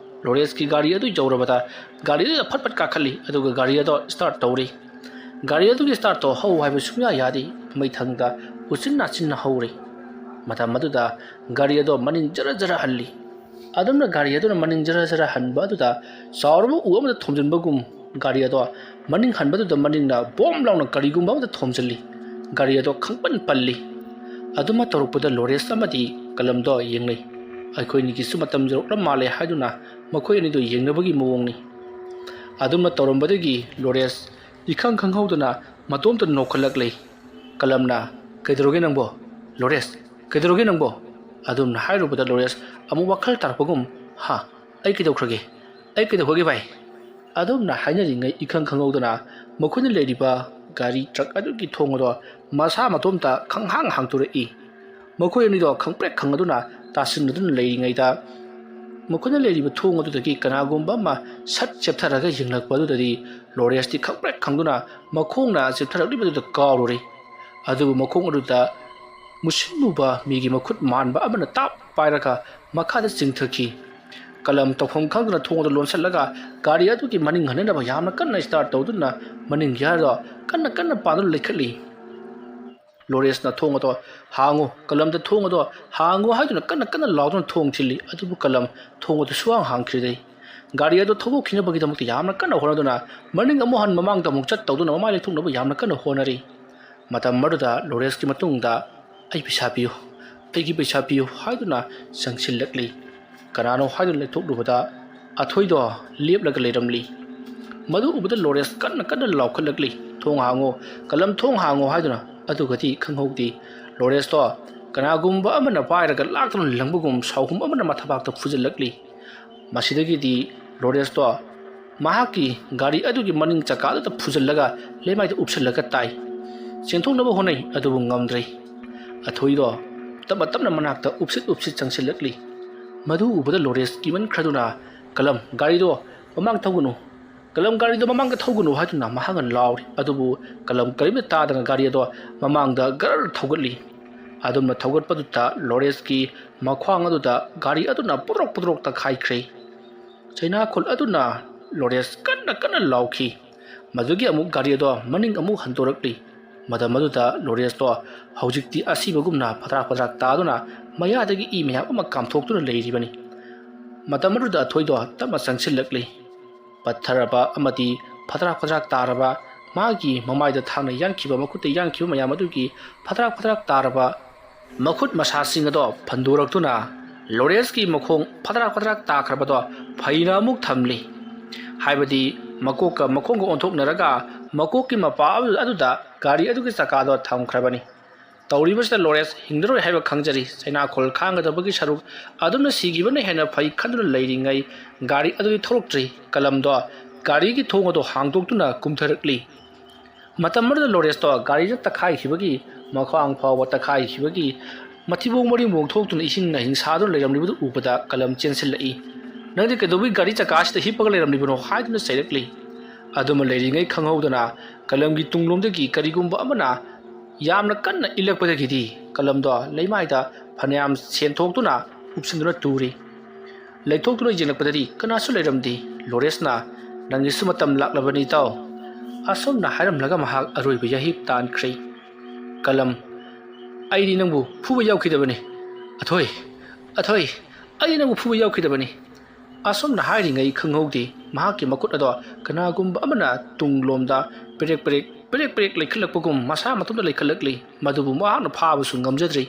ꯂꯣꯔꯦꯟꯁꯀꯤ ꯒꯥꯔꯤ ꯑꯗꯨ ꯌꯧꯔꯕꯗ ꯒꯥꯔꯤ ꯑꯗꯨꯗ ꯐꯠ ꯐꯠ ꯀꯥꯈꯠꯂꯤ, ꯑꯗꯨꯒ ꯒꯥꯔꯤ ꯑꯗꯣ ꯁ꯭ꯇꯥꯔꯠ ꯇꯧꯔꯤ꯫ ꯒꯥꯔꯤ ꯑꯗꯨꯒꯤ ꯁ꯭ꯇꯥꯔꯠꯇꯣ ꯍꯧ ꯍꯥꯏꯕ ꯁꯨꯡꯌꯥ ꯌꯥꯗꯦ꯫ ꯃꯩꯊꯪꯗ ꯎꯆꯤꯟ ꯅꯥꯆꯤꯟꯅ ꯍꯧꯔꯤ꯫ ꯃꯇꯝ ꯑꯗꯨꯗ ꯒꯥꯔꯤ ꯑꯗꯣ ꯃꯅꯤꯡ ꯖꯔ ꯖꯔ ꯍꯜꯂꯤ꯫ ꯑꯗꯨꯝꯅ ꯒꯥꯔꯤ ꯑꯗꯨꯅ ꯃꯅꯤꯡ ꯖꯔ ꯖꯔ ꯍꯟꯕ ꯑꯗꯨꯗ ꯆꯥꯎꯔꯕ ꯎ ꯑꯃꯗ ꯊꯣꯝꯖꯤꯟꯕꯒꯨꯝ ꯒꯥꯔꯤ ꯑꯗꯣ ꯃꯅꯤꯡ ꯍꯟꯕꯗꯨꯗ ꯃꯅꯤꯡꯅ ꯕꯣꯝ ꯂꯥꯎꯅ ꯀꯔꯤꯒꯨꯝꯕ ꯑꯃꯗ ꯊꯣꯝꯖꯤꯜꯂꯤ꯫ ꯒꯥꯔꯤ ꯑꯗꯣ ꯈꯪꯄꯟ ꯄꯜꯂꯤ꯫ ꯑꯗꯨꯃ ꯇꯧꯔꯛꯄꯗ ꯂꯣꯔꯦꯟꯁ ꯑꯃꯗꯤ ꯀꯂꯝꯗꯣ ꯌꯦꯡꯅꯩ꯫ "ꯑꯩꯈꯣꯏꯅꯤꯒꯤꯁꯨ ꯃꯇꯝ ꯌꯧꯔꯛꯂ ꯃꯥꯜꯂꯦ" ꯍꯥꯏꯗꯨꯅ ꯃꯈꯣꯏ ꯑꯅꯤꯗꯨ ꯌꯦꯡꯅꯕꯒꯤ ꯃꯑꯣꯡꯅꯤ꯫ ꯑꯗꯨꯝꯅ ꯇꯧꯔꯝꯕꯗꯒꯤ ꯂꯣꯔꯦꯟꯁ ꯏꯈꯪ ꯈꯪꯍꯧꯗꯅ ꯃꯇꯣꯝꯇ ꯅꯣꯛꯈꯠꯂꯛꯂꯦ꯫ ꯀꯂꯝꯅ, "ꯀꯩꯗꯧꯔꯒꯦ ꯅꯪꯕꯣ? ꯂꯣꯔꯦꯟꯁ, ꯀꯩꯗꯧꯔꯒꯦ ꯅꯪꯕꯣ?" ꯑꯗꯨꯝꯅ ꯍꯥꯏꯔꯨꯕꯗ ꯂꯣꯔꯦꯁ ꯑꯃꯨꯛ ꯋꯥꯈꯜ ꯇꯥꯔꯛꯄꯒꯨꯝ, "ꯍꯥ, ꯑꯩ ꯀꯩꯗꯧꯈ꯭ꯔꯒꯦ? ꯑꯩ ꯀꯩꯗꯧꯈ꯭ꯔꯒꯦ, ꯚꯥꯏ?" ꯑꯗꯨꯝꯅ ꯍꯥꯏꯅꯔꯤꯉꯩ ꯏꯈꯪ ꯈꯪꯍꯧꯗꯅ ꯃꯈꯣꯏꯅ ꯂꯩꯔꯤꯕ ꯒꯥꯔꯤ ꯇ꯭ꯔꯛ ꯑꯗꯨꯒꯤ ꯊꯣꯡ ꯑꯗꯣ ꯃꯁꯥ ꯃꯇꯣꯝꯇ ꯈꯪꯍꯥꯡ ꯍꯥꯡꯗꯣꯔꯛꯏ꯫ ꯃꯈꯣꯏ ꯑꯅꯤꯗꯣ ꯈꯪꯄ꯭ꯔꯦꯛ ꯈꯪꯉꯗꯨꯅ ꯇꯥꯁꯤꯟꯅꯗꯨꯅ ꯂꯩꯔꯤꯉꯩꯗ, ꯃꯈꯣꯏꯅ ꯂꯩꯔꯤꯕ ꯊꯣꯡ ꯑꯗꯨꯗꯒꯤ ꯀꯅꯥꯒꯨꯝꯕ ꯑꯃ ꯁꯠ ꯆꯦꯞꯊꯔꯒ ꯌꯦꯡꯂꯛꯄ ꯑꯗꯨꯗꯗꯤ ꯂꯣꯔꯦꯁꯇꯤ ꯈꯪꯄ꯭ꯔꯦꯛ ꯈꯪꯗꯨꯅ ꯃꯈꯣꯡꯅ ꯆꯦꯞꯊꯔꯛꯂꯤꯕꯗꯨꯗ ꯀꯥꯎꯔꯨꯔꯦ꯫ ꯑꯗꯨꯕꯨ ꯃꯈꯣꯡ ꯑꯗꯨꯗ ꯃꯨꯁꯤꯟꯃꯨꯕ ꯃꯤꯒꯤ ꯃꯈꯨꯠ ꯃꯥꯟꯕ ꯑꯃꯅ ꯇꯥꯞ ꯄꯥꯏꯔꯒ ꯃꯈꯥꯗ ꯆꯤꯡꯊꯈꯤ꯫ ꯀꯂꯝ ꯇꯧꯐꯝ ꯈꯪꯗꯅ ꯊꯣꯡ ꯑꯗꯨ ꯂꯣꯟꯁꯤꯜꯂꯒ ꯒꯥꯔꯤ ꯑꯗꯨꯒꯤ ꯃꯅꯤꯡ ꯍꯟꯅꯅꯕ ꯌꯥꯝꯅ ꯀꯟꯅ start ꯇꯧꯗꯨꯅ ꯃꯅꯤꯡ ꯒꯤꯌꯥꯔꯗꯣ ꯀꯟꯅ ꯀꯟꯅ ꯄꯥꯗꯨꯅ ꯂꯩꯈꯠꯂꯤ꯫ ꯂꯣꯔꯦꯁꯅ ꯊꯣꯡ ꯑꯗꯣ "ꯍꯥꯡꯉꯨ, ꯀꯂꯝꯗ ꯊꯣꯡ ꯑꯗꯣ ꯍꯥꯡꯉꯨ" ꯍꯥꯏꯗꯨꯅ ꯀꯟꯅ ꯀꯟꯅ ꯂꯥꯎꯗꯨꯅ ꯊꯣꯡ ꯊꯤꯜꯂꯤ꯫ ꯑꯗꯨꯕꯨ ꯀꯂꯝ ꯊꯣꯡ ꯑꯗꯨ ꯁꯨꯍꯥꯡ ꯍꯥꯡꯈꯤꯗꯦ꯫ ꯒꯥꯔꯤ ꯑꯗꯨ ꯊꯧꯗꯣꯛꯈꯤꯅꯕꯒꯤꯗꯃꯛꯇ ꯌꯥꯝꯅ ꯀꯟꯅ ꯍꯣꯠꯅꯗꯨꯅ ꯃꯅꯤꯡ ꯑꯃꯨꯛ ꯍꯟ ꯃꯃꯥꯡꯗ ꯑꯃꯨꯛ ꯆꯠ ꯇꯧꯗꯨꯅ ꯃꯃꯥꯏ ꯂꯩꯊꯣꯛꯅꯕ ꯌꯥꯝꯅ ꯀꯟꯅ ꯍꯣꯠꯅꯔꯤ꯫ ꯃꯇꯝ ꯑꯗꯨꯗ ꯂꯣꯔꯦꯁꯀꯤ ꯃꯇꯨꯡꯗ "ꯑꯩ ꯄꯩꯁꯥ ꯄꯤꯌꯨ, ꯑꯩꯒꯤ ꯄꯩꯁꯥ ꯄꯤꯌꯨ" ꯍꯥꯏꯗꯨꯅ ꯆꯪꯁꯤꯜꯂꯛꯂꯤ꯫ ꯀꯅꯥꯅꯣ ꯍꯥꯏꯗꯨꯅ ꯂꯩꯊꯣꯛꯂꯨꯕꯗ ꯑꯊꯣꯏꯗꯣ ꯂꯦꯞꯂꯒ ꯂꯩꯔꯝꯂꯤ꯫ ꯃꯗꯨ ꯎꯕꯗ ꯂꯣꯔꯦꯁ ꯀꯟꯅ ꯀꯟꯅ ꯂꯥꯎꯈꯠꯂꯛꯂꯤ, "ꯊꯣꯡ ꯍꯥꯡꯉꯨ, ꯀꯂꯝ ꯊꯣꯡ ꯍꯥꯡꯉꯨ" ꯍꯥꯏꯗꯨꯅ꯫ ꯑꯗꯨꯒꯗꯤ ꯈꯪꯍꯧꯗꯦ, ꯂꯣꯔꯦꯁꯇꯣ ꯀꯅꯥꯒꯨꯝꯕ ꯑꯃꯅ ꯄꯥꯏꯔꯒ ꯂꯥꯛꯇꯨꯅ ꯂꯪꯕꯒꯨꯝ ꯁꯥꯎꯍꯨꯝ ꯑꯃꯅ ꯃꯊꯕꯥꯛꯇ ꯐꯨꯖꯜꯂꯛꯂꯤ꯫ ꯃꯁꯤꯗꯒꯤꯗꯤ ꯂꯣꯔꯦꯁꯇꯣ ꯃꯍꯥꯛꯀꯤ ꯒꯥꯔꯤ ꯑꯗꯨꯒꯤ ꯃꯅꯤꯡ ꯆꯀꯥꯗꯨꯗ ꯐꯨꯖꯜꯂꯒ ꯂꯩꯃꯥꯏꯗ ꯎꯞꯁꯜꯂꯒ ꯇꯥꯏ꯫ ꯆꯦꯟꯊꯣꯛꯅꯕ ꯍꯣꯠꯅꯩ, ꯑꯗꯨꯕꯨ ꯉꯝꯗ꯭ꯔꯦ꯫ ꯑꯊꯣꯏꯗꯣ ꯇꯞꯅ ꯇꯞꯅ ꯃꯅꯥꯛꯇ ꯎꯞꯁꯤꯠ ꯎꯞꯁꯤꯠ ꯆꯪꯁꯤꯜꯂꯛꯂꯤ꯫ ꯃꯗꯨ ꯎꯕꯗ ꯂꯣꯔꯦꯁ ꯀꯤꯃꯟꯈ꯭ꯔꯗꯨꯅ, "ꯀꯂꯝ, ꯒꯥꯔꯤꯗꯣ ꯃꯃꯥꯡ ꯊꯧꯒꯅꯨ, ꯀꯂꯝ, ꯒꯥꯔꯤꯗꯣ ꯃꯃꯥꯡꯗ ꯊꯧꯒꯅꯨ" ꯍꯥꯏꯗꯨꯅ ꯃꯍꯥꯛꯅ ꯂꯥꯎꯔꯤ꯫ ꯑꯗꯨꯕꯨ ꯀꯂꯝ ꯀꯔꯤꯝꯇ ꯇꯥꯗꯅ ꯒꯥꯔꯤ ꯑꯗꯣ ꯃꯃꯥꯡꯗ ꯒꯔ ꯊꯧꯒꯠꯂꯤ꯫ ꯑꯗꯨꯝꯅ ꯊꯧꯒꯠꯄꯗꯨꯗ ꯂꯣꯔꯦꯁꯀꯤ ꯃꯈ꯭ꯋꯥꯡ ꯑꯗꯨꯗ ꯒꯥꯔꯤ ꯑꯗꯨꯅ ꯄꯨꯗ꯭ꯔꯣꯛ ꯄꯨꯗ꯭ꯔꯣꯛ ꯇꯛꯈꯥꯏꯈ꯭ꯔꯦ꯫ ꯆꯩꯅꯥꯈꯣꯜ ꯑꯗꯨꯅ ꯂꯣꯔꯦꯁ ꯀꯟꯅ ꯀꯟꯅ ꯂꯥꯎꯈꯤ꯫ ꯃꯗꯨꯒꯤ ꯑꯃꯨꯛ ꯒꯥꯔꯤ ꯑꯗꯣ ꯃꯅꯤꯡ ꯑꯃꯨꯛ ꯍꯟꯗꯣꯔꯛꯂꯤ꯫ ꯃꯇꯝ ꯑꯗꯨꯗ ꯂꯣꯔꯦꯁꯇꯣ ꯍꯧꯖꯤꯛꯇꯤ ꯑꯁꯤꯕꯒꯨꯝꯅ ꯐꯗ꯭ꯔꯥꯛ ꯐꯗ꯭ꯔꯥꯛ ꯇꯥꯗꯨꯅ ꯃꯌꯥꯗꯒꯤ ꯏ ꯃꯌꯥꯝ ꯑꯃ ꯀꯥꯝꯊꯣꯛꯇꯨꯅ ꯂꯩꯔꯤꯕꯅꯤ꯫ ꯃꯇꯝ ꯑꯗꯨꯗ ꯑꯊꯣꯏꯗꯣ ꯇꯞꯅ ꯆꯪꯁꯤꯜꯂꯛꯂꯤ꯫ ꯄꯠꯊꯔꯕ ꯑꯃꯗꯤ ꯐꯗ꯭ꯔꯥꯛ ꯐꯗ꯭ꯔꯥꯛ ꯇꯥꯔꯕ ꯃꯥꯒꯤ ꯃꯃꯥꯏꯗ ꯊꯥꯡꯅ ꯌꯥꯟꯈꯤꯕ, ꯃꯈꯨꯠꯇ ꯌꯥꯟꯈꯤꯕ ꯃꯌꯥꯝ ꯑꯗꯨꯒꯤ ꯐꯗ꯭ꯔꯥꯛ ꯐꯗ꯭ꯔꯥꯛ ꯇꯥꯔꯕ ꯃꯈꯨꯠ ꯃꯁꯥꯁꯤꯡ ꯑꯗꯣ ꯐꯟꯗꯣꯔꯛꯇꯨꯅ ꯂꯣꯔꯦꯟꯁꯀꯤ ꯃꯈꯣꯡ ꯐꯗ꯭ꯔꯥꯛ ꯐꯗ꯭ꯔꯥꯛ ꯇꯥꯈ꯭ꯔꯕꯗꯣ ꯐꯩꯅ ꯑꯃꯨꯛ ꯊꯝꯂꯤ꯫ ꯍꯥꯏꯕꯗꯤ ꯃꯀꯣꯛꯀ ꯃꯈꯣꯡꯒ ꯑꯣꯟꯊꯣꯛꯅꯔꯒ ꯃꯀꯣꯛꯀꯤ ꯃꯄꯥ ꯑꯗꯨꯗ ꯒꯥꯔꯤ ꯑꯗꯨꯒꯤ ꯆꯀꯥꯗꯣ ꯊꯝꯈ꯭ꯔꯕꯅꯤ꯫ ꯇꯧꯔꯤꯕꯁꯤꯗ ꯂꯣꯔꯦꯁ ꯍꯤꯡꯂꯔꯣꯏ ꯍꯥꯏꯕ ꯈꯪꯖꯔꯤ꯫ ꯆꯩꯅꯥꯈꯣꯜ ꯈꯥꯡꯒꯗꯕꯒꯤ ꯁꯔꯨꯛ ꯑꯗꯨꯝꯅ ꯁꯤꯈꯤꯕꯅ ꯍꯦꯟꯅ ꯐꯩ ꯈꯟꯗꯨꯅ ꯂꯩꯔꯤꯉꯩ ꯒꯥꯔꯤ ꯑꯗꯨꯗꯤ ꯊꯧꯔꯛꯇ꯭ꯔꯤ꯫ ꯀꯂꯝꯗꯣ ꯒꯥꯔꯤꯒꯤ ꯊꯣꯡ ꯑꯗꯨ ꯍꯥꯡꯗꯣꯛꯇꯨꯅ ꯀꯨꯝꯊꯔꯛꯂꯤ꯫ ꯃꯇꯝ ꯑꯗꯨꯗ ꯂꯣꯔꯦꯁꯇꯣ ꯒꯥꯔꯤꯅ ꯇꯛꯈꯥꯏꯈꯤꯕꯒꯤ, ꯃꯈ꯭ꯋꯥꯡ ꯐꯥꯎꯕ ꯇꯛꯈꯥꯏꯈꯤꯕꯒꯤ, ꯃꯊꯤꯕꯣꯡ ꯃꯔꯤꯕꯣꯡ ꯊꯣꯛꯇꯨꯅ ꯏꯁꯤꯡꯅ ꯍꯤꯡꯁꯥꯗꯨꯅ ꯂꯩꯔꯝꯂꯤꯕꯗꯨ ꯎꯕꯗ ꯀꯂꯝ ꯆꯦꯟꯁꯤꯜꯂꯛꯏ꯫ "ꯅꯪꯗꯤ ꯀꯩꯗꯧꯕꯒꯤ ꯒꯥꯔꯤ ꯆꯀꯥꯁꯤꯗ ꯍꯤꯞꯄꯒ ꯂꯩꯔꯝꯂꯤꯕꯅꯣ?" ꯍꯥꯏꯗꯨꯅ ꯆꯩꯔꯛꯂꯤ꯫ ꯑꯗꯨꯃ ꯂꯩꯔꯤꯉꯩ ꯈꯪꯍꯧꯗꯅ ꯀꯂꯝꯒꯤ ꯇꯨꯡꯂꯣꯝꯗꯒꯤ ꯀꯔꯤꯒꯨꯝꯕ ꯑꯃꯅ ꯌꯥꯝꯅ ꯀꯟꯅ ꯏꯜꯂꯛꯄꯗꯒꯤꯗꯤ ꯀꯂꯝꯗꯣ ꯂꯩꯃꯥꯏꯗ ꯐꯅꯌꯥꯝ ꯁꯦꯟꯊꯣꯛꯇꯨꯅ ꯎꯞꯁꯤꯟꯗꯨꯅ ꯇꯨꯔꯤ꯫ ꯂꯩꯊꯣꯛꯇꯨꯅ ꯌꯦꯡꯂꯛꯄꯗꯗꯤ ꯀꯅꯥꯁꯨ ꯂꯩꯔꯝꯗꯦ꯫ ꯂꯣꯔꯦꯁꯅ, "ꯅꯪꯒꯤꯁꯨ ꯃꯇꯝ ꯂꯥꯛꯂꯕꯅꯤ, ꯏꯇꯥꯎ"꯫ ꯑꯁꯨꯝꯅ ꯍꯥꯏꯔꯝꯂꯒ ꯃꯍꯥꯛ ꯑꯔꯣꯏꯕ ꯌꯥꯍꯤꯞ ꯇꯥꯟꯈ꯭ꯔꯦ꯫ ꯀꯂꯝ, "ꯑꯩꯗꯤ ꯅꯪꯕꯨ ꯐꯨꯕ ꯌꯥꯎꯈꯤꯗꯕꯅꯤ꯫ ꯑꯊꯣꯏ, ꯑꯊꯣꯏ, ꯑꯩꯗꯤ ꯅꯪꯕꯨ ꯐꯨꯕ ꯌꯥꯎꯈꯤꯗꯕꯅꯤ"꯫ ꯑꯁꯨꯝꯅ ꯍꯥꯏꯔꯤꯉꯩ ꯈꯪꯍꯧꯗꯦ, ꯃꯍꯥꯛꯀꯤ ꯃꯈꯨꯠ ꯑꯗꯣ ꯀꯅꯥꯒꯨꯝꯕ ꯑꯃꯅ ꯇꯨꯡꯂꯣꯝꯗ ꯄꯦꯔꯦꯛ ꯄꯦꯔꯦꯛ, ꯄꯦꯔꯦꯛ ꯄꯦꯔꯦꯛ ꯂꯩꯈꯠꯂꯛꯄꯒꯨꯝ ꯃꯁꯥ ꯃꯇꯣꯝꯇ ꯂꯩꯈꯠꯂꯛꯂꯤ꯫ ꯃꯗꯨꯕꯨ ꯃꯍꯥꯛꯅ ꯐꯥꯕꯁꯨ ꯉꯝꯖꯗ꯭ꯔꯤ꯫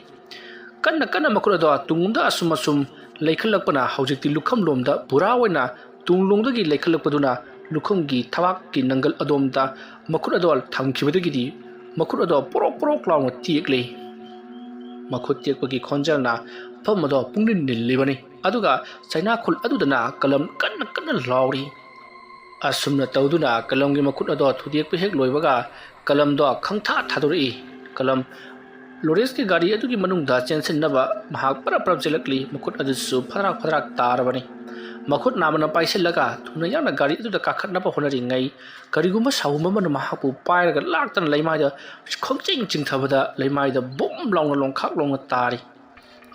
ꯀꯟꯅ ꯀꯟꯅ ꯃꯈꯨꯠ ꯑꯗꯣ ꯇꯨꯡꯂꯣꯝꯗ ꯑꯁꯨꯝ ꯑꯁꯨꯝ ꯂꯩꯈꯠꯂꯛꯄꯅ ꯍꯧꯖꯤꯛꯇꯤ ꯂꯨꯈꯝꯂꯣꯝꯗ ꯄꯨꯔꯥ ꯑꯣꯏꯅ ꯇꯨꯡꯂꯣꯝꯗꯒꯤ ꯂꯩꯈꯠꯂꯛꯄꯗꯨꯅ ꯂꯨꯈꯝꯒꯤ ꯊꯕꯥꯛꯀꯤ ꯅꯪꯒꯜ ꯑꯗꯣꯝꯗ ꯃꯈꯨꯠ ꯑꯗꯣ ꯊꯝꯈꯤꯕꯗꯒꯤꯗꯤ ꯃꯈꯨꯠ ꯑꯗꯣ ꯄꯣꯔꯣꯛ ꯄꯣꯔꯣꯛ ꯂꯥꯎꯅ ꯇꯦꯛꯂꯤ꯫ ꯃꯈꯨꯠ ꯇꯦꯛꯄꯒꯤ ꯈꯣꯟꯖꯦꯜꯅ ꯃꯐꯝ ꯑꯗꯣ ꯄꯨꯡꯅꯤꯜ ꯅꯤꯜꯂꯤꯕꯅꯤ꯫ ꯑꯗꯨꯒ ꯆꯩꯅꯥꯈꯨꯜ ꯑꯗꯨꯗꯅ ꯀꯂꯝ ꯀꯟꯅ ꯀꯟꯅ ꯂꯥꯎꯔꯤ꯫ ꯑꯁꯨꯝꯅ ꯇꯧꯗꯨꯅ ꯀꯂꯝꯒꯤ ꯃꯈꯨꯠ ꯑꯗꯣ ꯊꯨꯗꯦꯛꯄ ꯍꯦꯛ ꯂꯣꯏꯕꯒ ꯀꯂꯝꯗꯣ ꯈꯪꯊꯥ ꯊꯥꯗꯣꯔꯛꯏ꯫ ꯀꯂꯝ ꯂꯣꯔꯦꯟꯁꯀꯤ ꯒꯥꯔꯤ ꯑꯗꯨꯒꯤ ꯃꯅꯨꯡꯗ ꯆꯦꯟꯁꯤꯟꯅꯕ ꯃꯍꯥꯛ ꯄꯔꯞ ꯄꯔꯞ ꯆꯦꯜꯂꯛꯂꯤ꯫ ꯃꯈꯨꯠ ꯑꯗꯨꯁꯨ ꯐꯗ꯭ꯔꯥꯛ ꯐꯗ꯭ꯔꯥꯛ ꯇꯥꯔꯕꯅꯤ꯫ ꯃꯈꯨꯠ ꯅꯥꯝꯃꯅ ꯄꯥꯏꯁꯤꯜꯂꯒ ꯊꯨꯅ ꯌꯥꯡꯅ ꯒꯥꯔꯤ ꯑꯗꯨꯗ ꯀꯥꯈꯠꯅꯕ ꯍꯣꯠꯅꯔꯤꯉꯩ ꯀꯔꯤꯒꯨꯝꯕ ꯁꯥꯍꯨꯝ ꯑꯃꯅ ꯃꯍꯥꯛꯄꯨ ꯄꯥꯏꯔꯒ ꯂꯥꯛꯇꯅ ꯂꯩꯃꯥꯏꯗ ꯈꯪꯆꯤꯡ ꯆꯤꯡꯊꯕꯗ ꯂꯩꯃꯥꯏꯗ ꯕꯨꯝ ꯂꯥꯎꯅ ꯂꯣꯡꯈꯥꯛ ꯂꯣꯡꯅ ꯇꯥꯔꯤ꯫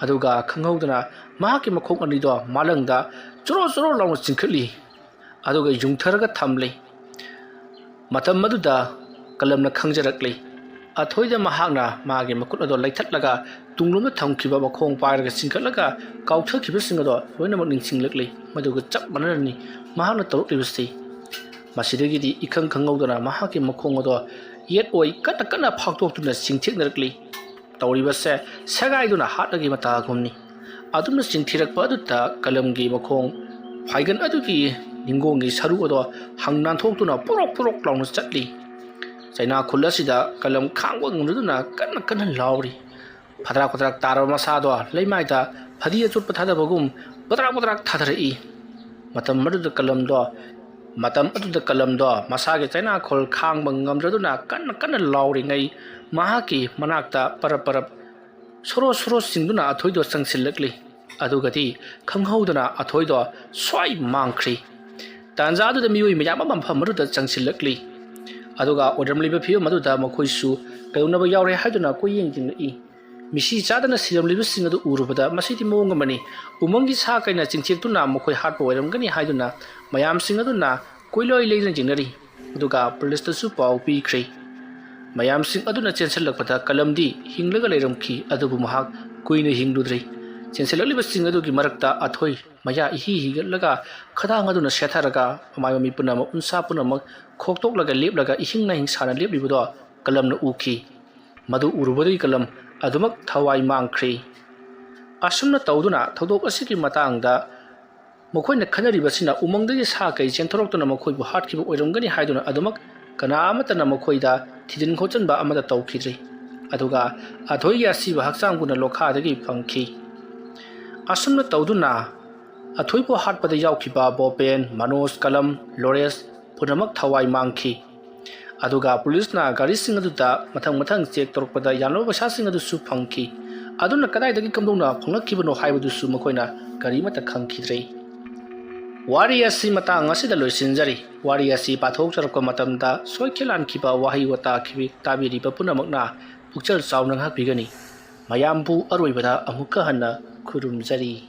ꯑꯗꯨꯒ ꯈꯪꯍꯧꯗꯅ ꯃꯍꯥꯛꯀꯤ ꯃꯈꯣꯡ ꯑꯅꯤꯗꯣ ꯃꯥꯂꯪꯗ ꯆꯣꯔꯣ ꯆꯣꯔꯣ ꯂꯥꯎꯅ ꯆꯤꯡꯈꯠꯂꯤ꯫ ꯑꯗꯨꯒ ꯌꯨꯡꯊꯔꯒ ꯊꯝꯂꯤ꯫ ꯃꯇꯝ ꯑꯗꯨꯗ ꯀꯂꯝꯅ ꯈꯪꯖꯔꯛꯂꯤ꯫ ꯑꯊꯣꯏꯗ ꯃꯍꯥꯛꯅ ꯃꯥꯒꯤ ꯃꯈꯨꯠ ꯑꯗꯣ ꯂꯩꯊꯠꯂꯒ ꯇꯨꯡꯂꯣꯝꯗ ꯊꯝꯈꯤꯕ ꯃꯈꯣꯡ ꯄꯥꯏꯔꯒ ꯆꯤꯡꯈꯠꯂꯒ ꯀꯥꯎꯊꯈꯤꯕꯁꯤꯡ ꯑꯗꯣ ꯂꯣꯏꯅꯃꯛ ꯅꯤꯡꯁꯤꯡꯂꯛꯂꯤ꯫ ꯃꯗꯨꯒ ꯆꯞ ꯃꯥꯟꯅꯅꯅꯤ ꯃꯍꯥꯛꯅ ꯇꯧꯔꯛꯂꯤꯕꯁꯤ꯫ ꯃꯁꯤꯗꯒꯤꯗꯤ ꯏꯈꯪ ꯈꯪꯍꯧꯗꯅ ꯃꯍꯥꯛꯀꯤ ꯃꯈꯣꯡ ꯑꯗꯣ ꯌꯦꯠ ꯑꯣꯏ ꯀꯟꯅ ꯀꯟꯅ ꯐꯥꯛꯇꯣꯛꯇꯨꯅ ꯆꯤꯡꯊꯦꯛꯅꯔꯛꯂꯤ꯫ ꯇꯧꯔꯤꯕꯁꯦ ꯁꯦꯒꯥꯏꯗꯨꯅ ꯍꯥꯠꯂꯒꯤ ꯃꯇꯥꯒꯨꯝꯅꯤ꯫ ꯑꯗꯨꯝꯅ ꯆꯤꯡꯊꯤꯔꯛꯄ ꯑꯗꯨꯗ ꯀꯂꯝꯒꯤ ꯃꯈꯣꯡ ꯐꯥꯏꯒꯟ ꯑꯗꯨꯒꯤ ꯅꯤꯡꯒꯣꯡꯒꯤ ꯁꯔꯨ ꯑꯗꯣ ꯍꯪ ꯅꯥꯟꯊꯣꯛꯇꯨꯅ ꯄꯨꯔꯣꯛ ꯄꯨꯔꯣꯛ ꯂꯥꯎꯅ ꯆꯠꯂꯤ꯫ ꯆꯩꯅꯥꯈꯣꯜ ꯑꯁꯤꯗ ꯀꯂꯝ ꯈꯥꯡꯕ ꯉꯝꯂꯗꯨꯅ ꯀꯟꯅ ꯀꯟꯅ ꯂꯥꯎꯔꯤ꯫ ꯐꯗ꯭ꯔꯥꯛ ꯐꯗ꯭ꯔꯥꯛ ꯇꯥꯔꯕ ꯃꯁꯥꯗꯣ ꯂꯩꯃꯥꯏꯗ ꯐꯗꯤ ꯑꯆꯣꯠꯄ ꯊꯥꯗꯕꯒꯨꯝ ꯄꯗ꯭ꯔꯥꯛ ꯄꯗ꯭ꯔꯥꯛ ꯊꯥꯗꯔꯛꯏ꯫ ꯃꯇꯝ ꯑꯗꯨꯗ ꯀꯂꯝꯗꯣ ꯃꯇꯝ ꯑꯗꯨꯗ ꯀꯂꯝꯗꯣ ꯃꯁꯥꯒꯤ ꯆꯩꯅꯥꯈꯣꯜ ꯈꯥꯡꯕ ꯉꯝꯗ꯭ꯔꯗꯨꯅ ꯀꯟꯅ ꯀꯟꯅ ꯂꯥꯎꯔꯤꯉꯩ, ꯃꯍꯥꯛꯀꯤ ꯃꯅꯥꯛꯇ ꯄꯔꯞ ꯄꯔꯞ ꯁꯣꯔꯣ ꯁꯣꯔꯣ ꯆꯤꯡꯗꯨꯅ ꯑꯊꯣꯏꯗꯣ ꯆꯪꯁꯤꯜꯂꯛꯂꯤ꯫ ꯑꯗꯨꯒꯗꯤ ꯈꯪꯍꯧꯗꯅ ꯑꯊꯣꯏꯗꯣ ꯁ꯭ꯋꯥꯏ ꯃꯥꯡꯈ꯭ꯔꯤ꯫ ꯇꯥꯟꯖꯥꯗꯨꯗ ꯃꯤꯑꯣꯏ ꯃꯌꯥꯝ ꯑꯃ ꯃꯐꯝ ꯑꯗꯨꯗ ꯆꯪꯁꯤꯜꯂꯛꯂꯤ꯫ ꯑꯗꯨꯒ ꯑꯣꯏꯔꯝꯂꯤꯕ ꯐꯤꯕꯝ ꯑꯗꯨꯗ ꯃꯈꯣꯏꯁꯨ ꯀꯩꯗꯧꯅꯕ ꯌꯥꯎꯔꯦ ꯍꯥꯏꯗꯨꯅ ꯀꯣꯏꯌꯦꯡ ꯌꯦꯡꯂꯛꯏ꯫ ꯃꯤꯁꯤ ꯆꯥꯗꯅ ꯁꯤꯔꯝꯂꯤꯕꯁꯤꯡ ꯑꯗꯨ ꯎꯔꯨꯕꯗ ꯃꯁꯤꯗꯤ ꯃꯑꯣꯡ ꯑꯃꯅꯤ, ꯎꯃꯪꯒꯤ ꯁꯥ ꯀꯩꯅ ꯆꯤꯡꯊꯦꯛꯇꯨꯅ ꯃꯈꯣꯏ ꯍꯥꯠꯄ ꯑꯣꯏꯔꯝꯒꯅꯤ ꯍꯥꯏꯗꯨꯅ ꯃꯌꯥꯝꯁꯤꯡ ꯑꯗꯨꯅ ꯀꯣꯏꯂꯣꯏ ꯂꯩꯗꯨꯅ ꯌꯦꯡꯅꯔꯤ꯫ ꯑꯗꯨꯒ ꯄꯨꯂꯤꯁꯇꯁꯨ ꯄꯥꯎ ꯄꯤꯈ꯭ꯔꯤ꯫ ꯃꯌꯥꯝꯁꯤꯡ ꯑꯗꯨꯅ ꯆꯦꯟꯁꯤꯜꯂꯛꯄꯗ ꯀꯂꯝꯗꯤ ꯍꯤꯡꯂꯒ ꯂꯩꯔꯝꯈꯤ, ꯑꯗꯨꯕꯨ ꯃꯍꯥꯛ ꯀꯨꯏꯅ ꯍꯤꯡꯂꯨꯗ꯭ꯔꯤ꯫ ꯆꯦꯟꯁꯤꯜꯂꯛꯂꯤꯕꯁꯤꯡ ꯑꯗꯨꯒꯤ ꯃꯔꯛꯇ ꯑꯊꯣꯏ ꯃꯌꯥ ꯏꯍꯤ ꯍꯤꯒꯠꯂꯒ ꯈꯗꯥꯡ ꯑꯗꯨꯅ ꯁꯦꯠꯊꯔꯒ ꯃꯃꯥꯏ ꯃꯃꯤꯠ ꯄꯨꯝꯅꯃꯛ, ꯎꯟꯁꯥ ꯄꯨꯝꯅꯃꯛ ꯈꯣꯛꯇꯣꯛꯂꯒ ꯂꯦꯞꯂꯒ ꯏꯍꯤꯡ ꯅꯥꯍꯤꯡ ꯁꯥꯅ ꯂꯦꯞꯂꯤꯕꯗꯣ ꯀꯂꯝꯅ ꯎꯈꯤ꯫ ꯃꯗꯨ ꯎꯔꯨꯕꯗꯒꯤ ꯀꯂꯝ ꯑꯗꯨꯃꯛ ꯊꯋꯥꯏ ꯃꯥꯡꯈ꯭ꯔꯤ꯫ ꯑꯁꯨꯝꯅ ꯇꯧꯗꯨꯅ ꯊꯧꯗꯣꯛ ꯑꯁꯤꯒꯤ ꯃꯇꯥꯡꯗ ꯃꯈꯣꯏꯅ ꯈꯟꯅꯔꯤꯕꯁꯤꯅ ꯎꯃꯪꯗꯒꯤ ꯁꯥ ꯀꯩ ꯆꯦꯟꯊꯣꯔꯛꯇꯨꯅ ꯃꯈꯣꯏꯕꯨ ꯍꯥꯠꯈꯤꯕ ꯑꯣꯏꯔꯝꯒꯅꯤ ꯍꯥꯏꯗꯨꯅ ꯑꯗꯨꯃꯛ ꯀꯅꯥ ꯑꯃꯠꯇꯅ ꯃꯈꯣꯏꯗ ꯊꯤꯖꯤꯟ ꯈꯣꯠꯆꯤꯟꯕ ꯑꯃꯠꯇ ꯇꯧꯈꯤꯗ꯭ꯔꯤ꯫ ꯑꯗꯨꯒ ꯑꯊꯣꯏꯒꯤ ꯑꯁꯤꯕ ꯍꯛꯆꯥꯡ ꯄꯨꯝꯅ ꯂꯣꯈꯥꯗꯒꯤ ꯐꯪꯈꯤ꯫ ꯑꯁꯨꯝꯅ ꯇꯧꯗꯨꯅ ꯑꯊꯣꯏꯕꯨ ꯍꯥꯠꯄꯗ ꯌꯥꯎꯈꯤꯕ ꯕꯣꯄꯦꯟ, ꯃꯅꯣꯖ, ꯀꯂꯝ, ꯂꯣꯔꯦꯁ ꯄꯨꯝꯅꯃꯛ ꯊꯋꯥꯏ ꯃꯥꯡꯈꯤ꯫ ꯑꯗꯨꯒ ꯄꯨꯂꯤꯁꯅ ꯒꯥꯔꯤꯁꯤꯡ ꯑꯗꯨꯗ ꯃꯊꯪ ꯃꯊꯪ ꯆꯦꯛ ꯇꯧꯔꯛꯄꯗ ꯌꯥꯅꯕ ꯄꯩꯁꯥꯁꯤꯡ ꯑꯗꯨꯁꯨ ꯐꯪꯈꯤ꯫ ꯑꯗꯨꯅ ꯀꯗꯥꯏꯗꯒꯤ ꯀꯝꯗꯧꯅ ꯐꯪꯂꯛꯈꯤꯕꯅꯣ ꯍꯥꯏꯕꯗꯨꯁꯨ ꯃꯈꯣꯏꯅ ꯀꯔꯤꯃꯠꯇ ꯈꯪꯈꯤꯗ꯭ꯔꯦ꯫ ꯋꯥꯔꯤ ꯑꯁꯤ ꯃꯇꯥꯡ ꯑꯁꯤꯗ ꯂꯣꯏꯁꯤꯟꯖꯔꯤ꯫ ꯋꯥꯔꯤ ꯑꯁꯤ ꯄꯥꯊꯣꯛꯆꯔꯛꯄ ꯃꯇꯝꯗ ꯁꯣꯏꯈꯤ ꯂꯥꯟꯈꯤꯕ ꯋꯥꯍꯩ ꯋꯥꯇꯥ ꯈꯤꯕꯤ ꯇꯥꯕꯤꯔꯤꯕ ꯄꯨꯝꯅꯃꯛꯅ ꯄꯨꯛꯆꯦꯜ ꯆꯥꯎꯅ ꯉꯥꯛꯄꯤꯒꯅꯤ꯫ ꯃꯌꯥꯝꯕꯨ ꯑꯔꯣꯏꯕꯗ ꯑꯃꯨꯛꯀ ꯍꯟꯅ ꯈꯨꯔꯨꯝꯖꯔꯤ꯫